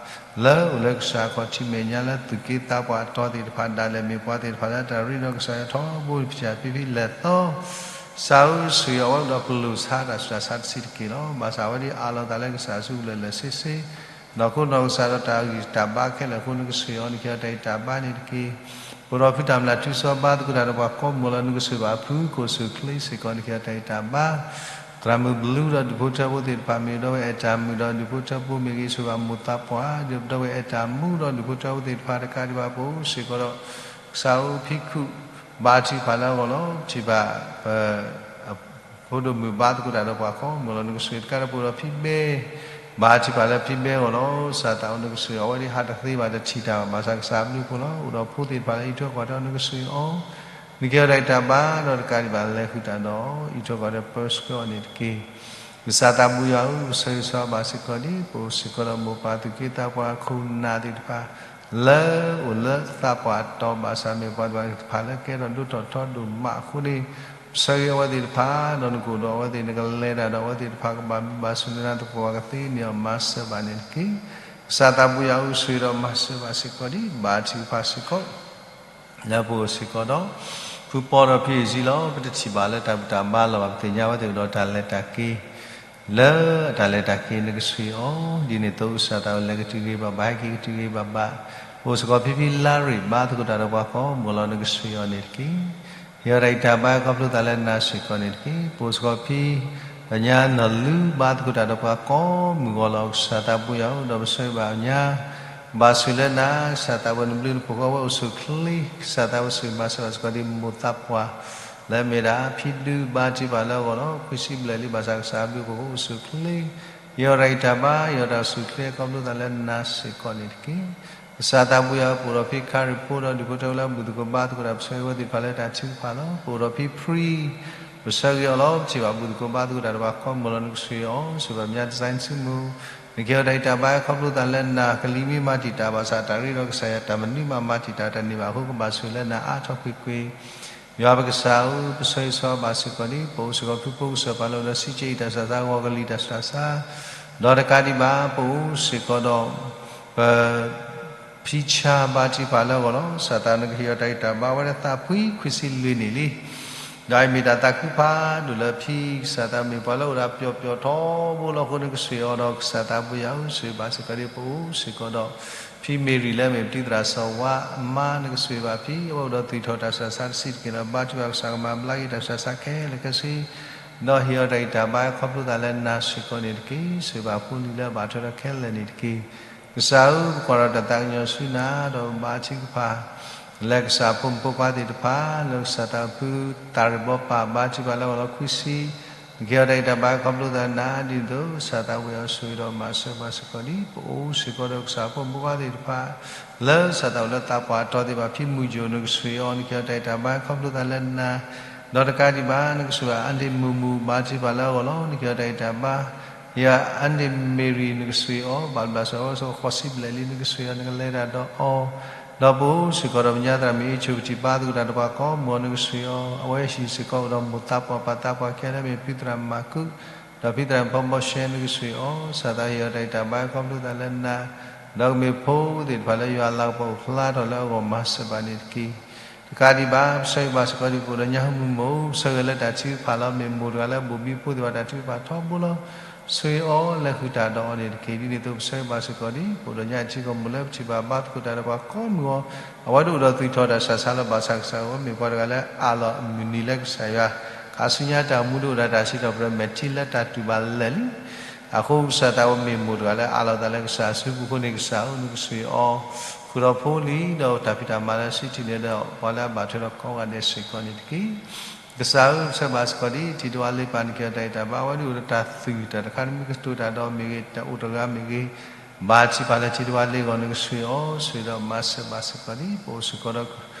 လၢအိၣ်လၢကစၢ်အခီၣ်ထံးမဲာ်ညါ လၢသူၣ်က့သးပှၢ်အတီၤသ့ၣ်တဖၣ်ဒၣ်လဲာ် မ့ၢ်ပှၤသ့ၣ်တဖၣ်လၢတၢ်ရ့ဒီးကစၢ်ယွၤထီဘိ ပထံၣ်ဘၣ်ဖံဖံလဲၤသီ ကစၢ်ဧၢ ဆိၣ်ဂ့ၤအဝဲဒီးပလိာ်ဆါတၢ်ဆူးတၢ်ဆါတဆံးတက့ၢ်လီၤ. ဘၣ်ဆၣ်အဝဲဒၣ်အးလီၤသးလၢကစၢ်အစုပူၤလၢာ်လၢာ်ဆ့ဆ့ နီၢ်ခိနီၢ်ကစၢ်ဒီးတၢ်ဂံၢ်တၢ်ဘါခဲလၢာ်အဃိ နကဆိၣ်ဂ့ၤအီၤ နကဟ့ၣ်အီၤတၢ်ဂံၢ်တၢ်ဘါန့ၣ်တက့ၢ်. ပအိၣ်ဒီးဖုတၢ်မျၢ်ထူစီဘါသကိးတၢ်ဒီးပှၤကိးမုၢ်ဂီၤလီၤ နကဆိၣ်ဂ့ၤဘၣ်အဖု ကအိၣ်ဆူၣ်အိၣ်ချ့စ့ၢ်ကီး နကဟ့ၣ်အီၤတၢ်ဂံၢ်တၢ်ဘါ, သရၣ်မုၣ်ဘလူဒီးဒူၣ်ဖိထၢဖိသ့ၣ်တဖၣ် မ့ၢ်ဒီပုၢ်ဝဲၢ်အဲၣ်တၢ်မုာ်ဒီးဒူၣ်ဖိထၢဖိမ့ၢ်ဂ့ၤ ဆိၣ်ဂ့ၤဘၣ်မိၢ်သးပှၢ် ဒီးဒီပုၢ်ဝဲၢ်အဲၣ်တၢ်မူဒီးဒူၣ်ဖိထၢဖိသ့ၣ်တဖၣ် တကးဒံးဘၣ်ပအိၣ်စ့ၢ်ကီးဒီး ကစၢ်ဧၢ ဖံခူၣ် ဘါထုကဖၣ်လၢအဂီၢ်လီၤ. ပထံၣ်ဘၣ်ပ ဖိဒိၣ်မုၣ်ဘါသကိးတၢ်ဒီးပှၤကိးမုၢ်ဂီၤလီၤ နကဆိၣ်ဂ့ၤတကးဒီးပအိၣ်ဒီးဖံဘဲ ဘါထုကဖၣ်လၢဖံဘဲအဂီၢ်လီၤ. ကစၢ်သးအိၣ် နကဆိၣ်ဂ့ၤအီၤ အဝဲဒၣ်ဟးတသ့ဘၣ် တထံၣ်တၢ်ဘၣ် ဘၣ်ဆၣ်ကစၢ်အဘျုးအဖှိၣ်လီၤ. အိၣ်ဒီးဖိသ့ၣ်တဖၣ်လၢအံးထွဲကွၢ်ထွဲအီၤ နကဆိၣ်ဂ့ၤအီၤ နကဟ့ၣ်အီၤတၢ်ဂံၢ်တၢ်ဘါဒီးတကးဒံးဘၣ်လဲၤဃုာ်တၢ်ဒီးအီၤ အံးထွဲကွၢ်ထွဲပၢဆှၢအီၤန့ၣ်တက့ၢ်. ကစၢ်သးဘိယွၤဧၢ, ပဆၢဂ့ၤဆၢဝါဘၣ်စ့ၢ်ကီးဒံး ပအိၣ်စ့ၢ်ကီးဒီးမိၢ်ပၢ်သူၣ်က့သးပှၢ်ခိၣ်နၢ်သ့ၣ်တဖၣ် လၢအိၣ်လၢသးပှၢ်တီၤဘၣ်ဆၣ် မ့ၢ်ပှၤသ့ၣ်တဖၣ်လၢကဲထီၣ်ဒိၣ်ထီၣ်ထီဒိၣ်မးအဃိန့ၣ် ပဆၢဂ့ၤအဝဲသ့ၣ်တဖၣ် ဒီးနကအိၣ်ဒီးအဝဲသ့ၣ် နကလဲၤတၢ်ဒီးအဝဲသ့ၣ်တဖၣ် ကဘၣ်မုာ်ဘၣ်စူၤလၢနၤသပှၢ်ပှၢ် ကသ့န့ၢ်အီၤမၤစၢၤဘၣ်န့ၣ်တက့ၢ်. ကစၢ်သးဘိယွၤဧၢ, ဆိၣ်ဂ့ၤဒီးမၤစၢၤဘၣ်စ့ၢ်ကီးဒံး ဘါထုကဖၣ်စ့ၢ်ကီး လၢပအိၣ်စ့ၢ်ကီးဒီး ဖုပီဒီးဖံအ့ၣ်စံလီၤ. ပတထံၣ်ဘၣ်လၢတၢ်ဘူၣ်တၢ်ဘါလီၤဘၣ်, ပသ့ၣ်ညါဝဲသ့ၣ်ကဒီးတၢ်လဲၤတၢ်က့ၤ လၢအတၢ်လဲၤတၢ်က့ၤနကဆှၢအီၤ, ဒ်န့ၣ်အသိးကစၢ်သးဝဲ လဲၤကတုၤဂ့ၤဘၣ်ဘၣ် ဟဲက့ၤကတုၤဂ့ၤဘၣ်ဘၣ်, ပအိၣ်စ့ၢ်ကီးဖံဖံလါရ့ၣ် ဘါသကိးတၢ်ဒီးပှၤကိးမုၢ်လီၤ နကဆှၢအီၤန့ၣ်တက့ၢ်. ဟ့ၣ်အီၤတၢ်ဂံၢ်တၢ်ဘါခီဖျိသးလၢနၤစ့ၢ်ကီးန့ၣ်တက့ၢ်. ပအိၣ်စ့ၢ်ကီးဖံ ပညါနီၢ်လူ ဘါသကိးတၢ်ဒီးပှၤကိးမုၢ်ဂီၤလီၤ. ကစၢ်သးဘိယွၤဧၢ, ဒီးပဆၢဂ့ၤဘၣ်ပညါ ဘၣ်ဆိၣ်လၢနၤ, ကစၢ်သးဝဲ နဘျုးနဖှိၣ်ဃီဝဲအိၣ်ဆူၣ်ချ့, ကစၢ်သးဝဲဆိၣ်ဂ့ၤမၤစၢၤဘၣ်စ့ၢ်ကီးဒ်မိၢ်သးပှၢ် လၢအမ့ၢ်ဒၣ်ဖံဒု ဘါထုကဖၣ်လၢအဂီၢ်လီၤ. ခွံဆံဘျဲၣ်လံ ဘၣ်ဆၣ်ကစၢ်အဘျုးအဖှိၣ်အိၣ်ဆူၣ်ချ့, ဟ့ၣ်အီၤတၢ်ဂံၢ်တၢ်ဘါ, ဟ့ၣ်အီၤတၢ်အိၣ်ဆူၣ်ချ့ခီဖျိသးလၢနၤစ့ၢ်ကီးန့ၣ်တက့ၢ်. ကစၢ်သးဘိယွၤဧၢ, ပအိၣ်ဒီးဖံခါရ့ၣ်ဖိဒီးဒူၣ်ဖိထၢဖိလၢအဘူၣ်သကိးဘါသကိးတၢ် ပဆၢဂ့ၤဝဲသ့ၣ်တဖၣ်လၢတၢ်ထုကဖၣ်လီၤ. ပအိၣ်ဒီးဖံဖြံ ပဆၢဂ့ၤအီၤလီၤ. ပထံၣ်ဘၣ်ဘူၣ်သကိးဘါသကိးတၢ်ဒီးပှၤကိးမုၢ်လီၤ နကဆှၢအီၤ, ဆိၣ်ဂ့ၤဘၣ်ပညါ design စုမူ, နကဟ့ၣ်အီၤတၢ်ဂံၢ်တၢ်ဘါခီဖျိသးလၢနၤ, ကလံၤမ့ၢ်မၤတံာ်တာ်ဘၣ်ဆၣ် တၢ်ရ့ဒီးကစၢ်ယွၤ တၢ်မနုၤမးမၤတံာ်တာ်တၢ်န့ၢ်ဘၣ်အဃိ ကဘၣ်ဆိၣ်လၢနၤအါထီၣ်ကွ့ၢ်ကွ့ၢ် ယွၤပကစၢ်ဧၢ, ပဆၢဂ့ၤဆၢဝါဘၣ်စ့ၢ်ကီးဒ် ပအိၣ်စ့ၢ်ကီးဖုဖိကစၢၢ်ပှၤလၢအိၣ်ဒီးစံးကဲအံၤတၢ်ဆူးတၢ်ဆါ ဂီၤကလံၤတၢ်ဆူးတၢ်ဆါ, ဒီးတကးဒံးဘၣ် ပအိၣ်စ့ၢ်ကီးဒီး ပ ဖံဆါ ဘါထုကဖၣ်လၢအဂီၢ်လီၤ. ကစၢ်သးနကဟ့ၣ်အီၤတၢ်ဂံၢ်တၢ်ဘါဝဲလၢသးဖှံခွံဆံလွံၢ်နံၣ်လံ. ဒီးအမ့ၢ်တၢ်သးခုဖးဒိၣ်လၢဖံ, ကစၢ်သးမ့ၢ်ပှၤလၢအိၣ်ဒီးပျီပျီထီဘိလီၤအဃိ နကဆှၢအီၤဒီး ကစၢ်သးဘိယွၤဧၢ, ဆိၣ်ဂ့ၤဘၣ်စ့ၢ်ကီးဒ် ပအိၣ်စ့ၢ်ကီးဒီး ဖံမ့ၢ်ရံၣ်လၢအမ့ၢ်ပတံၤသရၣ်စီၤဝါအမါ နကဆှၢဘၣ်ဖံ, အဝဲအိၣ်ဒီးသွံၣ်ထီၣ်တၢ်ဆူးတၢ်ဆါတစဲးတက့ၢ်လၢၤဘၣ်, ဘါထုကဖၣ်ကစၢ်ကမၤဘျါက့ၤတၢ်ဆူးတၢ်ဆါခဲလၢာ်ခဲဆ့, ဒီးဟ့ၣ်အီၤတၢ်ဂံၢ်တၢ်ဘါခီဖျိသးလၢနၤစ့ၢ်ကီးန့ၣ်တက့ၢ်. ဆိၣ်ဂ့ၤဘၣ်ဖိလံၤလၢအဘၣ်ထွဲဒီးခဲလၢာ်န့ၣ်တက့ၢ်. ကစၢ်ဧၢ, ပကွၢ်ထီၣ်တၢ်သးကညီၤဆူနၤ ဒီးဘါထုကဖၣ် လၢကစၢ်ဖိမုၣ်ဖိခွါသ့ၣ်တဖၣ် လၢကစၢ်သးဖု တၢ်ရ့ဘီပၢ် ဘါထုကဖၣ်လၢအဂီၢ်လီၤ ခွံဆံ, နကဟ့ၣ်အီၤတၢ်ဂံၢ်တၢ်ဘါခီဖျိသးလၢနၤ ဒ်သိးကစၢ်သးဝဲအီၤဆိၣ်ဂ့ၤဒီးမၤစၢၤဘၣ်စ့ၢ်ကီးဒ် ပအိၣ်စ့ၢ်ကီးဒီးကစၢ်ဖိမုၣ်ဖိခွါသ့ၣ်တဖၣ် လၢကစၢ်သးအိၣ်လၢသးပှၢ်တီၤသ့ၣ်တဖၣ် ဖံမုၢ်ယိာ် နကဆှၢအီၤ နကဟ့ၣ်အီၤတၢ်ဂံၢ်တၢ်ဘါခီဖျိသးလၢနၤ, ဒီးတကးဒံးဘၣ် နကဆှၢအါန့ၢ်မုၢ်မုၢ် ဘါထုကဖၣ်လၢအဂီၢ်လီၤ နကဟ့ၣ်အီၤတၢ်ဂံၢ်တၢ်ဘါ ယအါန့ၢ်မ့ၢ်ရံၣ် နကဆှၢအီၤ ဘၣ်ဘျၣ်စၢၤအဝဲစ့ၢ်ကီးဃိးဆံဘျဲၣ်လံ နကဆှၢအီၤ နကလဲၤတၢ်ဒီးအီၤ, ဒီးပအိၣ်စ့ၢ်ကီးဒီးပညါသရၣ်မုၣ်အ့ၣ်ဆိၣ် ပထံၣ်ဘါသကိးတၢ်ဒီးပှၤကိးမုၢ်အီၤ နကဆှၢအီၤ အဝဲဟံၣ်စ့ၢ်ကီးအိၣ်ဒီးမိၢ်သးပှၢ်ပၢ်သးပှၢ်ခဲလၢာ် မ့ၢ်ဖံသရၣ်မၤကူး ဒီးဖံသရၣ်ဖီဘီရှဲ နကဆှၢအီၤ ကစၢ်သးဟ့ၣ်အီၤတၢ်ဂံၢ်တၢ်ဘါခီဖျိသးလၢနၤ, ဒီးကမ့ၢ်ဖိသ့ၣ်တဖၣ်လၢယွၤလၤကပီၤအိၣ်ဖျါထီၣ်လၢအဂီၢ်မၤစၢၤဘၣ်န့ၣ်တက့ၢ်. တကးဒံးဘၣ် ပဆၢဂ့ၤဘၣ်စ့ၢ်ကီးဒ် ပအိၣ်ဒီးညါဟူမုၢ်မိၢ် ပဆၢဂ့ၤလၢတၢ်ထုကဖၣ်လီၤ မ့ၢ်မိၢ်တဂၤလၢဘိၣ်ဘံဖိသ့ၣ်တဖၣ်တၢ်ထုကဖၣ်ထီဘိလီၤ ဆိၣ်ဂ့ၤအီၤလဲၤဃုာ်တၢ်ဒီးအီၤန့ၣ်တက့ၢ်. ဒ်န့ၣ်အသိးပဆၢဂ့ၤဘၣ်စ့ၢ်ကီးဒ် ပအိၣ်ဒီးညါအထံကီၢ်မိၢ်လၢပထံၣ်ဘၣ်ဘါသကိးတၢ်ဒီးပှၤကိးမုၢ်အီၤ အဝဲဒၣ်အိၣ်ဒီးသွံၣ်ထီၣ်တၢ်ဆူးတၢ်ဆါလၢဘၣ်ဆၣ်ကစၢ်ဧၢ မ့ၢ်ပှၤတဂၤလၢအးလီၤအမုၢ်နံၤလၢကစၢ်ယွၤ ခါဆူညါတၢ်အိၣ်မူဒ်အိၣ်ဒီးတၢ်စံးထီၣ်ပတြၢၤ မဲာ်ထံလၢတၢ်တူၢ်ဘၣ်လၢာ်လံ အဃိကစၢ်သးဝဲမ့ၢ်မိၢ်တဂၤလၢအးလီၤသးလၢကစၢ်အစုပူၤအဃိန့ၣ် ကစၢ်ဧၢ နကဆှၢအီၤ ဃုာ်ဒီးဖိလံၤ ဒီးတၢ်ဖံးတၢ်မၤလၢစုထံၣ်န့ၣ်ဒီး ပှၤလၢအဘၣ်ထွဲဒီးကိးဂၤဒဲးစ့ၢ်ကီးန့ၣ်တက့ၢ်. ကစၢ်ဧၢ ပဆၢဘၣ်စ့ၢ်ကီးဒ် ထံတဝါလ့ပၢ် နကဟ့ၣ်အီၤတၢ်ဂံၢ်တၢ်ဘါ အဝဲဒၣ်အိၣ်ဒီးတၢ်သူၣ် တၢ်တခါတမံၤကတိၤတၢ်ဒီးမ့ၢ်ဂ့ၤ တၢ်အိၣ်တဂၤမ့ၢ်ဂ့ၤ ဘါထုကဖၣ်လၢထံတဝါလ့အဂီၢ် နကဆှၢအီၤ ဆိၣ်ဂ့ၤဒီးမၤစၢၤဘၣ်စ့ၢ်ကီးဒ် ပအိၣ်စ့ၢ်ကီးဒီး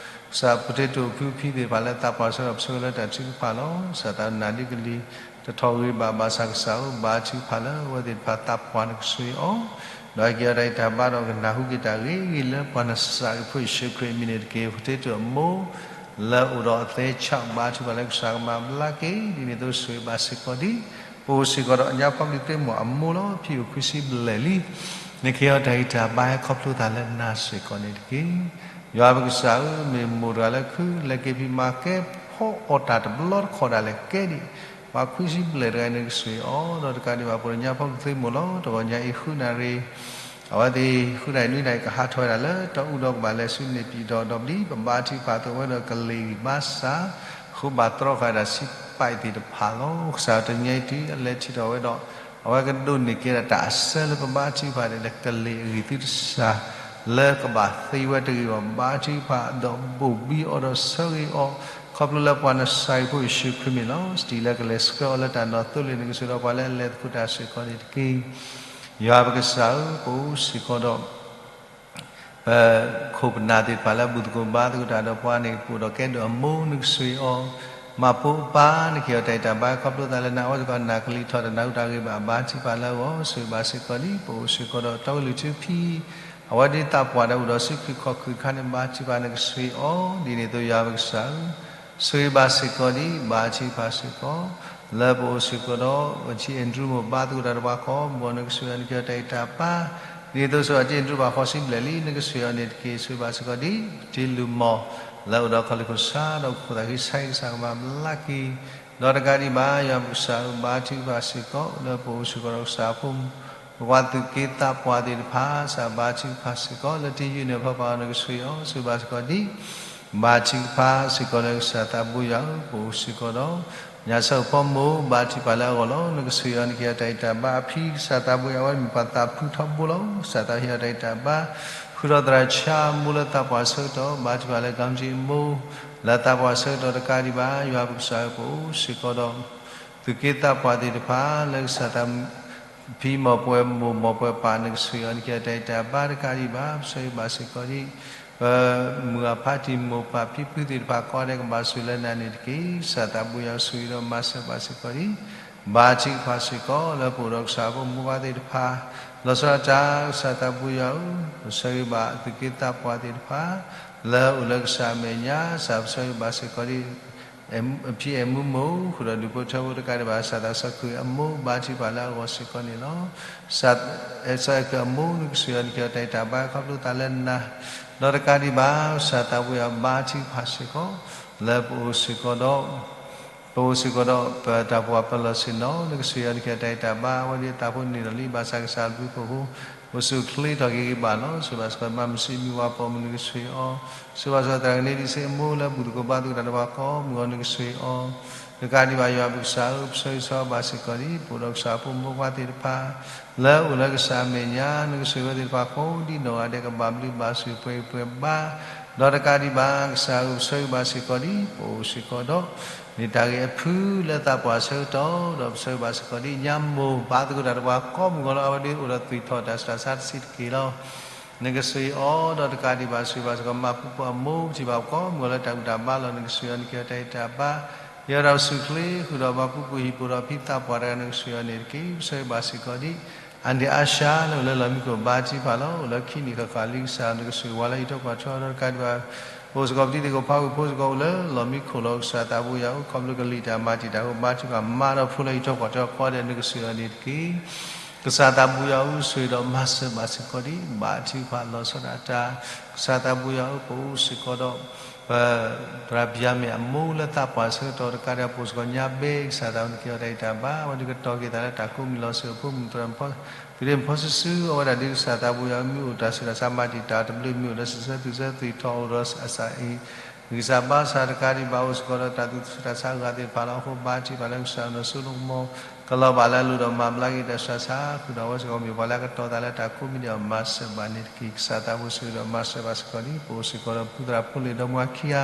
ကစၢ် potato ဖုဖံသ့ၣ်တဖၣ်လၢသးပှၢ်စၢၤဒီး ပဆၢဂ့ၤလၢတၢ်ထုကဖၣ်လီၤ. ကစၢ်သးနာ်ဒ်ကလံၤ တထီၣ်ဂ့ၤဘၣ်ဘၣ်ဆၣ်ကစၢ်ဧၢ ဘါထုကဖၣ်လၢအဝဲသ့ၣ်တဖၣ်သးပှၢ် နကဆှၢအီၤ ဒီးဟ့ၣ်အီၤတၢ်ဂံၢ်တၢ်ဘါဒီးကနၢ်ဟူက့ၤတၢ်ဂ့ၤဂ့ၤလၢပှၤနစၢ်အံၤဖိယ့ၣ်ၡူးခရံာ်အမံၤန့ၣ်တက့ၢ်. potato အမိၢ် လၢအိၣ်ဒီးအသဲဆး ဘါထုကဖၣ်လၢကစၢ်ကမၤဘျါက့ၤ ဒ်န့ၣ်အသိးဆိၣ်ဂ့ၤဘၣ်စ့ၢ်ကီးဒ် ပအိၣ်စ့ၢ်ကီးဒီးညါဖီပျံၤသ့မိၢ်အမိၢ်လီၤ. ဖံအိၣ်ခွံဆံဘျဲၣ်လံ နကဟ့ၣ်အီၤတၢ်ဂံၢ်တၢ်ဘါဟဲခီဖျိသးလၢနၤစ့ၢ်ကီးန့ၣ်တက့ၢ်. ယွၤပကစၢ်ဧၢ မ့ၢ်မိၢ်တဂၤလၢခု လဲၤက့ၤဖံးမၤကဲဖီအီၣ်တၢ်တဘျီတခီၣ်ဒၣ်လဲာ်ကဲဒံး ပှၤခွံဆံဘျဲၣ်တဂၤ နကဆှၢအီၤ ဒီးတကးဒံးဘၣ် ပအိၣ်ဒီးညါဖီပျံၤသ့မိၢ်လီၤ. တဂီၤညါအံၤဃုနၣ်ရံၣ် အဝဲသ့ၣ်ဃုနၣ်ရံၣ်နွံနၣ်ရံၣ်ကဟးထီၣ်ဝဲဒၣ်လၢတၢ်အူဒီးကဘၣ်လဲၤဆူန့ၣ်ပံၤဒီး ဒီးဘျံၤ ပဘါထုကဖၣ်သိးဝဲဒီးကလ့ၤဂံၢ်ဘါစၢ် ဃုဘၣ်တြီဃာ်ဒၣ်ဆံးပာ်သ့ၣ်တဖၣ်လီၤ. ကစၢ်တနံၤအံၤတုၤအလဲၤထံၣ်ထီၣ်ဝဲဒီး အဝဲကဒိးန့ၢ်က့ၤဒၣ်တၢ်အဆၢလၢပဘါထုကဖၣ်န့ၣ် လၢကလ့ၤအဂံၢ်သုတစၢ် လၢကဘၣ်သ့ဝဲတဂ့ၤဘၣ် ဘါထုကဖၣ်ဒီးဘိၣ်ဘံအီၤဒီးဆၢဂ့ၤအီၤ ခီဖျိလၢပှၤနစၢ်အံၤဖိယ့ၣ်ၡူးခရံာ်မ့ၢ်လီၤ. စတံၤလၢကလဲၤဆှၢအီၤလၢတၢ်နီၣ်သိလ့ၣ် နကဆှၢဒီးပှၤလၢအလဲၤသကိးတၢ်စ့ၢ်ကီးန့ၣ်တက့ၢ်. ယွၤပကစၢ်ဧၢ ပအိၣ်စ့ၢ်ကီးဒီး ပခိၣ်ပနၢ်သ့ၣ်တဖၣ်လၢအဘူၣ်သကိးဘါသကိးတၢ်ဒီးပှၤန့ၣ် ပအိၣ်ဒီးကဲဒိၣ်အမိၢ်နကဆှ့အီၤ, မၤဖိပၢ်နကဟ့ၣ်အီၤတၢ်ဂံၢ်တၢ်ဘါ ခီဖျိသးလၢနၤအဝဲစ့ၢ်ကီး နၢ်ကလံၤထီၣ်တၢ်နၢ်ဟူတၢ်ဂ့ၢ်ဘၣ် ဘါထုကဖၣ်လၢအဂီၢ် ဆိၣ်ဂ့ၤဘၣ်စ့ၢ်ကီးဒ် ပအိၣ်စ့ၢ်ကီးဒီးတီကလုၢ်ထူဖံ အဝဲဒ်သးပှၢ်ဒီးအိၣ်ဒီးစုခူၣ်ခီၣ်ခူၣ်တခါန့ၣ် ဘါထုကဖၣ်နကဆှ့အီၤ ဒ်န့ၣ်အသိးယွၤပကစၢ်ဧၢ ဆိၣ်ဂ့ၤဘၣ်စ့ၢ်ကီးဒ် ဘါထုကဖၣ်စ့ၢ်ကီး လၢပအိၣ်စ့ၢ်ကီးဒီး အဆံးအဲၣ်ဒရူးမိၢ်ဘါသကိးတၢ်ဒီးပှၤကိးမုၢ်ဂီၤ နကဆှ့အီၤနကဟ့ၣ်အီၤတၢ်ဂံၢ်တၢ်ဘါ ဒ်န့ၣ်အသိး အဆံးအဲၣ်ဒရူးဘၣ်ဃီဆံဘျဲၣ်လံ နကဆှ့အီၤန့ၣ်တက့ၢ် ဆိၣ်ဂ့ၤဘၣ်စ့ၢ်ကီးဒ် ပတံၤလုၢ်မီၢ် လၢအိၣ်ဒီးခီၣ်လ့ၢ်ခိၣ်ဆါ ဒီးခိၣ်သးဃံဆါဟံၣ်ကစၢ်ကမၤဘျါက့ၤ ဒီးတကးဒံးဘၣ် ယွၤပကစၢ်ဧၢ ဘါထုကဖၣ်စ့ၢ်ကီး လၢပအိၣ်စ့ၢ်ကီးဒီးကစၢ်ဖိမုၣ် ပကွၢ်သူၣ်က့သးပှၢ်သ့ၣ်တဖၣ် ကစၢ်ဘါထုကဖၣ်စ့ၢ်ကီး လၢတံၤယုၢ်န့ၣ်ဖီပာ်အီၤ နကဆှ့အီၤ ဆိၣ်ဂ့ၤဘၣ်စ့ၢ်ကီးဒ် ဘါထုကဖၣ်စ့ၢ်ကီးလၢကစၢ်သးဘိယွၤဧၢ ပအိၣ်စ့ၢ်ကီးဒီး ညၣ်ဆၢဖိမိၢ် ဘါထုကဖၣ်လၢအဂီၢ်လီၤ နကဆှ့အီၤနကဟ့ၣ်အီၤတၢ်ဂံၢ်တၢ်ဘါ အဖံကစၢ်သးဘိယွၤ အဝဲမ့ၢ်ပှၤသးဖုထီဘိလီၤ ကစၢ်သးဟ့ၣ်အီၤတၢ်ဂံၢ်တၢ်ဘါ ဃုာ်ဒီးသရၣ်ဆါမိၢ်လၢသးပှၢ်ဆၢကတီၢ် ဘါထုကဖၣ်လၢကံၣ်ကံၣ်အမိၢ် လၢသးပှၢ်ဆၢကတီၢ်တကးဒံးဘၣ် ယွၤပကစၢ်ဧၢ ပအိၣ်စ့ၢ်ကီးဒီး သူၣ်က့သးပှၢ်သ့ၣ်တဖၣ် လၢကစၢ်သး ဖံမီၢ်ပှဲၤမိၢ်မီၢ်ပှဲၤပၢ် နကဆှ့အီၤနကဟ့ၣ်အီၤတၢ်ဂံၢ်တၢ်ဘါတကးဒံးဘၣ် ပဆိၣ်ဂ့ၤဘၣ်စ့ၢ်ကီးဒ် ပမုၢ်အဖါတံၢ်မိၢ်ပၢ်ဖံဖုသ့ၣ်တဖၣ် ကိးဂၤဒဲးကဘၣ်ဆိၣ်ဂ့ၤလၢနၤန့ၣ်တက့ၢ် ကစၢ်သးဘိယွၤဆိၣ်ဂ့ၤဒီးမၤစၢၤဘၣ်စ့ၢ်ကီးဒ် ဘါထုကဖၣ်စ့ၢ်ကီး လၢပအိၣ်ဒီးကစၢ်ဖိမုၢ်ဘါသ့ၣ်တဖၣ် လီၤဆီဒၣ်တၢ် ကစၢ်သးဘိယွၤဧၢ ပဆိၣ်ဂ့ၤဘၣ်သူၣ်က့သးပှၢ်သ့ၣ်တဖၣ် လၢအိၣ်လၢကစၢ်အမဲာ်ညါ ကစၢ်ပဆိၣ်ဂ့ၤဘၣ်စ့ၢ်ကီးဒ် အဖံအဲၣ်မူမိၢ် ဃုာ်ဒီးဒူၣ်ဖိထၢဖိတကးဒံးဘၣ် ကစၢ်သးစီဆှံအမိၢ် ဘါထုကဖၣ်လၢအဂီၢ်စ့ၢ်ကီးန့ၣ်လီၤ. ကစၢ်အဲၣ်စီအဲၣ်ကၢအမိၢ် နကဆှ့အီၤနကဟ့ၣ်အီၤတၢ်ဂံၢ်တၢ်ဘါ ခီဖျိသးလၢနၤ ဒီးတကးဒံးဘၣ် ကစၢ်သးဘိယွၤဘါထုကဖၣ်စ့ၢ်ကီး လၢပအိၣ်စ့ၢ်ကီးဒီး ပအိၣ်စ့ၢ်ကီးဒီး ပတၢ်ပှၢ်ပလီၢ်ဆ့ၣ်နီၤ နကဆှ့အီၤနကဟ့ၣ်အီၤတၢ်ဂံၢ်တၢ်ဘါ အဝဲဒ်အသးဖိန့ၣ်ဒီးလံ ဘၣ်ဆၣ်ကစၢ်ဘျုးဖှိၣ်ဖိ အိၣ်ဆူၣ်အိၣ်ချ့ထီၣ်က့ၤဂ့ၤဘၣ်လီၤ. ဆိၣ်ဂ့ၤဘၣ်စ့ၢ်ကီးမၤမုၢ်ဆ့ၣ်မံဝၤပိာ်မုၣ် နကဆှ့အီၤ ဆိၣ်ဂ့ၤဘၣ်စ့ၢ်ကီးသရၣ်ကန့ဒံစ့အမိၢ် လၢဘူၣ်သကိးဘါသကိးတၢ်ဒီးပှၤကိးမုၢ်ဂီၤ နကဆှ့အီၤ တကးဒံးဘၣ် ယွၤပကစၢ်ဧၢ ပဆိၣ်ဂ့ၤဘၣ်စ့ၢ်ကီးဒ် ပအိၣ်ဒီးကစၢ်ဖိမုၢ်ဘါသ့ၣ်တဖၣ် လၢအိၣ်လၢကစၢ်အမဲာ်ညါ နကဆှ့ဝဲသ့ၣ်တဖၣ်ကိးဒ်နီၢ်ဂၤဒဲး ကဘၣ်ဘျုးဘၣ်ဆိၣ်ပှဲၤဂံၢ်ပှဲၤဘါ ဒီးတကးဒံးဘၣ် ကစၢ်ဧၢ ပဆိၣ်ဂ့ၤဘၣ်စ့ၢ်ကီးဒ် ပအိၣ်စ့ၢ်ကီးဒီး န့ၢ်တၢ်ဂ့ၢ်အဖုလၢသးပှၢ်ဆၢကတီၢ် ဒီးပဆိၣ်ဂ့ၤဘၣ်စ့ၢ်ကီးဒ် ညါမိၢ်ဘါသကိးတၢ်ဒီးပှၤကိးမုၢ်ဂီၤလၢအဝဲဒၣ်အိၣ်ဒီးသွံၣ်ထီၣ်တၢ်ဆူးတၢ်ဆါတဆံးတက့ၢ်လီၤ. နကဆှ့အီၤ ဒီးတကးဒံးဘၣ် ဆိၣ်ဂ့ၤဘၣ်စ့ၢ်ကီး မၤပူၤပိာ်အမိၢ် ပထံၣ်ဘၣ်ပှၤကိးမုၢ်ဂီၤလၢတၢ်ဘူၣ်တၢ်ဘါလီၤ နကဆှ့အီၤ နကဟ့ၣ်အီၤတၢ်ဂံၢ်တၢ်ဘါ ယဲဒီးပဆူၣ်ချ့ ဃုာ်ဒီးပှၤကူပူၤဟံၣ်ပူၤဒီးဖံသးပှၢ်တဂၤ နကဆှ့အီၤန့ၣ်တက့ၢ်. ပဆိၣ်ဂ့ၤဘၣ်စ့ၢ်ကီးဒ် အါန့ၢ်အါစှၤလၢအိၣ်လၢလီၢ်မံခိၣ် ဘါထုကဖၣ်လီၤ. အိၣ်လၢခံနံၣ်ဃၣ်ဃၣ်လံ ကစၢ်နကဆှ့ဝဲလၢဟံၣ်ထိးကွၢ်ထိး ဒီးတကးဒံးဘၣ် ပအိၣ်စ့ၢ်ကီးပတံၤသကိးဖိဝံၤဖိစ့ၢ်ကီးအိၣ်လၢလီၢ်မံခိၣ်လီၤ. ကစၢ်သးဘိယွၤဧၢ ခီဖျိကလံၤတၢ်မၤတံာ်တာ်ဖိ ဘါထုကဖၣ်မၤဒီးဖိလၢဟံၣ်ထိးကွၢ်ထိးကိးဂၤဒဲး နကဆှ့အီၤန့ၣ်တက့ၢ်. ကစၢ်သးဘိယွၤဧၢ ဆိၣ်ဂ့ၤဒီးမၤစၢၤဘၣ်စ့ၢ်ကီးဒ် ဘါထုကဖၣ်လီၤဆီဒၣ်တၢ် ကစၢ်သးဘိယွၤဧၢ ပအိၣ်စ့ၢ်ကီးဒီး ပသရၣ်ပယါမဲာ်အမိၢ်လၢသးပှၢ်ဆၢကတီၢ်တကးဒံး ပအိၣ်စ့ၢ်ကီးညါဘဲ ကစၢ်သးဘိယွၤ နကဟ့ၣ်အီၤတၢ်ဂံၢ်တၢ်ဘါ အဝဲဒၣ်ကတီၤက့ၤသးလၢတၢ်ကိးမံၤလီၤစၢၤအဖိမုၣ်သရၣ် သုးရ့ၣ်ဖီစုာ်စုာ် အဝဲဒၣ်ဒ်ကစၢ်သးဘိယွၤ မ့ၢ်အိၣ်တၢ်ဆူးတၢ်ဆါမၤတံာ်တာ်တဘျုး မ့ၢ်အိၣ်ဒီးစံးဆၢသွံၣ်ဆၢသွံၣ်ထီၣ် အိၣ်ဒီးအစၢ်အံၤ ဂံၢ်စၢ်ဘါစၢ်တကးဒံးဘၣ် အိၣ်စ့ၢ်ကီးဒီးတၢ်သူၣ်ဆူၣ်တၢ်ဆါအဂၤသ့ၣ်တဖၣ်လီၤ. အဃိဘါထုကဖၣ်လၢကစၢ်နီၢ်စိလိၤကမီၤ ကလီၤဘၣ်လၢအလိၤဒီးမၤဘျါက့ၤတၢ်ဆူးတၢ်ဆါ ဃုာ်ဒီးအဝဲစ့ၢ်ကီးမ့ၢ်ပှၤလၢအကတီၤသးလၢတၢ်ကိးမံၤဒဲးအီၤ မၤစၢၤဘၣ်န့ၣ်တက့ၢ်. ကစၢ်သးဘိဆိၣ်ဂ့ၤဒီးမၤစၢၤဘၣ်စ့ၢ်ကီးဒ် ပအိၣ်စ့ၢ်ကီးဒီးပူသရၣ်ဖိလ့ၣ်ဒီမါခံဂၤ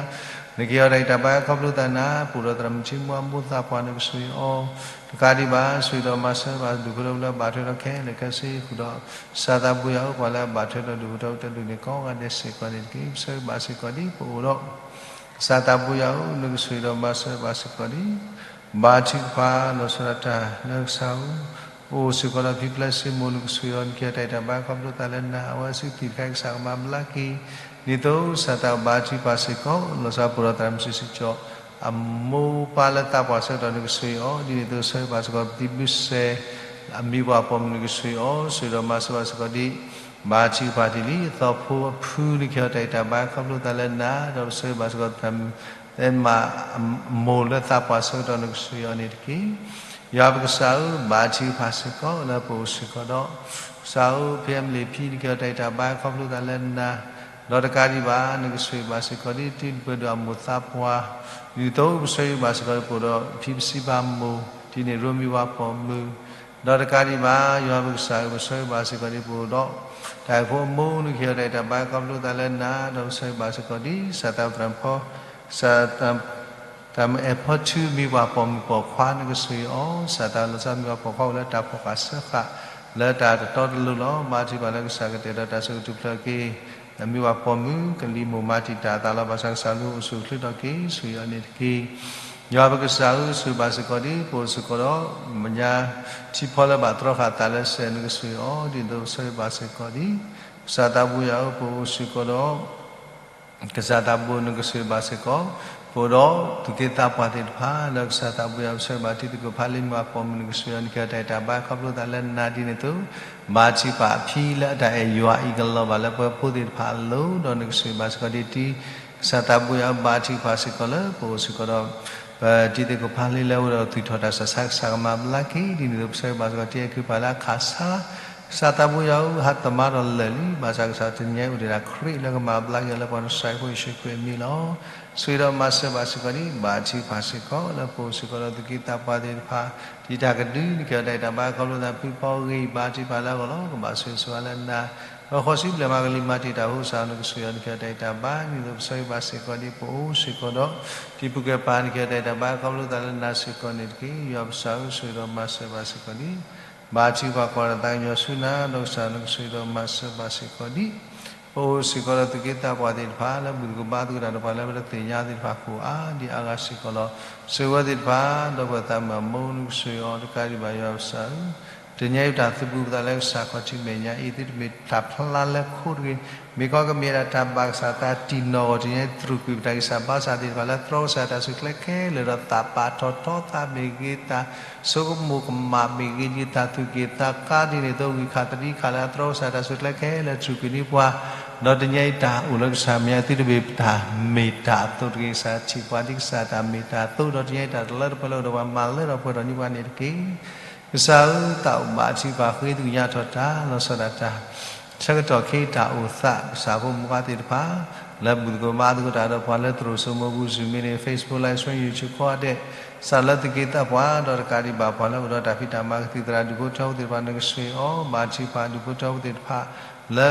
နကဟ့ၣ်အီၤတၢ်ဂံၢ်တၢ်ဘါခီဖျိသးနၤ ပအိၣ်ဒီးသရၣ်မုၣ်ထံမူအမိၢ်သးပှၢ် နကဆိၣ်ဂ့ၤအီၤ တကးဒံးဘၣ် ဆိၣ်ဂ့ၤဒီးမၤစၢၤဘၣ်ဒူၣ်ဖိထၢဖိလၢအဘၣ်ထွဲဒီးခဲလၢာ်ခဲဆ့ ဃုာ်ဒီး ကစၢ်သးဘိယွၤဧၢ ပှၤလၢအဘၣ်ထွဲဒီးဒူၣ်ဖိထၢဖိတဒူၣ်န့ၣ် ကိးဂၤဒဲးစ့ၢ်ကီးန့ၣ်တက့ၢ်. ပဆိၣ်ဂ့ၤဘၣ်စ့ၢ်ကီးဒ် ပအိၣ်ဒီး ကစၢ်သးဘိယွၤဧၢ နကဆိၣ်ဂ့ၤဒီးမၤစၢၤဘၣ်စ့ၢ်ကီးဒ် ဘါထုကဖၣ်လီၤဆီဒၣ်တၢ်လၢကစၢ်ဧၢ ပအိၣ်စ့ၢ်ကီးဒီးဖံပျဲၢ်စ့မိၢ် နကဆိၣ်ဂ့ၤအီၤ နကဟ့ၣ်အီၤတၢ်ဂံၢ်တၢ်ဘါခီဖျိသးလၢနၤ အဝဲစံးသံၣ်တခါကစၢ်ကမၤဘျါက့ၤ ဒ်သိးကစၢ်သးဘိဘါထုကဖၣ်စ့ၢ်ကီး လီၤဆီပအိၣ်ဒီးသရၣ်မုၣ်စံးစံးကၠီ အမိၢ်ပၢ်လၢသးပှၢ်ဆၢကတီၢ် နကဆိၣ်ဂ့ၤအီၤ ဒ်န့ၣ်အသိးဆိၣ်ဂ့ၤဘၣ်စ့ၢ်ကီး ပတံၤဘျုးစဲး အမံၤပှၢ်ပိာ်မုၣ် နကဆိၣ်ဂ့ၤအီၤ ဆိၣ်ဂ့ၤဒီးမၤစၢၤဘၣ်စ့ၢ်ကီးဒ် ဘါထုကဖၣ်တ့ၢ်လံ အသီဖိအဖု နကဟ့ၣ်အီၤတၢ်ဂံၢ်တၢ်ဘါခီဖျိသးလၢနၤ ဒီးပဆိၣ်ဂ့ၤဘၣ်စ့ၢ်ကီး သရၣ်မုၣ်အဲမးအမိၢ်လၢသးပှၢ်ဆၢကတီၢ် နကဆိၣ်ဂ့ၤအီၤန့ၣ်တက့ၢ်. ယွၤပကစၢ်ဧၢ ဘါထုကဖၣ်စ့ၢ်ကီး လၢပအိၣ်စ့ၢ်ကီးဒီး ကစၢ်ဧၢ ဖံအမလ့ၣ်ဖံ နကဟ့ၣ်အီၤတၢ်ဂံၢ်တၢ်ဘါခီဖျိသးလၢနၤ ဒီးတကးဒံးဘၣ် နကဆိၣ်ဂ့ၤဘၣ်စ့ၢ်ကီးဒ်တံၤသကိးပှဲၤဒိၣ်အမိၢ်သးပှၢ် ဒ်သိးပဆိၣ်ဂ့ၤဘၣ်စ့ၢ်ကီး ပအိၣ်ဒီးဖံပစံးဘၣ်မိၢ် ဒ်န့ၣ်ရိမံၤဝါပိာ်မုၣ် ဒီးတကးဒံးဘၣ် ယွၤပကစၢ်ဧၢ ပဆိၣ်ဂ့ၤဘၣ်စ့ၢ်ကီးဒ်ပအိၣ်ဒီး တၢ်ဂ့ၢ်ဖိအမိၢ် နကဟ့ၣ်အီၤတၢ်ဂံၢ်တၢ်ဘါခီဖျိသးလၢနၤ ဒီးပဆိၣ်ဂ့ၤဘၣ်စ့ၢ်ကီးဒ် ကစၢ်သးပှၢ်သရၣ်မုၣ်ဖိ ကစၢ် သရၣ်မုၣ်အဲၣ်ဖီထူ မံၤပှၢ်ပိာ်မုၣ်ပိာ်ခွါ နကဆိၣ်ဂ့ၤအီၤ ကစၢ်သးလီၤဆီမံၤပှၢ်ပိာ်ခွါအိၣ်လၢတၢ်ဖီၣ်ဃာ်စၢဃာ် လၢတၢ်တတီတလိၤလီၤ. ဘါထုကဖၣ်လၢကစၢ်ကတဲာ်ဒီးတၢ်ဆိၣ်ဂ့ၤထူၣ်ဖျဲးက့ၤ အမ့ၢ်ပှၤပိာ်မုၣ် ကလံၤမိၢ်မၤတံာ်တာ်အသးလီၤ. ဘၣ်ဆၣ်ကစၢ်လူၤအိၣ်ဆူၣ်အိၣ်ချ့ထီၣ်က့ၤဆူယအီၤန့ၣ်တက့ၢ်. ယွၤပကစၢ်ဧၢ, ဆိၣ်ဂ့ၤဘၣ်စ့ၢ်ကီးဒံး ပအိၣ်စ့ၢ်ကီးဒီး မဲာ်ညါ ထံဖီလၢဘၣ်တြီဃာ်သးလၢစဲး နကဆိၣ်ဂ့ၤအီၤ ဒ်သိးဆိၣ်ဂ့ၤဘၣ်စ့ၢ်ကီးဒံး. ကစၢ်သးဘိယွၤဧၢ, ပအိၣ်စ့ၢ်ကီးဒီး ကစၢ်သးဘိ နကဆိၣ်ဂ့ၤဘၣ်စ့ၢ်ကီး ပအိၣ်ဒီးသူၣ်က့သးပှၢ်သ့ၣ်တဖၣ် လၢကစၢ်သးဘိယွၤ ပဆိၣ်ဂ့ၤဘၣ်တံၤသကိးဖးလံာ် မ့ၢ်ပှၤပိာ်မုၣ် နကဆိၣ်ဂ့ၤအီၤ နကဲထီၣ်တၢ်အံၤတၢ်ဘါ ခီဖျိသးလၢနၤဒ်န့ၣ်အသိး ဘါထုကဖၣ်အဖံလၢအတၢ်အဲၣ်ယွၤအံၤ ကလီၤဘၣ်လၢပဝဲဖိသ့ၣ်တဖၣ်အလိၤ ဒီးနကဆိၣ်ဂ့ၤဘၣ်စ့ၢ်ကီးဒံးတံၤ ကစၢ်သးဘိယွၤ ဘါထုကဖၣ်စ့ၢ်ကီးလၢပအိၣ်စ့ၢ်ကီးဒီး ပတံၤသကိးဖးလံာ်လၢအအိၣ်ဒီးသူၣ်ထီၣ်တၢ်ဆးဆါ ကစၢ်ကမၤဘျါက့ၤ ဒ်န့ၣ်အသိး ပဆိၣ်ဂ့ၤဘၣ်စ့ၢ်ကီးတံၤအဲၣ်ခရံာ်ပှၤလၢအခးဆါ ကစၢ်သးဘိယွၤဧၢ, ဟးသမါထီၣ်လၢာ်လံ, ဘၣ်ဆၣ်ကစၢ်တနံၤအံၤအိၣ်ဒီးတၢ်ခရံာ်လၢကမၤဘျါက့ၤအီၤလၢပှၤနစၢ်ဖိယ့ၣ်ၡူးခရံာ်အမံၤလီၤ. ဆိၣ်ဂ့ၤဒီးမၤစၢၤဘၣ်စ့ၢ်ကီးဒံး ဘါထုကဖၣ်စ့ၢ်ကီး လၢပအိၣ်စ့ၢ်ကီးဒီးသူၣ်က့သးပှၢ်သ့ၣ်တဖၣ် ဒ်တၢ်ကဒု နကဲထီၣ်တၢ်အံၤတၢ်ဘါ ခီဖျိသးဖုဖီဂ့ၤ ဘါထုကဖၣ်လၢအဂီၢ်လီၤ. ကဘၣ်ဆိၣ်ဂ့ၤဆိၣ်ဝါလၢနၤ ပှၤဃီဆံဘျဲၣ်မၤကလံၤမၤတံာ်တာ်အဃိ ကစၢ်နကဆိၣ်ဂ့ၤအီၤ နကဲထီၣ်တၢ်အံၤတၢ်ဘါ ဒ်သိးပဆိၣ်ဂ့ၤဘၣ်စ့ၢ်ကီးဒံး ပအိၣ်စ့ၢ်ကီးဒီး တံၤပူၤကဲပၤ နကဲထီၣ်တၢ်အံၤတၢ်ဘါ ခီဖျိသးလၢနၤစ့ၢ်ကီးန့ၣ်တက့ၢ်. ယွၤပကစၢ်ဧၢ, ဆိၣ်ဂ့ၤဒီးမၤစၢၤဘၣ်စ့ၢ်ကီးဒံး ဘါထုကဖၣ်ကိးဒီးသးကညီၤဆူနၤ ဒီးကစၢ်နကဆိၣ်ဂ့ၤဒီးမၤစၢၤဘၣ်စ့ၢ်ကီးဒံး ပအိၣ်စ့ၢ်ကီးဒီးသူၣ်က့သးပှၢ်သ့ၣ်တဖၣ် လၢဘူၣ်သကိးဘါသကိးတၢ်ဒီးပှၤလၢပတသ့ၣ်ညါသ့ၣ်တဖၣ် ကိးအါဒံးအါဂၤစ့ၢ်ကီးလီၤ. ဆိၣ်ဂ့ၤဝဲသ့ၣ်တဖၣ် ဒီးပသးမုၢ်အမိၢ် နကဆိၣ်ဂ့ၤအီၤတကးဒံးဘၣ် ယွၤပကစၢ်ဧၢ, တနံၤအံၤတၢ်သဘံၣ်သးလၢကစၢ်ခီၣ်ထံးမဲာ်ညါအံၤ သုတမ့ၢ်တၢ်ဖျါလၢခိတဂ့ၤ, မ့ၢ်ကီကမ့ၢ်ဒၣ်တၢ်ဘၣ်ကစၢ်သးတံၢ်နီၢ်ဂီၢ် တနံၤအံၤသရူးကွံာ်ပတၢ်ဂံၢ်စၢ်ဘါစၢ်သ့ၣ်တဖၣ် လၢတြီကစၢ်တၢ်ဆူးကျဲခဲလၢာ်ဒီး သးပာ်ထီၣ်ထီသးမ့ၢ်ဂ့ၤ သး ဆိကမိၣ်ကမၣ်မ့ၢ်ဂ့ၤ ဒ်တၢ်သူၣ်က့ၣ်သးကါဒ်န့ၣ်အသိး ဂံၢ်ခၣ်သရံခၣ်လၢအတြီကစၢ်တၢ်ဆူးကျဲခဲလၢာ် သရူးကွံာ်န့ၢ်ပှၤ, ဒီးတနံၤအံၤတၢ်အိၣ်လၢကစၢ်မဲာ်ညါ သုတမ့ၢ်တၢ်မ့ၢ်တၢ်အသိးတဂ့ၤ ကစၢ်ထံၣ်ပှၤဒ်ကစၢ်တၢ်မ့ၢ်တၢ်အသိး ဒီးတနံၤအံၤတၢ်တလၢတပှဲၤလၢအိၣ်ဒီးပှၤမၤလၢထီၣ်ပှဲၤထီၣ်န့ၢ်ပှၤန့ၣ်တက့ၢ်. ကစၢ်ဧၢ, သးအိၣ်ဘၣ်ထုကဖၣ်ဃ့ သူၣ်ကညီၤထီၣ်တၢ် လီၤဆီဒၣ်တၢ် ဆၢကတီၢ်ခဲအံၤတၢ်အိၣ်သး ကစၢ်ဖိမုၣ်ဖိခွါသ့ၣ်တဖၣ် လၢဘူၣ်သကိးဘါသကိးတၢ်ဒီးပှၤလၢသရိာ်စိမိၤပူၤ Zoom မ့ၢ်ဂ့ၤ Facebook Live Stream YouTube ကိးဂၤဒဲး, ကစၢ်လၢသူၣ်က့သးပှၢ် ဒီးတကးဒံးဘၣ်ပှၤလၢအိၣ်ဒီးတၢ်ဖံးတၢ်မၤကသံၣ်သရၣ် ဒူၣ်ဖိထၢဖိသ့ၣ်တဖၣ် နကဆိၣ်ဂ့ၤအီၤ ဘါထုကဖၣ်ဒူၣ်ဖိထၢဖိသ့ၣ်တဖၣ် လၢ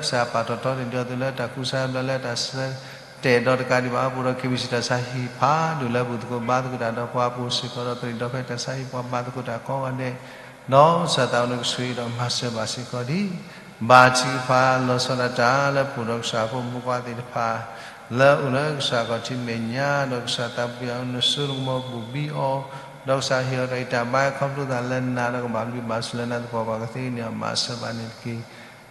ကစၢ်ပာ်ထီၣ်ထီန့ၢ်ဒီးသုလၢတၢ်ကူစါဘျါလၢတၢ်ဆၢတဲာ်ဒီးတကးဒံးဘၣ် ပအိၣ်ဒီး KBC တၢ်ဆါဟံၣ်ဖးဒိၣ်လၢဘူၣ်သကိးဘါသကိးတၢ်ဒီးပှၤပူၤစ့ၢ်ကီးဒီး သရံးဒီဖဲတၢ်ဆါဟံၣ်ပှၤဘါသကိးတၢ်ကိးဂၤဒဲး ဒီးကစၢ်သးအိၣ် နကဆိၣ်ဂ့ၤဒီးမၤစၢၤဘၣ်စ့ၢ်ကီးဒံး ဘါထုကဖၣ်လီၤဆီဒၣ်တၢ် လၢပအိၣ်ဒီးကစၢ်ဖိမုၣ်ဖိခွါသ့ၣ်တဖၣ် လၢအိၣ်လၢကစၢ်ခီၣ်ထံးမဲာ်ညါ ဒီးကစၢ်သးဘိယွၤ နစိနကမီၤဘူၣ်ဘံအီၤ, ဒီးကစၢ်ဟ့ၣ်အီၤတၢ်ဂံၢ်တၢ်ဘါ ခီဖျိသးလၢနၤဒီးကဘၣ်ဘျုးဘၣ်ဆိၣ်လၢနၤသပှၢ်ပှၢ် ကသ့န့ၢ်အီၤ မၤစၢၤဘၣ်န့ၣ်တက့ၢ်.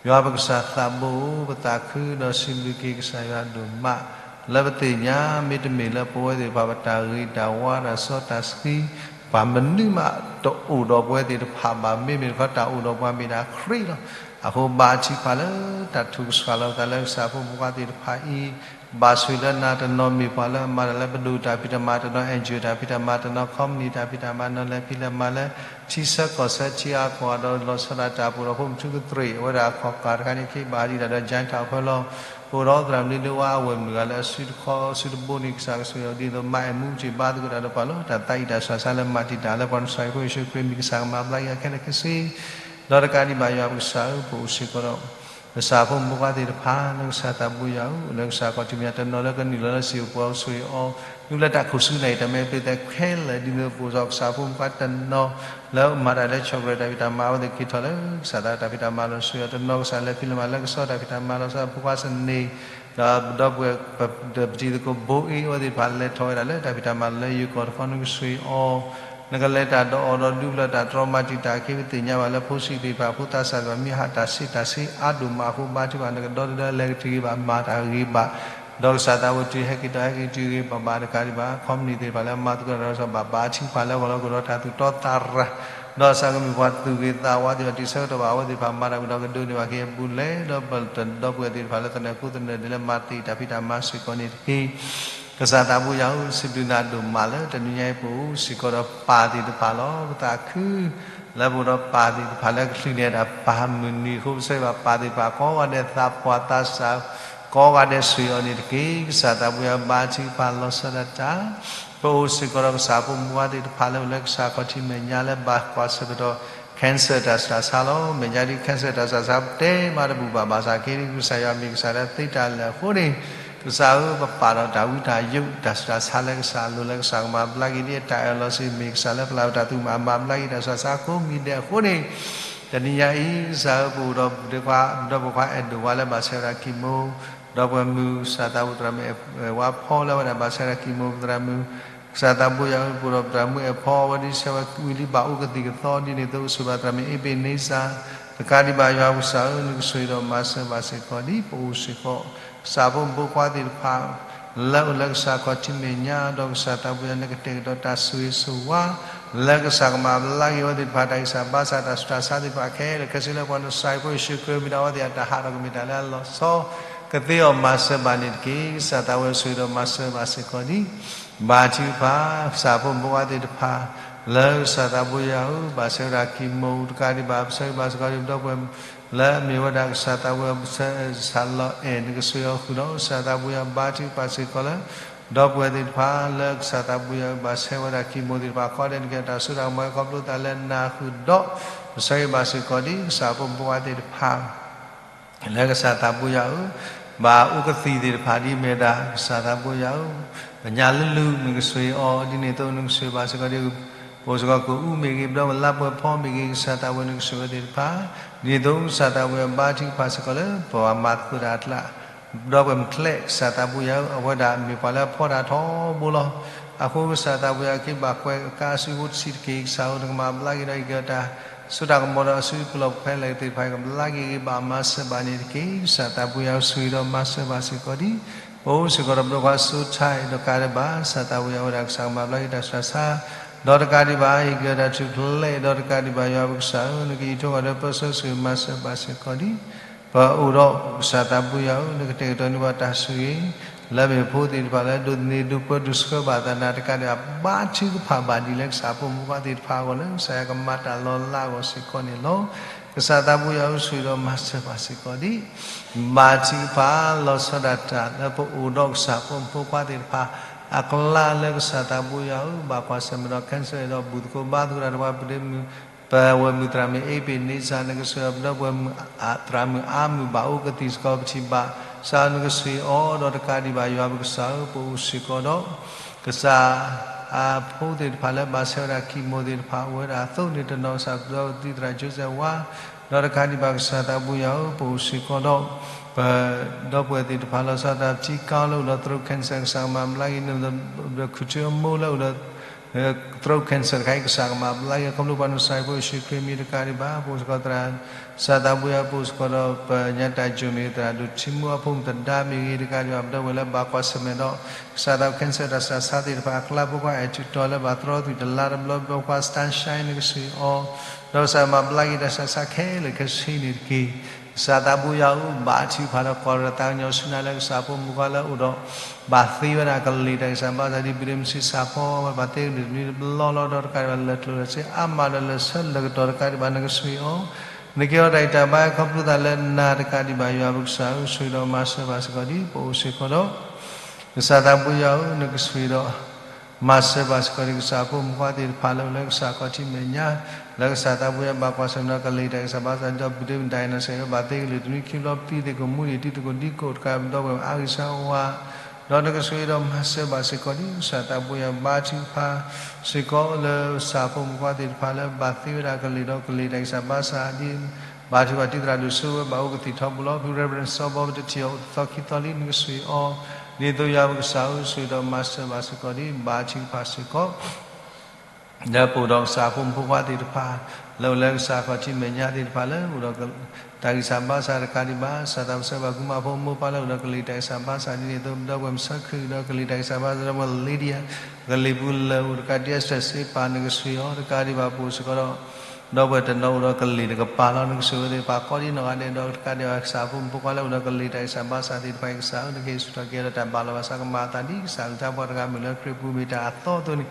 ယွၤပကစၢ်သးဘိဧၢ, ပသးခုဒီးစံးဘျုးက့ၤကစၢ်ယွၤဒိၣ်မး လၢပသ့ၣ်ညါ မ့တမ့ၢ်လၢပဝဲသ့ၣ်တဖၣ် ပတၢ်ဂ့ၤတၢ်ဝါတၢ်စီတၢ်ဆှံ ပှၤမနုၤမးတအိၣ်ဒီးပဝဲသ့ၣ်တဖၣ်ဘၣ်. မ့မ့ၢ်တခီ တၢ်အိၣ်ဒီးပှၤမ့ၢ်ဒၣ်ခရံာ်လီၤ. အဃိဘါထုကဖၣ်လၢတၢ်ထုကဖၣ်လီၤပသးလၢကစၢ်ဖိမုၣ်ဖိခွါသ့ၣ်တဖၣ်အံၤ ဘၣ်ဆိၣ်လၢနၤတနီၤ မ့ၢ်ပှၤလၢအမၤတၢ်လၢပဒိၣ်တၢ်ဖံးတၢ်မၤတနီၤ, NGO တၢ်ဖံးတၢ်မၤတနီၤ, company တၢ်ဖံးတၢ်မၤတနီၤ, လဲၤဖံးလဲၤမၤလၢ ထံဆၢကီၢ်ဆၢထံအါကီၢ်ဒီး လီၤဆီဒၣ်တၢ်ပူၤဒီး ဖိမုၣ်ထူကတြ့ၣ် အဝဲဒၣ်အခီၣ်ကၢ်တခါန့ၣ် ခ့ဘၣ်ဒံးဒၣ်ဒီး ကၠဲထၣ်အဖၢလီၤ. ပအိၣ်ဒီးသရၣ်မုၣ်လ့ဒိဝါ အဝဲၢ်မုၣ်ဂၤလၢအစုတခီစုတဘိန့ၣ် ကစၢ်ကဆိၣ်ဂ့ၤအီၤ ဒ်သိးမၤအဲၣ်မူက့ၤဘါသကိးတၢ်ဒီးပှၤလီၤ. တၢ်သးအံၤတၢ်ဆှၣ်ဆါလၢမၤတံာ်တာ်လၢပှၤနစၢ်ဖိယ့ၣ်ၡူးခရံာ်မံၤ ကစၢ်ကမၤဘျါက့ၤအီၤခဲလၢာ်ခဲဆ့ ဒီးတကးဒံးဘၣ် ယွၤပကစၢ်ဧၢ, ပအိၣ်စ့ၢ်ကီးဒီး ကစၢ်ဖိမုၣ်ဖိခွါသ့ၣ်တဖၣ် လၢကစၢ်သးဘိယွၤဧၢ, လၢကစၢ်ခီၣ်ထံးမဲာ်ညါတနီၤလၢကနုာ်လီၤလၢစံာ်ပှၤဆိၣ်ဂ့ၤအီၤ, ဒ်လၢတၢ်ခိၣ်ဆူနၢ်အံၤ တၢ်မဲာ်ပျံၤသဲခဲလၢာ် ဒ်သိးပအိၣ်ဒီးကစၢ်ဖိမုၣ်ဖိခွါတနီၤ လၢမၤတၢ်လၢဆီၣ်ကရၢၢ်တၢ်ဖံးတၢ်မၤ အဝဲသ့ၣ်က့ၤထီၣ်လၢကစၢ်သးတၢ်ဖံးတၢ်မၤလီၤ ဆိၣ်ဂ့ၤအီၤတနီၤ ကစၢ်လဲၤဖံးလဲၤမၤလၢကဆီတၢ်ဖံးတၢ်မၤလီၤ ကစၢ်ဖိခွါစန့ၣ် ဒီးပဒီပုၢ်ဝဲၢ် ပတံၤသကိးဘိအ့ အဝဲသ့ၣ်တဖၣ်လဲၤထီၣ်ဝဲဒၣ်လၢတၢ်ဖံးတၢ်မၤလီၤလၢယိၤကီၢ်တခီ နကဆိၣ်ဂ့ၤအီၤ, နကလဲၤတၢ်ဒီးအီၤဒီးဒူပျၢၤတၢ်တြီမၤတံာ်တာ်အခံ ပသ့ၣ်ညါဘၣ်လၢဖိဆံးသ့ၣ်တဖၣ် ဖိသးစၢ်သ့ၣ်တဖၣ် မ့ၢ်ဟးတၢ်ဆံးတၢ်ဆ့အါဒိၣ်မးအဃိ ဘါထုကဖၣ် နကဒီတဒၢလဲၤကတုၤဂ့ၤဘၣ် မၤတၢ်ဂ့ၤဘၣ် ဒီးကစၢ်သးဝဲတုၤဟဲက့ၤဒီးဟဲက့ၤတုၤဂ့ၤဘၣ်ဘၣ်တကးဒံးဘၣ် company သ့ၣ်တဖၣ်လၢအမၤသကိးတၢ်ဒီး ဘၣ်ဘါထုကဖၣ်လၢအဂီၢ်လီၤ ကအိၣ်ဒီးတၢ်သူၣ်တီသးရၤ ဒီးကစၢ်ကမ့ၢ်ပှၤသူၣ်ဂ့ၤသးဝါသ့ၣ်တဖၣ် တုၤဆၢကတီၢ်ဘၣ် အဝဲသ့ၣ်တဖၣ်မၤတၢ်ဝံၤဒီးကဒိးန့ၢ်ဘၣ်က့ၤအဘူးလဲၣ် ဒီးပဒီပုၢ်ဝဲၢ်သ့ၣ်တဖၣ်လၢသနၢၣ်ခိသနၢၣ်ဒဲးလၢမၤသ့ၣ်တၢ်ဖံးတၢ်မၤစ့ၢ်ကီးန့ၣ်တက့ၢ်. ကစၢ်သးဘိယွၤဧၢ, စံးဘျုးနၤဒိၣ်မးလၢတနံၤညါအံၤ ပအိၣ်စ့ၢ်ကီးဒီးပၢ်သ့ၣ်တဖၣ်လီၤ. ပသးခု လၢပအိၣ်ဒီးပၢ်သ့ၣ်တဖၣ်လၢကချုးန့ၢ်ဒၣ်ပၢ်မုၢ်နံၤအဃိ ပဆၢဂ့ၤဘၣ်ပၢ်သ့ၣ်တဖၣ်ကိးဂၤဒဲး သးပှၢ်သးစၢ် ကိးဂၤဒဲးဆိၣ်ဂ့ၤအီၤန့ၣ်တက့ၢ်. ကစၢ်သးဘိယွၤ ဘါထုကဖၣ်လီၤဆီဒၣ်တၢ် ပအိၣ်စ့ၢ်ကီးဒီးကစၢ်ဖိမုၣ်ဖိခွါသ့ၣ်တဖၣ်လၢအိၣ်လၢကစၢ်ခီၣ်ထံးမဲာ်ညါလၢဘၣ်ကွၢ်ဆၢကတီၢ် cancer တၢ်ဆှၣ်ဆါလီၤ. မဲာ်ညါဒ် cancer တၢ်ဆှၣ်ဆါ ပတဲမးတဘူၣ်ဘၣ် ဘၣ်ဆၣ်က့ၤဒ်ကစၢ်ယွၤမ့ၢ်ကစၢ်လၢသ့တၢ်လၢာ်အဃိန့ၣ် ကစၢ်ဧၢ ပပာ်ဒီးတၢ်ဝံတၢ်ယိး တၢ်ဆူးတၢ်ဆါလၢကစၢ်အလိၤလၢကစၢ်ကမၤဘျါက့ၤဒ်အတၢ်အၢၣ်လီၤစ့ၢ် မ့ၢ်ကစၢ်လၢပျၢ်ပတၢ်သူၣ်မၤမၤဘျါက့ၤတၢ်ဆှၣ်ဆါကိးမံၤဒဲးအဃိန့ၣ် တနံၤညါအံၤ ကစၢ်ဧၢ ပအိၣ်ဒီးပဒီပုၢ်ဝဲၢ်ခွါ အဲၣ်ဒိးဝါလၢဘၣ်ဆဲးဝဲဒၣ်ကံၢ်မိၢ်, ဒီပုၢ်ဝဲၢ်မုၣ် ကစၢ်သးဝံၣ်သရၣ်မုၣ်အဲၣ်ဝါဖီလၢဝဲဒၣ်ဘၣ်ဆဲးဝဲဒၣ်ကံၢ်မိၢ်သရၣ်မုၣ်, ကစၢ်သးဘိယွၤဧၢ ပအိၣ်ဒီးသရၣ်မုၣ်အဲၣ်ဖီ အဝဲဒၣ်ဆဲးဝဲဝံၤလံဘၣ်အိၣ်ကသံၣ်ကသီဒ်န့ၣ်အသိး ကဆိၣ်ဘၣ်သရၣ်မုၣ်အ့ဘ့ၣ်န့စၢ်, တကးဒံးဘၣ်ယွၤပကစၢ်ဧၢ နကဆိၣ်ဂ့ၤဒီးမၤစၢၤဘၣ်စ့ၢ်ကီးဒ် ပအိၣ်စ့ၢ်ကီး ကစၢ်ဖိမုၣ်ဖိခွါသ့ၣ်တဖၣ် လၢအိၣ်လၢကစၢ်ခီၣ်ထံးမဲာ်ညါ ဒီးကစၢ်သးဘိယွၤ နကတဲာ်ကတီၤတၢ်ဆိၣ်ဂ့ၤဆိၣ်ဝါ လၢကစၢ်ကမၤဘျါက့ၤဝဲသ့ၣ်တဖၣ် တၢ်ဂံၢ်စၢ်ဘါစၢ်တၢ်ဆူးတၢ်ဆါသ့ၣ်တဖၣ်ခဲလၢာ်ခဲဆ့လၢပှၤနစၢ်ဖိယ့ၣ်ၡူးခရံာ်မံၤဒီးအဝဲသ့ၣ်အတၢ်ဟးထီၣ်ကမ့ၢ်တၢ်လၢအလီၤဆီ ကသ့အီၤမၤစၢၤဘၣ်န့ၣ်တက့ၢ်. ကစၢ်သးဘိယွၤဆိၣ်ဂ့ၤဒီးမၤစၢၤဘၣ်စ့ၢ်ကီးဒ် ဘါထုကဖၣ် ကစၢ်ဖိမုၣ်ဖိခွါသ့ၣ်တဖၣ် လၢကစၢ်သးဘိယွၤဧၢ ဘၣ်ဆဲးဝဲဒၣ်ကံၢ်မိၢ်တကးဒံးဘၣ် ပဆၢဂ့ၤဘၣ်စ့ၢ်ကီးဒ်ပဒီပုၢ်ဝဲၢ် လၢအမ့ၢ်ဝဲဒၣ်ကစၢ်သးဘိယွၤ ပဆၢစၢ်လီၤအဲၣ် နကဆိၣ်ဂ့ၤအီၤဃုာ်ဒီး ကစၢ်သးဘိယွၤဘါထုကဖၣ်စ့ၢ်ကီးလၢ ဒီပုၢ်ဝဲၢ်သ့ၣ်တဖၣ် လၢကစၢ်သးဘိယွၤ ဘၣ်ဆဲးဝဲဒၣ်ကံၢ်မိၢ်သ့ၣ်တဖၣ် ခီဒဲးနကဲတၢ်စိတၢ်ကမီၤ ခီဖျိသးလၢနၤဃုာ်ဒီး ပဆၢဂ့ၤဘၣ်စ့ၢ်ကီးဒ် ကစၢ်ဖိမုၣ်ဖိခွါသ့ၣ်တဖၣ် လၢကစၢ်သးဘိယွၤဧၢ, ဘၣ်အိၣ်ကသံၣ်သ့ၣ်တဖၣ်ဒ်မ့ၢ်ဝဲဒၣ် ကစၢ်သးဘိယွၤဧၢ, ပညါလၢလူၤ နကဆိၣ်ဂ့ၤအီၤ ဒ်န့ၣ်အသိးနကဆိၣ်ဂ့ၤဘၣ်စ့ၢ်ကီးဒ် ပအိၣ်စ့ၢ်ကီးကအူမ့ၢ်ဂ့ၤ ပဒီပုၢ်ဝဲၢ်လါပှဲၤဖီမ့ၢ်ဂ့ၤ ကစၢ်သးဘိယွၤနကဆိၣ်ဂ့ၤဝဲသ့ၣ်တဖၣ်, ဒ်န့ၣ်အသိးကစၢ်သးဘိယွၤဘါထုကဖၣ်စ့ၢ်ကီးလၢ ပဘၣ်မၤသကိးတၢ်အကျါ ပဒီပုၢ်ဝဲၢ်မုၣ်ချဲ ကစၢ်သးဘိယွၤဧၢ, အဝဲဒၣ်မ့ၢ်ပှၤလၢအဖီတၢ်ထီဘိလီၤ. အဃိကစၢ်သးဘိယွၤ က့ၤဘၣ်ကွဲးကါအစုဖိတဆံးတက့ၢ် ကစၢ်ဧၢ နကမၤဘျါက့ၤဒီးအံၤကတၢၢ် စိတၢ်ကမီၤဒီးအစုပူၤလီၢ်ပူၤဖဲလဲၣ်သ့ၣ်တဖၣ် ကဘျါက့ၤဂ့ၤ ဘၣ်မၤစၢၤဘၣ်န့ၣ်တက့ၢ်. ကစၢ်သးဘိယွၤဆိၣ်ဂ့ၤဒီးမၤစၢၤဘၣ်စ့ၢ်ကီးဒ် ပအိၣ်စ့ၢ်ကီးဒီးပဒီပုၢ်ဝဲၢ်ခွါစိထါ ဒီးကးဒံးဘၣ် ကစၢ်သးဘိယွၤဝဲဒၣ်ကစၢ်ကမၤဘျါက့ၤတၢ်ဆူးတၢ်ဆါ ဒီးတကးဒံးဘၣ် ဟ့ၣ်က့ၤတၢ်ထူၣ်ဖျဲး ဒီးတကးဒံးဘၣ်ယွၤပကစၢ်ဧၢ နကအံးထွဲကွၢ်ဒီးပၢဆှၢဆိၣ်ဂ့ၤမၤစၢၤဘၣ်စ့ၢ်ကီးဒ် ပအိၣ်ဒီးကစၢ်သးဘိယွၤဧၢ နကတဲာ်ကတီၤန့ၢ်ပှၤတၢ်ဆိၣ်ဂ့ၤ လၢမ့ၢ်ဖိသ့ၣ်တဖၣ်လၢဒိးန့ၢ်ဒိးပၢဒိးဆှၢဘၣ်သနာ်တကးဒံးဘၣ် ဘါထုကဖၣ်ဘၣ်ဒ်လၢကစၢ်ဖိမုၣ်ဖိခွါသ့ၣ်တဖၣ်အဂီၢ် လၢကစၢ်ယွၤကမၤတၢ်လီၤလးအဂီၢ်စ့ၢ်ကီးန့ၣ်လီၤ. ကစၢ်သးဘိယွၤဧၢ ဆိၣ်ဂ့ၤဒီးမၤစၢၤဘၣ်စ့ၢ်ကီးဒ် ဘါထုကဖၣ်လီၤဆီဒၣ်တၢ်လၢပအိၣ်ဒီးကစၢ်ဖိမုၣ်ဖိခွါသ့ၣ်တဖၣ် အကျါလၢကစၢ်သးဘိယွၤဧၢ ဘၣ်ကွၢ်ဆၢၣ်မဲာ်ဒီး cancer ဒီးဘူၣ်သကိးဘါသကိးတၢ်ဒီးပှၤပဒ့မုၣ် ပဝဲၢ်မုၣ်သရၣ်မုၣ်အ့ဘ့ၣ်န့စၢ် နကဆိၣ်ဂ့ၤပဒီပုၢ်ဝဲၢ်မုၣ်သရၣ်မုၣ်အါမုၢ်ဘၣ်အိၣ်ကသံၣ်စ့ၢ်ကီးပထံၣ်ဘၣ် ကစၢ်ဧၢ နကဆိၣ်ဂ့ၤအီၤဒီးတကးဒံးဘၣ်ယွၤပကစၢ်ဧၢ ပအိၣ်စ့ၢ်ကီးဒီး ကစၢ် အဖိသ့ၣ်တဖၣ်လၢဘၣ်ဆဲးဝဲဒၣ်ကံၢ်မိၢ်သ့ၣ်တဖၣ် အိၣ်ဝဲဒၣ်အသိးန့ၣ် တနီၤကစၢ်ပဒီပုၢ်ဝဲၢ်သရၣ် Joseph ဝါ ဒီးတကးဒံးဘၣ်ကစၢ်သးဘိယွၤဧၢ ပအိၣ်စ့ၢ်ကီးဒီး ပဒီပုၢ်ဝဲၢ်သ့ၣ်တဖၣ်လီၤဆီဒၣ်တၢ်ထံကီၢ်လၢအိၣ်ဒီး throat cancer ကစၢ်ကမၤဘျါက့ၤန့ၣ် ဒီးခုၣ်ထံအမိၢ်လၢအိၣ်ဒီး throat cancer တခါအံၤ ကစၢ်ကမၤဘျါက့ၤ ခီဖျိပှၤနစၢ်ဖိယ့ၣ်ၡူးခရံာ်မံၤတကးဒံးဘၣ် ပအိၣ်စ့ၢ်ကီးသရၣ် ကစၢ်သးဘိယွၤ ပအိၣ်စ့ၢ်ကီးဒီးပညါတၢ်ယိာ်မ့ၢ်ဂ့ၤ သရၣ်ဒိၣ်ထံမူအဖိမုၣ်သဒါမ့ၢ်ဂ့ၤတကးဒံးဘၣ် ပဒီပုၢ်ဝဲၢ်လၢဘၣ်ကွၢ်ဆၢၣ်မဲာ်ဒီး ကစၢ်သး cancer တၢ်ဆူးတၢ်ဆါသ့ၣ်တဖၣ်အကျါ ဖိခွါအဲၣ်ထူးတီၤလၢဘၣ်သြီသွံၣ်တလါတဘျီဘျီ ပှၤ Sunshine နကဆိၣ်ဂ့ၤအီၤ ဒီးကစၢ်မၤဘျါက့ၤတၢ်ဆူးတၢ်ဆါခဲလၢာ်ခဲဆ့န့ၣ်တက့ၢ်. ကစၢ်သးဘိယွၤဧၢ ဘါထုကဖၣ်ဒီး ကိးဒီးတၢ်ကညီၤဆူညါလၢကစၢ်ဖိမုၣ်ဖိခွါလၢအိၣ်ဒီး ဘၣ်သ့ဝဲဒၣ်ကလံၤတၢ်ဂံၢ်စၢ်ဘါစၢ်ဒ် ဘုရ့မုၢ်ဆံးစၢ်ဖီ ဘၣ်သ့ကလုာ်တနွံတဘျီလီၤ ဒီးတကးဒံးဘၣ်လၢာ်ကျိၤလၢာ်စ့ အါမးဒီးလၢာ်ဆၢလၢာ်ကတီၢ်တကးဒံးဘၣ် နကဆိၣ်ဂ့ၤအီၤ နကဲအီၤတၢ်ဂံၢ်တၢ်ဘါခီဖျိသးလၢနၤတကးဒံးဘၣ် ယွၤပကစၢ်ဧၢ ဆိၣ်ဂ့ၤဒီးမၤစၢၤဘၣ်စ့ၢ်ကီးဒ် ပအိၣ်စ့ၢ်ကီးဒီး ကစၢ်သးဘိယွၤဧၢ နကဆိၣ်ဂ့ၤဒီး မၤစၢၤဘၣ်စ့ၢ်ကီးဒ် ကစၢ်ဖိမုၣ်ဖိခွါသ့ၣ်တဖၣ်လၢအိၣ်လၢကစၢ်ခီၣ်ထံးမဲာ်ညါ လၢကစၢ်သးဘိယွၤဘၣ်ကွၢ်ဆၢၣ်မဲာ်ဒီးကလံၤတၢ်ဂံၢ်စၢ်ဘါစၢ် ဒီးဘုရ့မုၢ်ဒၣ်အံၤနီၢ်စဲး ဘၣ်သ့ကလုာ်တနွံခံဘျီ ပံသ့ၣ်ကိၣ်မူဒံး တံၤသကိၣ်ဒံကိၣ်တကး ပဒီပုၢ်ဝဲၢ်အါဂံၢ်ဆၢဝါ ဒီးနကဆိၣ်ဂ့ၤဒီးမၤစၢၤဘၣ်စ့ၢ်ကီးဒ် ကစၢ်သးဘိယွၤဘါထုကဖၣ် စ့ၢ်ကီးလၢကစၢ်ဖိမုၣ်ဖိခွါသ့ၣ်တဖၣ်လၢဘၣ်သ့ဝဲဒၣ်ကလံၤဒီးကလံၤတၢ်ဂံၢ်စၢ်ဘါစၢ်ဒ် ဘါထုကဖၣ်တံၤသရၣ်ဒိၣ်စိဝဲဘၣ်အိၣ်ကသံၣ်ထီဘိလီၤ ဖု Reverend စီၤဘီ ပတထံၣ်အီၤအိၣ်တသီခံသီလံ နကဆိၣ်ဂ့ၤအီၤ ဒ်သိးယွၤပကစၢ်ဧၢ ဆိၣ်ဂ့ၤဒီးမၤစၢၤဘၣ်စ့ၢ်ကီးဒ် ဘါထုကဖၣ်စ့ၢ်ကီး လၢပအိၣ်ဒီးကစၢ်ဖိမုၣ်ဖိခွါသ့ၣ်တဖၣ် လၢအိၣ်လၢကစၢ်ခီၣ်ထံးမဲာ်ညါသ့ၣ်တဖၣ်လၢအိၣ်ဒီး တၢ်ဂံၢ်စၢ်ဘါစၢ်တကးဒံးဘၣ် ကစၢ်သးဘိယွၤဘၣ်ကူမးဖိမိၢ်ပၢ်လၢအိၣ်ဒီးကလံၤတၢ်ဂံၢ်စၢ်ဘါစၢ်ဒ်န့ၣ်အသိး ပဒီပုၢ်ဝဲၢ်မုၢ်ဆၢခုၣ်ဒီးကလံၤတၢ်ဂံၢ်စၢ်ဘါစၢ် ဒီပုၢ်ဝဲၢ် Lydia ကလံၤပူၤလၢအိၣ်တကးဒံး Esther စ့ပာ် နကဆိၣ်ဂ့ၤအီၤ တကးဒံးဘၣ်ပအိၣ်စ့ၢ်ကီးဒီး ဒီပုၢ်ဝဲၢ်တနီၤအိၣ်ဒီးကလံၤတကပၤလီၤ နကဆိၣ်ဂ့ၤဝဲသ့ၣ်တဖၣ်ကိးဒ်နီၢ်ဂၤဒဲး ဒီးတကးဒံးဘၣ်ကစၢ်ဖိမုၣ်ဖိခွါလၢအိၣ်ဒီးကလံၤတၢ်ဂံၢ်စၢ်ဘါစၢ်သ့ၣ်တဖၣ်အံၤ ကစၢ်ဧၢ နကဟ့ၣ်ဆူၣ်ထီၣ်က့ၤဒီးတၢ်ဘၣ်လီၤဘၣ်စးကမၤအသးဒ်ကစၢ်အကလုၢ်ကထါပှၤတဂၤမုၢ်လၢခရံာ်ပူၤမ့ၢ်တၢ်အသီအသိးန့ၣ်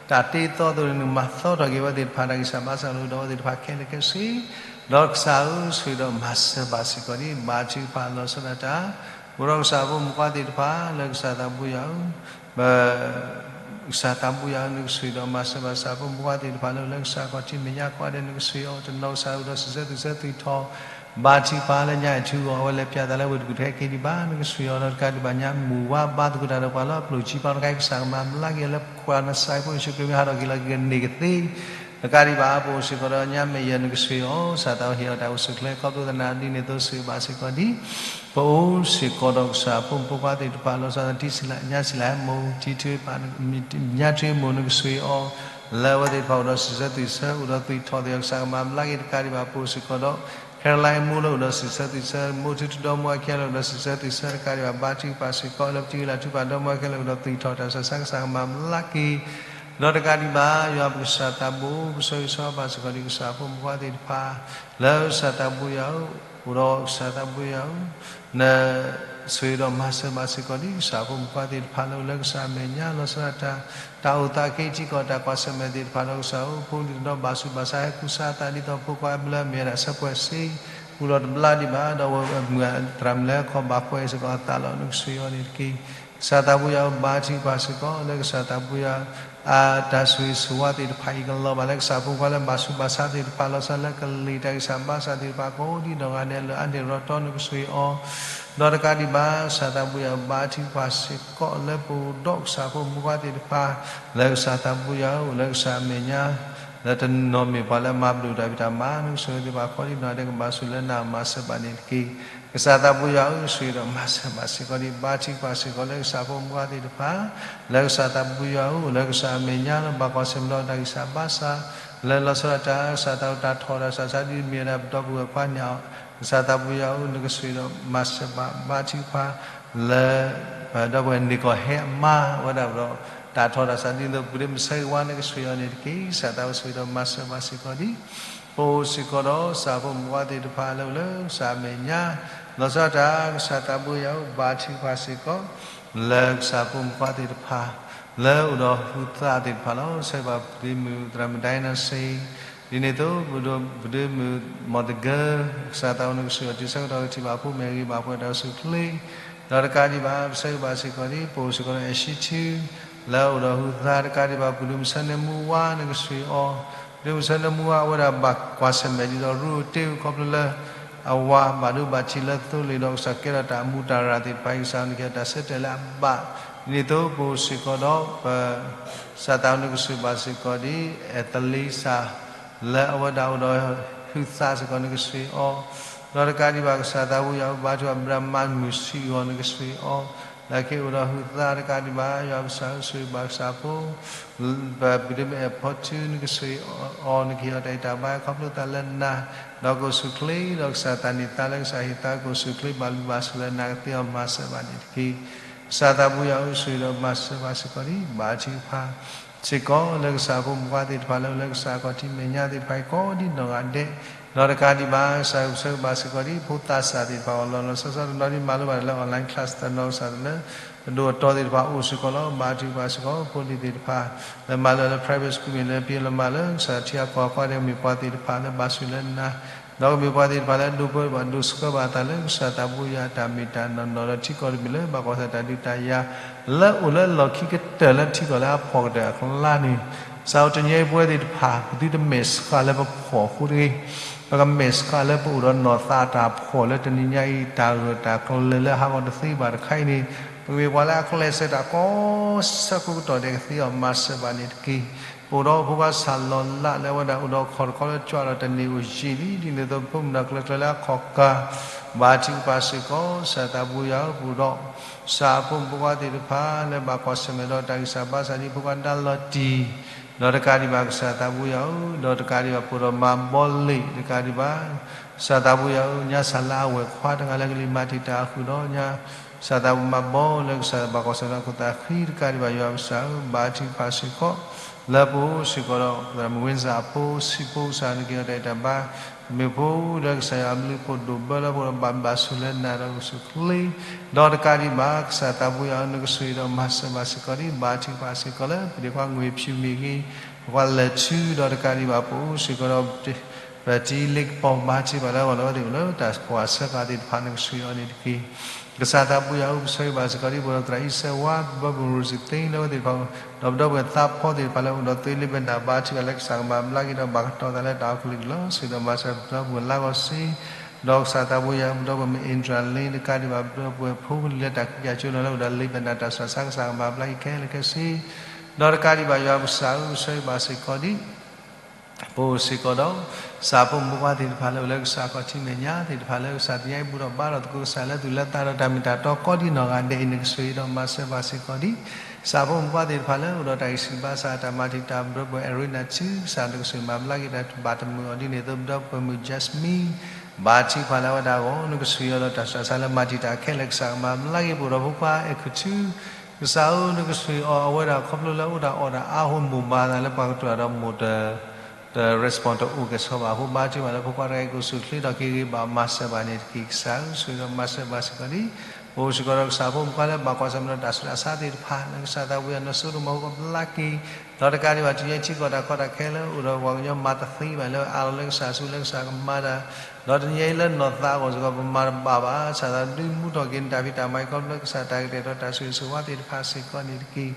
တၢ်တ့အသီအသိးန့ၣ် နကမၤသီထီၣ်က့ၤဝဲသ့ၣ်တဖၣ်တၢ်ဂံၢ်စၢ်ဘါစၢ်လၢအိၣ်ဒီးအဝဲသ့ၣ်တဖၣ်ခဲလၢာ်ခဲဆ့ ဒီးကစၢ်ဧၢ ဆိၣ်ဂ့ၤဒီးမၤစၢၤဘၣ်စ့ၢ်ကီးဒ် ဘါထုကဖၣ်လီၤဆီဒၣ်တၢ် ပအိၣ်ဒီးကစၢ်ဖိမုၣ်ဖိခွါသ့ၣ်တဖၣ်လၢကစၢ်သးဘိယွၤဧၢ ကစၢ်သးဘိယွၤဧၢ နကဆိၣ်ဂ့ၤဒီးမၤစၢၤဘၣ်ကစၢ်ဖိမုၣ်ဖိခွါသ့ၣ်တဖၣ်လၢအိၣ်လၢကစၢ်ခီၣ်ထံးမဲာ်ညါကိးဂၤဒဲး နကဆိၣ်ဂ့ၤအီၤ တနီၤကစၢ်အိၣ်ဒီးစံးဆၢသုးဆၢသုးထီၣ် ဘါထုကဖၣ်လၢညါအံၤထူအီၤ အဝဲလဲၤပၠးသးလၢဝ့ၢ်တကူၣ်တဟဲက့ၤဒံးဘၣ် နကဆိၣ်ဂ့ၤအီၤဒီးတကးဒံးဘၣ်ညါမုၢ်ဝါဘါသကိးတၢ်ဒီးပှၤလၢအပျိၢ်ခံပီတခါအံၤ ကစၢ်ကမၤဘျါက့ၤအီၤလၢပှၤနစၢ်ဖိယ့ၣ်ၡူးခရံာ်မ့ၢ်ဟးထီၣ်က့ၤလီၤက့ၤကန့ၢ်ကသ့ တကးဒံးဘၣ် ပအိၣ်စ့ၢ်ကီးဒီးညါမ့ၢ်ယဲၢ်နကဆှံအီၤ ကစၢ်သးဟ့ၣ်အီၤတၢ်အိၣ်ဆူၣ်ချ့ ခီဖျိသနာ်ဒ်န့ၣ်အသိးစံးဘၣ်စ့ၢ်ကီးဒ် ပအိၣ်စ့ၢ်ကီးဒီးကစၢ်အဖိမုၣ်ဖိခွါသ့ၣ်တဖၣ် လီၤဆီဒၣ်တၢ်ထံဆံးလၢ်ညါဆံးလၢ် မိၢ်ထံထွ့ ညါထွ့မိၢ်နကဆှံအီၤ လၢအဝဲသ့ၣ်တဖၣ်အိၣ်ဒီးစံးဆၢသွံၣ်ဆၢ အိၣ်ဒီးသွံၣ်ထီၣ်သ့ၣ်အီၤ ကစၢ်ကမၤဘျါက့ၤ တကးဒံးဘၣ် ပအိၣ်စ့ၢ်ကီးဒီး Caroline အမိၢ်လၢအိၣ်ဒီးစံးဆၢသွံၣ်ဆၢ မိၢ်ထံထွ့ဒီမါဝၤခဲလၢာ်အိၣ်ဒီးစံးဆၢသွံၣ်ဆၢ တကးဒံးဘၣ် ဘါထုကဖၣ်စ့ၢ်ကီး လၢပထံဂုၤလၢ်ထူပၢ်ဒီမါဝၤခဲလၢာ်အိၣ်ဒီးသွံၣ်ထီၣ်တၢ်ဆူးတၢ်ဆါ ကစၢ်ကမၤဘျါက့ၤ ဒီးတကးဒံးဘၣ် ယွၤပကစၢ်သးဘိ ပဆၢဂ့ၤဆၢဝါဘၣ်စ့ၢ်ကီးဒ်ကစၢ်အဖိမုၣ်ဖိခွါသ့ၣ်တဖၣ် လၢကစၢ်သးဘိယွၤဧၢ, အိၣ်ဒီးကစၢ်သးဘိယွၤဧၢ, နဆိၣ်ဂ့ၤဒီးမၤစၢၤဘၣ်စ့ၢ်ကီးဒ် ကစၢ်အဖိမုၣ်ဖိခွါသ့ၣ်တဖၣ်လၢအိၣ်လၢကစၢ်အမဲာ်ညါ လီၤဆီဒၣ်တၢ် တၢ်အိၣ်သးက့ၤထံကီၢ် တၢ်ကွၢ်ဆၢၣ်မဲာ်သ့ၣ်တဖၣ်ဒီးကစၢ်ဧၢ, ဖိလံၤတနီၤဘၣ်ဆူးဘၣ်ဆါဟဲကူစါအသးဒ်သိးဖိခွါအဘျၢမ့ၢ်ဝဲဒၣ်ဆၢပှဲၤစ့ ကူၣ်လီၤတဘျါဒံးဘၣ် ဒီးအဝဲမုၢ်သရၣ်မုၣ်လၢခီၣ်ဘၣ်ကွဲးစ့ၢ်ကီးအသးလီၤ နကဆှံအီၤန့ၣ်တက့ၢ်. ကစၢ်သးဘိယွၤဧၢ ဘါထုကဖၣ်စ့ၢ်ကီး လၢကစၢ်သးဘိယွၤ အတၢ်ဆိၣ်ဂ့ၤဆိၣ်ဝါသ့ၣ်တဖၣ်အံၤ ကလီၤဘၣ်လၢကစၢ်ဖိခွါလၢဘၣ်ဆူးဘၣ်ဆါသ့ၣ်တဖၣ် လီၤဆီလၢကလံၤတၢ်ဂံၢ်စၢ်ဘါစၢ်သ့ၣ်တဖၣ် ကိးဒံနီၢ်ဂၤဒဲးလၢအါန့ၢ်ရီတီ နကဆှံအီၤ ဒီးတကးဒံးဘၣ် ကစၢ်သးဘိယွၤဧၢ ဘါထုကဖၣ်စ့ၢ်ကီး လၢပအိၣ်ဒီးကစၢ်ဖိမုၣ်ဖိခွါသ့ၣ်တဖၣ် လၢကစၢ်သးဘိယွၤဧၢ အိၣ်လၢကစၢ်အမဲာ်ညါ လၢတနီၤမ့ၢ်ပှၤလၢအမၤဘျုးတၢ်ဖံးတၢ်မၤ နကဆိၣ်ဂ့ၤသ့ၣ်တဖၣ် ကိးဒံနီၢ်ဂၤဒဲးကဘၣ်ဆူးလၢနၤမၤစၢၤဘၣ်န့ၣ်တက့ၢ်. ကစၢ်သးဘိယွၤဧၢ ဆိၣ်ဂ့ၤဒီးမၤစၢၤဘၣ်စ့ၢ်ကီးဒ် ဘါထုကဖၣ်စ့ၢ်ကီး လၢကစၢ်ဖိမုၣ်ဖိခွါသ့ၣ်တဖၣ် လၢကစၢ်သးဘိယွၤဧၢ အိၣ်လၢကစၢ်အမဲာ်ညါ လၢဘၣ်ကွၢ်ဆၢၣ်မဲာ်ဒီးတၢ်ဂံၢ်စၢ်ဘါစၢ် လၢလီၤဆီဒၣ်တၢ် ကစၢ်သးဘိတၢ်ထီၣ်တၢ်စးဆါဒ်မ့ၢ်ဝဲဒၣ်ပဒီပုၢ်ဝဲၢ်ခွါန့ၣ် ကစၢ်သးဘိယွၤဧၢ နကဆိၣ်ဂ့ၤဒီးမၤစၢၤဘၣ် ဘါထုကဖၣ် လၢ ပဒီပုၢ်ဝဲၢ်န့ၢ်ကီၢ်ဟဲအမါဝဲဒၣ်ဒီး တၢ်ထီၣ်တၢ်စးဒ်သိး ပဒ့မုၣ်ဆၢဂ့ၤဝါ နကဆိၣ်ဂ့ၤအီၤန့ၣ်တက့ၢ်. ကစၢ်သးဘိဆိၣ်ဂ့ၤဒီးမၤစၢၤဘၣ်စ့ၢ်ကီးဒ် ပအိၣ်စ့ၢ်ကီးဒီး ကစၢ်ဖိမုၣ်ဖိခွါသ့ၣ်တဖၣ်လၢအိၣ်လၢကစၢ်အမဲာ်ညါ လီၤဆီဒၣ်တၢ် ကစၢ်သးဘိယွၤဧၢ ဘါထုကဖၣ်စ့ၢ်ကီး လၢကစၢ်ဖိမုၣ်ဖိခွါသ့ၣ်တဖၣ် လၢအိၣ်ဒီးဟုသးသ့ၣ်တဖၣ်လီၤ. ဆၢဂ့ၤဘၣ်ပဒ့မုၣ်သရၣ်မုၣ်ဒိၣ်နၤစ့ ဒ်န့ၣ်အသိး ပဒ့မုၣ်မီၢ်သဂၢၢ် ကစၢ်သးဘိ နကဆိၣ်ဂ့ၤအီၤတုၤဆၢကတီၢ် ကထံၣ်ဘၣ်ဖိမ့ၢ်ဂ့ၤ ဘၣ်ပှဲၤတၢ်အိၣ်ဆူၣ်အိၣ်ချ့ ဒီးတကးဒံးဘၣ် ပဆၢဂ့ၤဘၣ်စ့ၢ်ကီးဒ် ပအိၣ်စ့ၢ်ကီးဒီးအဲၣ်ၡံထူ လၢအအိၣ်ဒီးဟုသး တကးဒံးဘၣ် ပဒ့မုၣ်ဆၢနၢမူဝါ နကဆိၣ်ဂ့ၤအီၤ ပဒ့မုၣ်ဆၢနၢမူဝါ အဝဲဒၣ်ဘၣ်ကွၢ်ဆၢၣ်မဲာ်ဒ်သိးရူအိၣ်တ့ၢ်ခီဖျိလၢ အဝၤဘၣ်ဒိဘၣ်ထံးလၢသိလ့ၣ်ဒီး ကစၢ်ကဲထီၣ်တၢ်အမူးတၢ်ရၢ်သ့ၣ်တဖၣ်အံၤ ကစၢ်နကဟ့ၣ်တၢ်ဆၢတဲာ်လၢအဘၣ် ဒ်န့ၣ်အသိး ပအိၣ်စ့ၢ်ကီးဒီး ပ ကစၢ်သးဘိ နကဆိၣ်ဂ့ၤဘၣ်စ့ၢ်ကီးဒ် အဲၣ်သလ့စၢ် လၢအဝဲဒၣ်အိၣ်ဒီးဟုသးစ့ၢ်ကီး နကဆိၣ်ဂ့ၤအီၤ ဒီးတကးဒံးဘၣ် ကစၢ်သးဘိယွၤဧၢ ဘါထုကဖၣ် ဘြၣ်မါမုၢ်ဆံးအဂီၢ် နကဆိၣ်ဂ့ၤအီၤ လၢကဟ့ၣ်အိၣ်ဒီးဟုသး တကးဒံးဘၣ် ယွၤကစၢ်ဧၢ ဆိၣ်ဂ့ၤဘၣ်ကစၢ်ဖိ ပဒ့မုၣ်အဲၣ်ဖီထူ နကဆိၣ်ဂ့ၤအီၤ နကဟ့ၣ်အီၤတၢ်အံးတၢ်ဘါ ခီဖျိသးလၢနၤ ဒီးကအိၣ်ဆူၣ်အိၣ်ချ့ ဒီးကစၢ်သးန့ၢ်သါလၢကစၢ်ဟ့ၣ်သါ ကအိၣ်ဆူၣ်အိၣ်ချ့ ဘၣ်လုၢ်ဘၣ်စူၢ်လၢနၤ ကသ့အီၤမၤစၢၤဘၣ်န့ၣ်တက့ၢ်. ကစၢ်သးဘိယွၤဧၢ ဆိၣ်ဂ့ၤဒီးမၤစၢၤဘၣ်စ့ၢ်ကီးဒ် ဘါထုကဖၣ် စ့ၢ်ကီး လၢကစၢ်ဖိမုၣ်ဖိခွါသ့ၣ်တဖၣ် လၢအိၣ်လၢကစၢ်အခီၣ်ထံးမဲာ်ညါသ့ၣ်တဖၣ်အံၤ ကိးဒ်နီၢ်ဂၤဒဲး ဒီးတကးဒံးဘၣ် ကစၢ်ဧၢ ပဆၢဂ့ၤဘၣ်စ့ၢ်ကီးဒ် ဖိသးစၢ်သ့ၣ်တဖၣ်အီၤ လီၤလီၤဆီဆီ တနီၤဒ်မၤလိဘၣ်တၢ်လၢ online class တနီၤ ကစၢ်လၢ အဒိၣ်အတီၤသ့ၣ်တဖၣ်အိၣ်စ့ၢ်ကီးလီၤ. ဘါထုကဖၣ်စ့ၢ်ကီး ဖိလံၤသ့ၣ်တဖၣ် လၢမၤလိလၢ private school မ့ၢ်လၢပှၤလၢမၤလိ ကစၢ်ထံအကီၢ်အကီၢ်ဒဲး ကမ့ၢ်ပှၤသ့ၣ်တဖၣ်လၢဘၣ်ဆိၣ်လၢနၤ ဒီးကမ့ၢ်ပှၤသ့ၣ်တဖၣ်လၢအဒိၣ်ပၢဘၣ် ဒိၣ်ဆှၢဘၣ်အသးလၢကစၢ်သးဘိယွၤအတၢ်မ့ၢ်တၢ်နီၢ်နီၢ်ဒီးထံကီၢ်တမံၤလၢ ဘၣ်ကွၢ်ဆၢၣ်တၢ်ဒုးတၢ်ယၤ လၢအိၣ်လၢလီၢ်ခံကတၢၢ်လၢထံကီၢ်လၢအဖှီၣ်ကတၢၢ်အကျါန့ၣ် ကစၢ်ဧၢ တနံၤအံၤပဝဲသ့ၣ်တဖၣ် ပသုတမဲာ်ဆှးလၢပဖှီၣ်အဃိတဂ့ၤ ပကမဲာ်ဆှးလၢပအိၣ်ဒီးနီၢ်သးတၢ်ဖှီၣ်လၢတနံၤညါအံၤ တၢ်ဂၢၢ်တၢ်ကျၢၤလၢဟးဂီၤတသ့ဘၣ်တခါအံၤန့ၣ် ပကမ့ၢ်ပှၤလၢအကျဲးစၢးတၢ်ကိးဆၢကိးကတီၢ်ဒဲး ကသ့အီၤမၤစၢၤဘၣ်န့ၣ်တက့ၢ်. ပအိၣ်ဒီးဖိခွါဆၣ်လီၤလးလၢအဝဲဒၣ်အိၣ်ဒီးခီၣ်တခီလၢကွၢ်ဒီးတန့ၢ်အိၣ်ယံာ်လံ ဒ်န့ၣ်အသိး ဖိမုၣ်နီၢ်ကျၢၤကျၢၤလၢအခီၣ်ကၢ် ဘါထုကဖၣ်စ့ၢ်ကီး ကစၢ်သးဘိယွၤဧၢ ပအိၣ်ဒီး ကစၢ်ဖိမုၣ်ဖိခွါသ့ၣ်တဖၣ် လၢဘၣ်ကွၢ်ဆၢၣ်မဲာ်ဒီးတၢ်ဂံၢ်စၢ်ဘါစၢ်ဒ်ဖိခွါဒါလီၤတံၢ် ဒီးတကးဒံးဘၣ် ကစၢ်သးဘိယွၤဧၢ ဒီးတကးဒံးဘၣ် ပအိၣ်ဒီးမၤဘီလ့ၣ် တကးဒံးဘၣ် ကစၢ်သးဘိယွၤဧၢ ညါစၢ်လၢအဝဲၢ်ခွါတဂၤလၢကလံၤမၤတံာ်တာ်အဃုာ်ဒီးညါ ကစၢ်သးဘိမၤဘီလၢကစၢ်ဘၣ်ကွၢ်ဆၢၣ်မဲာ်ဒီးခိၣ်သးဃံ တကးဒံးဘၣ် ယွၤကစၢ်ဧၢ ဘါထုကဖၣ်စ့ၢ်ကီး လၢပအိၣ်စ့ၢ်ကီးဒီး သရၣ်မုၣ်ဝ့စၢ်အဖိ ဆံးဖိကစၢ် နကဟ့ၣ်အီၤတၢ်အံးတၢ်ဘါ မ့ၢ်ဖိဒီးကစၢ်ယွၤအဘျုးအဖှိၣ်ဒိၣ်ဘၢလၢပအိၣ်ဒီးဘၣ်ဘၣ်ဆိၣ်လၢနၤဒီးကအိၣ်ဆူၣ်အိၣ်ချ့ ဒီးတကးဒံးဘၣ် ကစၢ်သးဘိယွၤဧၢ နကဆိၣ်ဂ့ၤဒီးမၤစၢၤဘၣ်စ့ၢ်ကီးဒ် ဘါထုကဖၣ်စ့ၢ်ကီးလၢ ပဒ့ခွါငွေဖြူမ့ၢ်ဂ့ၤ ပှၤလဲၤထူ ဒီးတကးဒံးဘၣ် ပအိၣ်စ့ၢ်ကီးဒီး ပတံၤလ့ကပီၤ ဘါထုကဖၣ်လၢအဂီၢ်လၢအဝဲသ့ၣ်အိၣ်လၢတၢ်ဖှီၣ်အဆၢကတီၢ်သ့ၣ်တဖၣ် နကဆိၣ်ဂ့ၤအီၤန့ၣ်တက့ၢ်. ကစၢ်သးဘိယွၤဧၢ ပဆၢဂ့ၤဘၣ်စ့ၢ်ကီးဒ် ပဒီပုၢ်ဝဲၢ်သရၣ်အံၤစဲဝါ ပဒီပုၢ်ဝဲၢ်ရိၤစံသ့ လၢအဝဲသ့ၣ်တဖၣ် ဒီးပဒီပုၢ်ဝဲၢ်သးဖီသ့ၣ်တဖၣ်လၢအိၣ်ဒီးသွ့လ့ဘဲနၣ် ဘါထုကဖၣ်လၢကစၢ်ကမၤဘျါက့ၤဒီးဘၣ်ကတီၤသးလၢတၢ်အီၣ်ကလုာ်ကလီၤ ဆိၣ်ဂ့ၤဒီးမၤစၢၤပဒီပုၢ်ဝဲၢ်လၢအဂီၢ်စ့ၢ် ဒီးကစၢ်သးဘိယွၤဧၢ ပဒီပုၢ်ဝဲၢ်မ့ၢ်အ့ဒြၣ်လ့ တကးဒံးဘၣ် ပဒီပုၢ်ဝဲၢ်ဖိကလံၤလၢတၢ်ကံးကၢ်ကၠိနီၤလၢအိၣ်ဒီးလ့ဘဲနၣ်တၢ်ဆူးတၢ်ဆါ ကစၢ်ကမၤဘျါက့ၤခဲလၢာ်ခဲဆ့ ဒီးတကးဒံးဘၣ် ယွၤကစၢ်ဧၢ ပဆၢဂ့ၤဘၣ်စ့ၢ်ကီးဒ် ပအိၣ်စ့ၢ်ကီးဒီး ကစၢ်ဖိမုၣ်ဖိခွါသ့ၣ်တဖၣ်လၢအိၣ်လၢကစၢ်ခီၣ်ထံးမဲာ်ညါသ့ၣ်တဖၣ်လၢကစၢ်တနံၤအံၤဘူၣ်ထီၣ်ဘါထီၣ်သကိးကစၢ်လၢသူၣ်လၢသးဒီးတၢ်မ့ၢ်တၢ်တီကိးဒံနီၢ်ဂၤဒဲးအံၤ နကဆိၣ်ဂ့ၤဒီးမၤစၢၤဘၣ်စ့ၢ်ကီးဒံး ကစၢ်ဖိမုၣ်ဖိခွါသ့ၣ်တဖၣ်လၢအိၣ်ဒီးတၢ်ဂံၢ်ဆူၣ်ဘါစၢ်တၢ်မၤတံာ်တာ် ဘျၢပှဲၤ Arena ထူ ကစၢ်နကဆိၣ်ဂ့ၤမၤဘျါက့ၤတၢ်ဘၣ်တမုာ်အီၤဒ်န့ၣ်အသိး ဘျၢပှဲၤမုၣ် Jasmine ဘၣ်ထံးဖးလၢအဝဲဒၣ်အဂီၢ် နကဆိၣ်ဂ့ၤအီၤဒီးတၢ်ဆူးတၢ်ဆါလၢမၤတံာ်တာ်ခဲလၢာ် ကစၢ်ကမၤဘျါက့ၤ ပအိၣ်ဒီးဖိခွါအဲၣ်ခိၣ်ထူ ကစၢ်ဧၢ နကဆိၣ်ဂ့ၤအီၤအဝဲဒၣ်ခီဖျိလၢအိၣ်တၢ်အီၣ်တၢ်အါဟိမိၢ်မၤသးလၢပှၤကတိၤတၢ်ဒီးမိၢ်တ တ respond တအိၣ်ကဲၣ်ဆိးဘၣ်အဃိ ဘါထုကဖၣ်လၢဖိခွါတဂၤအံၤ ကအိၣ်ဆူၣ်အိၣ်ချ့ထီၣ်က့ၤဂ့ၤ ဘၣ်မၤစၢၤဘၣ်န့ၣ်တက့ၢ် ကစၢ်ဧၢ ဆိၣ်ဂ့ၤဒီးမၤစၢၤဘၣ်စ့ၢ်ကီးဒံး ပအိၣ်စ့ၢ်ကီးဒီးကစၢ်ဖိမုၣ်ဖိခွါလၢဘၣ်ကွၢ်ဆၢၣ်မဲာ်ဒီးတၢ်ဆူးတၢ်ဆါသ့ၣ်တဖၣ် လၢကစၢ်သးပူၤယၤ နစိကမီၤဖိကဘျါက့ၤ ဒီးတကးဒံးဘၣ် တနံၤအံၤထံကီၢ်တၢ်ကီတၢ်ခဲလၢအိၣ်ဒီးပှၤကညီမၤတသ့ဘၣ်လၢအးလီၤလၢကစၢ်ဆူလၢကစၢ်ကမၤတၢ် ဒီးတနံၤအံၤလၢနီၢ်သးအဂီၢ်စ့ၢ်ကီး ပမၤတဘၣ်ဘၣ် ကစၢ်သးဒုးမူထီၣ်က့ၤနတၢ်ဖံးတၢ်မၤအံၤခီဖျိလၢကစၢ်တၢ်ကတဲာ်ကတီၤတၢ်ဆိၣ်ဂ့ၤဆိၣ်ဝါသ့ၣ်တဖၣ်စ့ၢ်ကီးန့ၣ်တက့ၢ်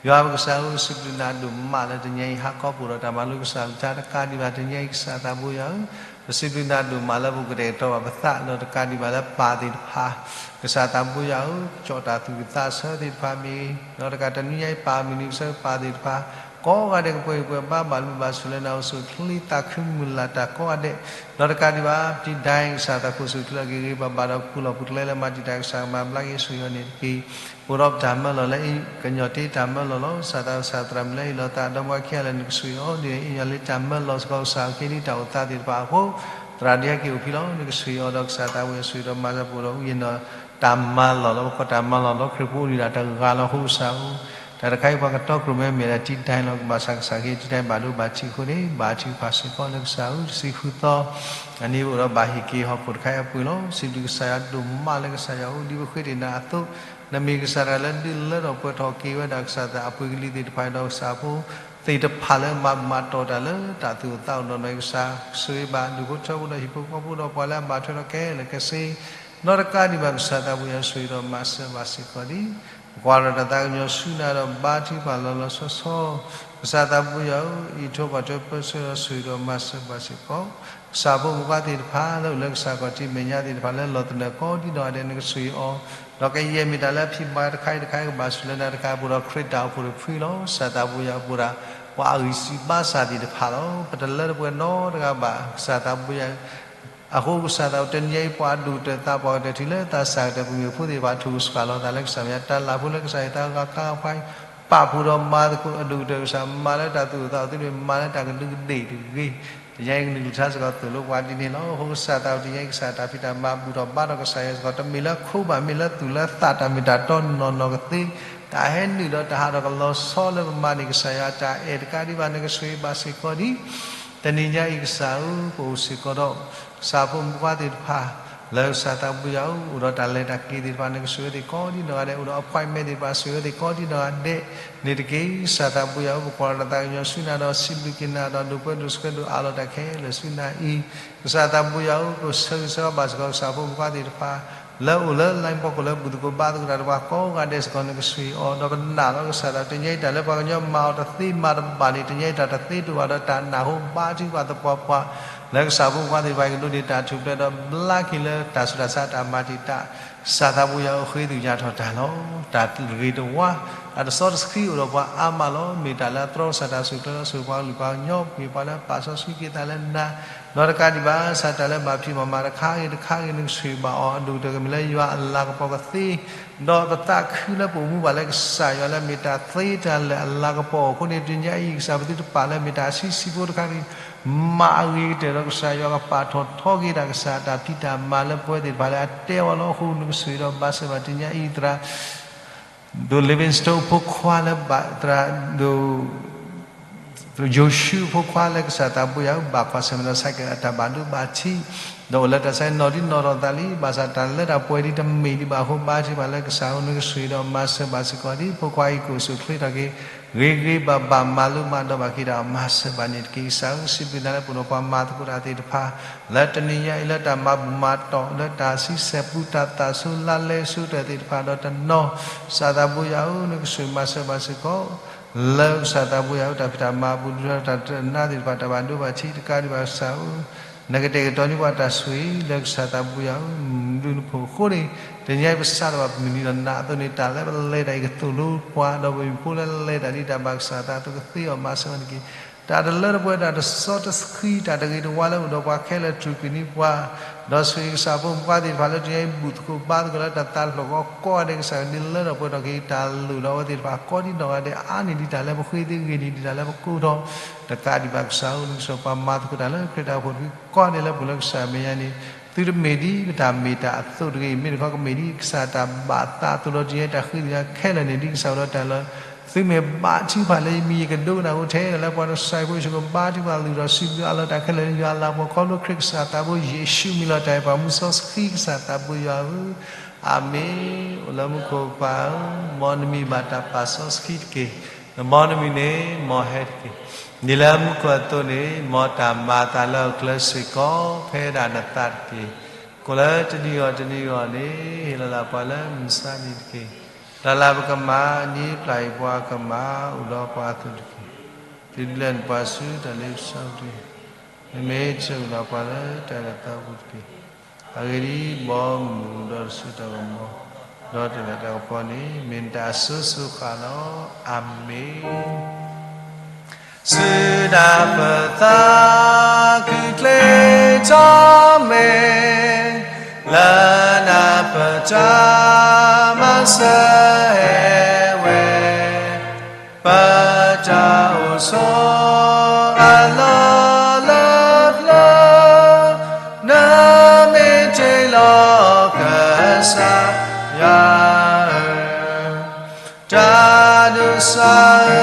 ယွၤပကစၢ်ဧၢ ပစံးဘျုးနၤဒိၣ်မးလၢတနံၤအံၤ ဟးခီပအိၣ်ဒီးတၢ်မၤလိကစၢ်အကလုၢ်ကထါတကးဒံးဘၣ်တနံၤအံၤ ကစၢ်သးဘိယွၤဧၢ, ပစံးဘျုးနၤဒိၣ်မးလၢပကတဲာ်ကတီၤဘၣ်ပသး ဒီးတကးဒံးဘၣ်လၢပၢ်သ့ၣ်တဖၣ် ကစၢ်သးဘိယွၤဧၢ, ကၠီၣ်တၢ်သူၣ်ကသးဆၢသ့ၣ်တဖၣ်မ့ၢ်ဂ့ၤ, ဒီးတကးတနံၤညါအံၤ ပၢ်မုၢ်နံၤပဆၢပၢ်သ့ၣ်တဖၣ် ကိးဂၤဒဲးကပှဲၤဂံၢ်ပှဲၤဘါ ဘၣ်ဘျုးဘၣ်ဆိၣ်လၢနၤ အိၣ်ဆူၣ်အိၣ်ချ့သးခုမုၢ်လၢ်တၢ်ကိးဂၤဒဲး, ဒီးတကးဒံးဘၣ် ပတံၤဒဲး ကစၢ်သးခိၣ်ဆူၣ်အိၣ်ချ့လီၤက့ၤဂ့ၤ ဘၣ်ဘၣ်ဒီးပူၤလီၢ်ပူၤကျဲလၢမၤတံာ်တာ် ကစၢ်ကမၤဘျါက့ၤ ဆိၣ်ဂ့ၤအီၤန့ၣ်တက့ၢ်. ပအိၣ်ဒီးပတၢ်မၢလီၤလၢ ကညီၤတ့တၢ်မၢလီၤလီၤ. ကစၢ်သးကစၢ်သရၣ်မုၣ်လၢဟ့ၣ်လီၤသးဒီးမါဝၤခံဂၤလၢနကဆိၣ်ဂ့ၤအီၤ ဒ်အံၤလၢတၢ်မၢလီၤစ့ၢ်ကီး ကစၢ်အုၣ်က့ၤဒ်တၢ်အိၣ်သးသ့ၣ်တဖၣ်အဃိ သရၣ်ဒုးဟဲက့ၤအိၣ်ဖဲလီၤ. နကဆိၣ်ဂ့ၤအီၤဒီးကစၢ်သးဝံၤအဆိၣ်ဂ့ၤဒီးမၤစၢၤပအိၣ်ဒီး ဝံယနီၢ် တၢ်မၢလီၤလီၤ. ပကိးတၢ်မၢလီၤလီၤ ခရံာ်ဖိအိၣ်ဒံးဒၣ်တဂၤလီၤ အဃိကစၢ်ဧၢ တၢ်တခါအံၤပှၤကတီခိၣ်ရိၣ်မဲမ့ၢ်ဒၣ်တံၤဒဲးလီၤ. ကဘၣ်ဆၣ်ကစၢ်ခ့တံၤဒဲးဘၣ်ဒိဘၣ်ထံးအဃိန့ၣ် ဘၣ်ထံးဖးစ့ၢ်ကီးလၢကစၢ်ဧၢ တဆံဃုသီ အနံၤပအိၣ်ဒီးဘၣ်ဟ့ၣ်က့ၤဟီၣ်ခိၣ်တခါအံၤအပှ့ၤလီၤ. စံးဘျုးကစၢ်ယွၤဒိၣ်မးလၢကစၢ်ယွၤအိၣ်ဒံးပဃ့တ့ၢ်နၤအသိး နမ့ၢ်ကစၢ်တဂၤလၢဒုးလၢထီၣ်ပှဲၤထီၣ်က့ၤဝဲဒၣ်ကစၢ်သးအပှ့ၤကလံၤသ့ၣ်တဖၣ်ဒီး ကစၢ်ဖိသ့ၣ်တဖၣ်လၢမၤဘူၣ်မၤတီၢ်တၢ်လၢတၢ်သူၣ်အိၣ်သးအိၣ်ဒီးနီၢ်ကစၢ် ဆိၣ်ဂ့ၤဘၣ်ဒူၣ်ဖိထၢဖိဒီးဟံၣ်ဖိဃီဖိဒီးပှၤလၢအဘၣ်ထွဲဒီးခဲလၢာ်ခဲဆ့ ဒီးတကးဒံးဘၣ်ကစၢ်သးဘိယွၤဆိၣ်ဂ့ၤဒီးမၤစၢၤဘၣ်စ့ၢ်ကီးဒံး ပကွၢ်ဒီးတၢ်သးကညီၤဆူနၤဒီးဘါထုကဖၣ်လီၤလီၤဆီဆီ ကစၢ်သးဘိယွၤဧၢ အံးထွဲကွၢ်ထွဲပၢဆှၢဒီးဆိၣ်ဂ့ၤဒီးမၤစၢၤဘၣ်စ့ၢ်ကီး ကစၢ်ဖိမုၣ်ဖိခွါသ့ၣ်တဖၣ်လၢအိၣ်လၢကစၢ်ခီၣ်ထံးမဲာ်ညါသ့ၣ်တဖၣ်လၢလီၤသနၢၣ်ကိးဒံနီၢ်ဂၤဒဲး နကဆိၣ်ဂ့ၤအီၤ ဒီးကယဲၢ်မ့ၢ်တၢ်လၢအဖံးမၤတခါအံၤတခါအံၤကဘၣ်ဆိၣ်လၢနၤတကး ပအိၣ်ဒီးခရံာ်တၢ်အိၣ်ဖှိၣ်တဖုလီၤ. ကစၢ်သးဘိယွၤပအိၣ်ဒၣ် ပှၤအဂံၢ်စၢ်ဘါစၢ်သ့ၣ်တဖၣ်လီၤ. ပတလၢတပှဲၤနီတဂၤဘၣ် ကစၢ်သးဘိယွၤ အဃိကစၢ်သးဘိတနံၤအံၤ ပှၤအဒိၣ်ကတၢၢ်သး ပှၤကတၢၢ်ထံးလၢသးစၢ်ကတၢၢ် ပမ့ၢ်ဖိသ့ၣ်တဖၣ် ထုးကဆှၣ်လီၤသးလၢကစၢ်မဲာ်ညါ တၢ်လၢ်ဖိလၢကစၢ်ယွၤသးဂၤကါဖၢ ပာ်ဖှိၣ်ဒီးမၤသကိးအဒိၣ်ကတၢၢ်ကစၢ် မၤလၢတၢ်သူၣ်အိၣ်သးအိၣ်သ့န့ၣ် မၤလၢတၢ်ကဒုကဒ့ၣ်တဂ့ၤ တနံၤအံၤကလုၢ်ကထါစ့ၢ်ကီးသိၣ်လိပှၤဒ်န့ၣ်လီၤ. အဃိကစၢ်သးဘိတနံၤအံၤ ကစၢ်တၢ်ဖံးတၢ်မၤဘူၣ်ထီၣ်ဘါထီၣ်ကစၢ်ယွၤစ့ၢ်ကီး တမ့ၢ်လၢခိဘၣ် မ့ၢ်လၢသူၣ်လၢသး တၢ်မ့ၢ်တၢ်တီနီၢ်နီၢ်ကသ့ တၢ်ဟဲနုာ်ဒီးတၢ်ဟးထီၣ်ကလီၤဆီလၢပမၤန့ၣ် ကစၢ်ယွၤတၢ်အဲၣ်တကးဒံးဘၣ် နကဆိၣ်ဂ့ၤဘၣ်စ့ၢ်ကီးဒံး တနံၤညါအံၤကစၢ်ဧၢ ပအိၣ်စ့ၢ်ကီးဒီး ကစၢ်ဖိမုၣ်ဖိခွါသ့ၣ်တဖၣ် လၢကစၢ်သးဘိယွၤဧၢ အိၣ်ဒီးတၢ်လဲၤတၢ်က့ၤသ့ၣ်တဖၣ် နကဆိၣ်ဂ့ၤသ့ၣ်ကိးဒံနီၢ်ဂၤဒဲး အိၣ်ဒီး appointment သ့ၣ်တဖၣ် ဆိၣ်ဂ့ၤသ့ၣ်ကိးဒံနီၢ်ဂၤဒဲးန့ၣ်တက့ၢ်. ကစၢ်သးဘိယွၤဧၢ ပကွၢ်လီၤတၢ်သးကညီၤဆူနၤဒီး စံးဘျုးက့ၤနၤဒီး ဒိးပၢဒိးဆှၢဒိးအးလီၤတၢ်ခဲလၢာ်ဆူနၤအံၤ ကစၢ်သးဘိယွၤဧၢ ပဆၢဂ့ၤဆၢဝါဘၣ်စ့ၢ်ကီး ကစၢ်ဖိမုၣ်ဖိခွါသ့ၣ်တဖၣ် လၢအိၣ်လၢ line ဖီခိၣ်လၢဘူၣ်သကိးဘါသကိးတၢ်တဖၣ်ကိးဂၤဒဲးစ့ၢ်ကီး နကဆိၣ်ဂ့ၤအီၤ ဒီးပနာ်လီၤကစၢ်သး တနံၤအံၤတၢ်လၢပှၤကညီမၤအီၤတသ့မၤတဘၣ်န့ၣ် တနံၤအံၤတၢ်တသ့တအိၣ်ဘၣ်ဒီး တၢ်နၢ်ဟူဘါထုကဖၣ်သပှၢ်ပှၢ် လၢကစၢ်ဖိခွါသ့ၣ်တဖၣ်အံၤ ကဒိးန့ၢ်တၢ်ထူၣ်ဖျဲးဒီး ဘျါက့ၤလၢတၢ်ဆူးတၢ်ဆါတၢ်မၤတံာ်တာ် ကစၢ်သးဘိယွၤဧၢ ဃ့သုညါထီၣ်တၢ်လီၤ. တၢ်ဂ့ၤတဝါ တၢ်တစီတဆှံအိၣ်ဒီးပှၤအါမးလီၤ. မ့ၢ်တၢ်လၢအတြီကစၢ်တၢ်ဆိၣ်ကျၢၤလၢဆိၣ်ပှၤကလုာ်ပှၤကညီ မ့ၢ်ပှၤလၢပာ်စီဆှံက့ၤသးလၢနၤ ဒီးတကးဒံးဘၣ် ကစၢ်တၢ်လၢဘၣ်ဖံးဘၣ်မၤတခါဂ့ၤတခါဂ့ၤ နကဆိၣ်ဂ့ၤဘၣ်အီၤ အဒိၣ်ကတၢၢ်ကမ့ၢ်လၢယွၤအလၤကပီၤကသ့ ဒီးပသးခုလၢပအိၣ်မူဘၣ်လၢကစၢ်ယွၤလၢမ့ၢ်တၢ်သ့တၢ်လၢာ်အလၤကပီၤအဃိန့ၣ် တနံၤညါအံၤ ကစၢ်ပသုတပာ်လၢမ့ၢ်တၢ်အဆံးဆံးဖိတခါန့ၣ် မၤအဂ့ၤကတၢၢ်ဒီးကစၢ်ယွၤကပာ်ထီၣ်ထီက့ၤတၢ် ကစၢ်တၢ်ဖံးတၢ်မၤလၢပဝဲသ့ၣ်တဖၣ်လၢအတဲအီၤလီၤ. အဃိနကဆိၣ်ဂ့ၤဒီးဘၣ်စၢၤဘၣ်တနံၤညါအံၤသရၣ် ဒိၣ် Livingstone အဖိခွါလၢဘၣ်သရၣ်ဒိၣ် ယိၤၡူအဖိခွါလၢကစၢ်သးဘိယွၤဧၢ ဘၣ်ကွၢ်ဆၢၣ်မဲာ်ဒီး cycle အတၢ်ဘၣ်ဒိဘၣ်ထံး ဒီးအိၣ်လၢတၢ်ဆါဟံၣ်နီၢ်ဒံးနီၢ်ထီၣ်သးလံ ဘၣ်ဆၣ်တၢ်လၢတၢ်ပှဲၤဒံးတမ့ၢ်ဒံးဘၣ်အဃိ ဘါထုကဖၣ်လၢကစၢ်ဧၢ နကဆိၣ်ဂ့ၤဒီးမၤစၢၤဘၣ်စ့ၢ်ကီးဒံး ဖိခွါအံၤကအိၣ်ဆူၣ်အိၣ်ချ့ထီၣ်က့ၤ ဂ့ၤဂ့ၤဘၣ်ဘၣ်မၤလိမၤဒီးဘၣ်က့ၤဒီးမၤစၢၤဘၣ်န့ၣ်တက့ၢ်. ကစၢ်ဧၢ စံးဘျုးနၤလၢပူၤဒီးပှၤမၤသကိးတၢ်သ့ၣ်တဖၣ် လၢတနံၤညါအံၤလၢတၢ်မၤဘူၣ်မၤတီၢ် လၢတၢ်ဆံဆဲၣ်ပူၤ တၢ်သးဆိလါလဲဆိကတၢၢ်သ့ၣ်တဖၣ်ဒီးတနီၤ ကစၢ်သးဘိယွၤဧၢ နကဆိၣ်ဂ့ၤမၤစၢၤဘၣ်စ့ၢ်ကီး လၢကစၢ်သးဘိယွၤဧၢ တၢ်ဖံးတၢ်မၤအပူၤ ဒုးတၢ်တနါသ့ၣ်တဖၣ် တၢ်ဘၣ်ဒိဘၣ်ထံးတကးဒံးဘၣ်ကစၢ်ဧၢ နကတဲာ်ကတီၤန့ၢ်ပှၤတၢ်ဆိၣ်ဂ့ၤ လၢကစၢ်သးဘိယွၤဧၢ မုၢ်ဒုနဖှိၣ်အဃိန့ၣ် တနံၤညါအံၤပစးထီၣ်ဘၣ်ပမုၢ်နံၤဒီးနၤအသိးန့ၣ် တၢ်လၢပလဲၤတၢ်အံၤကသိၣ်လိပှၤ ဒီးပမ့ၢ်ဖိလၢလဲၤတၢ်ဒ်တၢ်ဘၣ်ကစၢ်သးအသိးကသ့အီၤမၤစၢၤဝဲန့ၣ်တက့ၢ်. တၢ်တလၢတပှဲၤ တၢ်တစီတဆှံ တၢ်တဂ့ၤတဝါလၢအိၣ်ဒီးပှၤခဲလၢာ် ထုးကွံာ်န့ၢ်ပှၤ, ဒီးဆိၣ်ဂ့ၤကစၢ်ဖိမုၣ်ဖိသ့ၣ်တဖၣ်လၢတနံၤအံၤ ဘူၣ်သကိးဘါသကိးလၢတၢ်သးလီၢ်ကဝီၤကိးဂၤဒဲး ကစၢ်ယွၤဒုးလၢထီၣ်ပှဲၤထီၣ်က့ၤ တၢ်လိၣ်ဒီးအဝဲသ့ၣ်တဖၣ်ကိးဒံနီၢ်ဂၤဒဲး အါန့ၢ်ဒံးတၢ်လၢပဃ့သ့ ဂ့ၤန့ၢ်ဒံးတၢ်လၢပကိးထီၣ်, တကးဒံးဘၣ်ကစၢ်ဧၢ နကစၢ်ပှၤမၤသကိးတၢ်လၢခရံာ်တၢ်အိၣ်ဖှိၣ်တဖုကိးဂၤဒဲးလၢပူၤလၢကစၢ်အမဲာ်ညါန့ၣ် သုတမ့ၢ်ဒ်ပတၢ်မ့ၢ်တၢ်အသိးတဂ့ၤ, မ့ၢ်တခီကမ့ၢ်ဒ်ကစၢ်တၢ်ဘၣ်သးအသိးဒီး တနံၤအံၤတၢ်ဃ့ကညးခဲလၢာ်န့ၣ် ဒ်ကစၢ်အိၣ်ဒီးတၢ်လီၤ. သုမ့ၢ်ဘါထုကဖၣ်လၢယမံၤ ယကဒိကနၣ်အိၣ်ထဲလၢပှၤတၢ်ဆၢဖိ ယကဘါထုကဖၣ်လုၢ်ထီၣ်စံးဘျုးအလီၢ်တၢ်ခဲလၢာ်လၢယွၤအလၤကပီၤ ခီဖျိခရံာ်ကစၢ်သးဘိယ့ၣ်ၡူးမံၤလီၤတၢ်အံၤ ပှၤမူစီဆှံကစၢ်သးဘိယွၤဧၢ, အၤမ့ၣ်. အိၣ်လၢမူခိၣ်ပၢ်ဧၢ, မ်နမံၤဘၣ်တၢ်ပာ်စီဆှံတက့ၢ်. မ်နမံၤန့ၣ် မ်ဟဲတက့ၢ်. ဒ်လၢမူခိၣ်အသိးန့ၣ် မ်တၢ်မၤအသးလၢအကျဲစ့ၢ်ကီး ဖဲဒၣ်နသးတက့ၢ်. ကိးလၢတနံၤဂီၢ်တနံၤဂီၢ်န့ၣ် ဟ့ၣ်လီၤလၢပှၤလၢမုၢ်ဆါနံၤတက့ၢ်. တၢ်လၢပကမၤ နံၤပျၢ်အံၤပှၤကမၤ အိၣ်ဒီးပှၤအသိးတက့ၢ်. သုဒုးလဲၤနပှၤဆူတၢ်လ့ပစီတက့ၢ်. မ့မ့ၢ်ဆိၣ်ဂ့ၤလီၤပှၤလၢတၢ်အဲၣ်တၢ်သးပူၤတက့ၢ်. အဂ့ၢ်ဒ်အံၤ, ဘီမုၢ်ဒီးတစိၤတၢ်ကမီၤ ဒီးတၢ်လၤတၢ်ကပီၤန့ၣ် မ့ၢ်နတၢ်အစိၤစိၤဃၣ်လီၤ. အၤမ့ၣ်. စူၢ်တၢ်ပသးခုၣ်ချ့ထီၣ်မဲာ် လၢနပတၢ်မၤစၢၤဟဲဝဲ ပတၢ်အိၣ်ဆိး အလီၢ်လၢပျၢၤ နမ့ၢ်တ့ၢ်လီၤ ကစၢ်ယွၤဧၢ, တၢ်ဒိးစၢ်ဧၢ,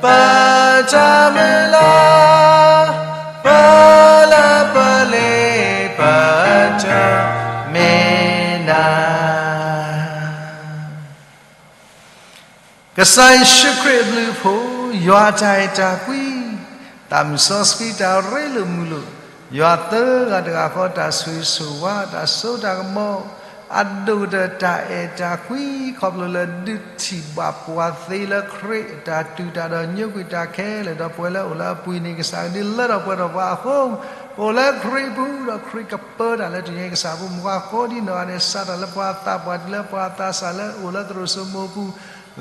ပတၢ်မုၢ်လၢ် ပလၢပလ့ပတၢ်မ့ၢ်နၤ ကစၢ်ယ့ၣ်ၡူးခရံာ်အဘျုးအဖှိၣ်, ယွၤအတၢ်အဲၣ်တၢ်ကွံ, သးမုၢ်စီဆှံတၢ်ရ့လိာ်မုာ်လိာ်, ယွၤသၢဂၤတဂၤဃီ တၢ်ဆိၣ်ဂ့ၤဆိၣ်ဝါ တၢ်စိတၢ်ကမီၤ, အဒိၣ်ကတၢၢ်တၢ်အဲၣ်တၢ်ကွံ ခီဖျိလၢဒုးထံၣ်ဘၣ်ပှၤသ့လၢခရံာ်အတၢ်တူၢ်တၢ်ဒီးညိကွံာ်တၢ်ခဲလၢာ် ဒီးပဝဲလၢအိၣ်လၢအပူၤန့ၣ် ကစၢ်ကဒုးလၢထီၣ်ပှဲၤထီၣ်ပှၤအဃိ, အိၣ်လၢခရံာ်အပူၤဒီးခရံာ်ကပၢတၢ်လၢတနံၤအံၤ ကစၢ်ဖိမုၣ်ဖိကိးဒံနီၢ်ဂၤန့ၣ် စးထီၣ်လၢပှၤသးပှၢ်တုၤလၢပှၤသးစၢ်လၢအိၣ်လၢသရိာ်စိမိၤပူၤ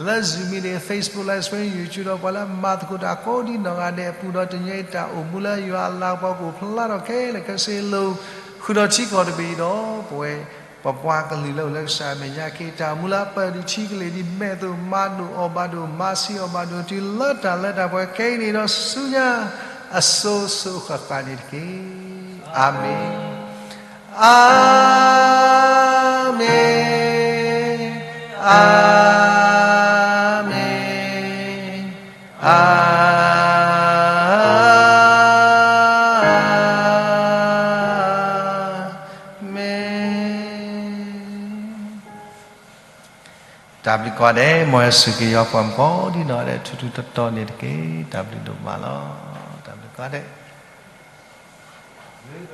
လၢ Zoom meeting, Facebook Live Stream, YouTube ဒီးပှၤလၢမၤသကိးတၢ်ကိးဒံနီၢ်ဂၤဒဲးအပူၤဒီး တနံၤအံၤတၢ်အိၣ်မူလၢယွၤအလၤကပီၤကအိၣ်ဖျါထီၣ်ခဲလၢာ်ခဲဆ့အလိၤ ဃုာ်ဒီးထံကီၢ်တဘ့ၣ်အံၤဒီး ပဝဲ ပပှၤကလုာ်လၢအိၣ်လၢကစၢ်အမဲာ်ညါက့ၤ တၢ်အိၣ်မူလၢအပၢၢ်ဒံးထံကလ့ၢ်ဒံးမဲာ်အသိး မၤဒိၣ်အီၣ်ဘၣ်ဒိၣ် မၤဆံးအီၣ်ဘၣ်ဒိၣ် တုၤလၢတၢ်လၢတၢ်ပှဲၤခဲအံၤန့ၣ်ဒီးဆူညါ အစိၤစိၤဃၣ်ဃၣ်န့ၣ်တက့ၢ်. အၤမ့ၣ်, အၤမ့ၣ်, အၤမ့ၣ်, အၤမ့ၣ်. တၢ်ဘျုးကိးဂၤဒဲး, မ်ယွၤဆိၣ်ဂ့ၤက့ၤယွၤပှၤမုၣ်ဖိကိးဒံနီၢ်ဂၤဒဲး ထူထူတီတီန့ၣ်တက့ၢ်. တၢ်ဘျုးဒိၣ်မးလီၤ. တၢ်ဘျုးကိးဂၤဒဲး.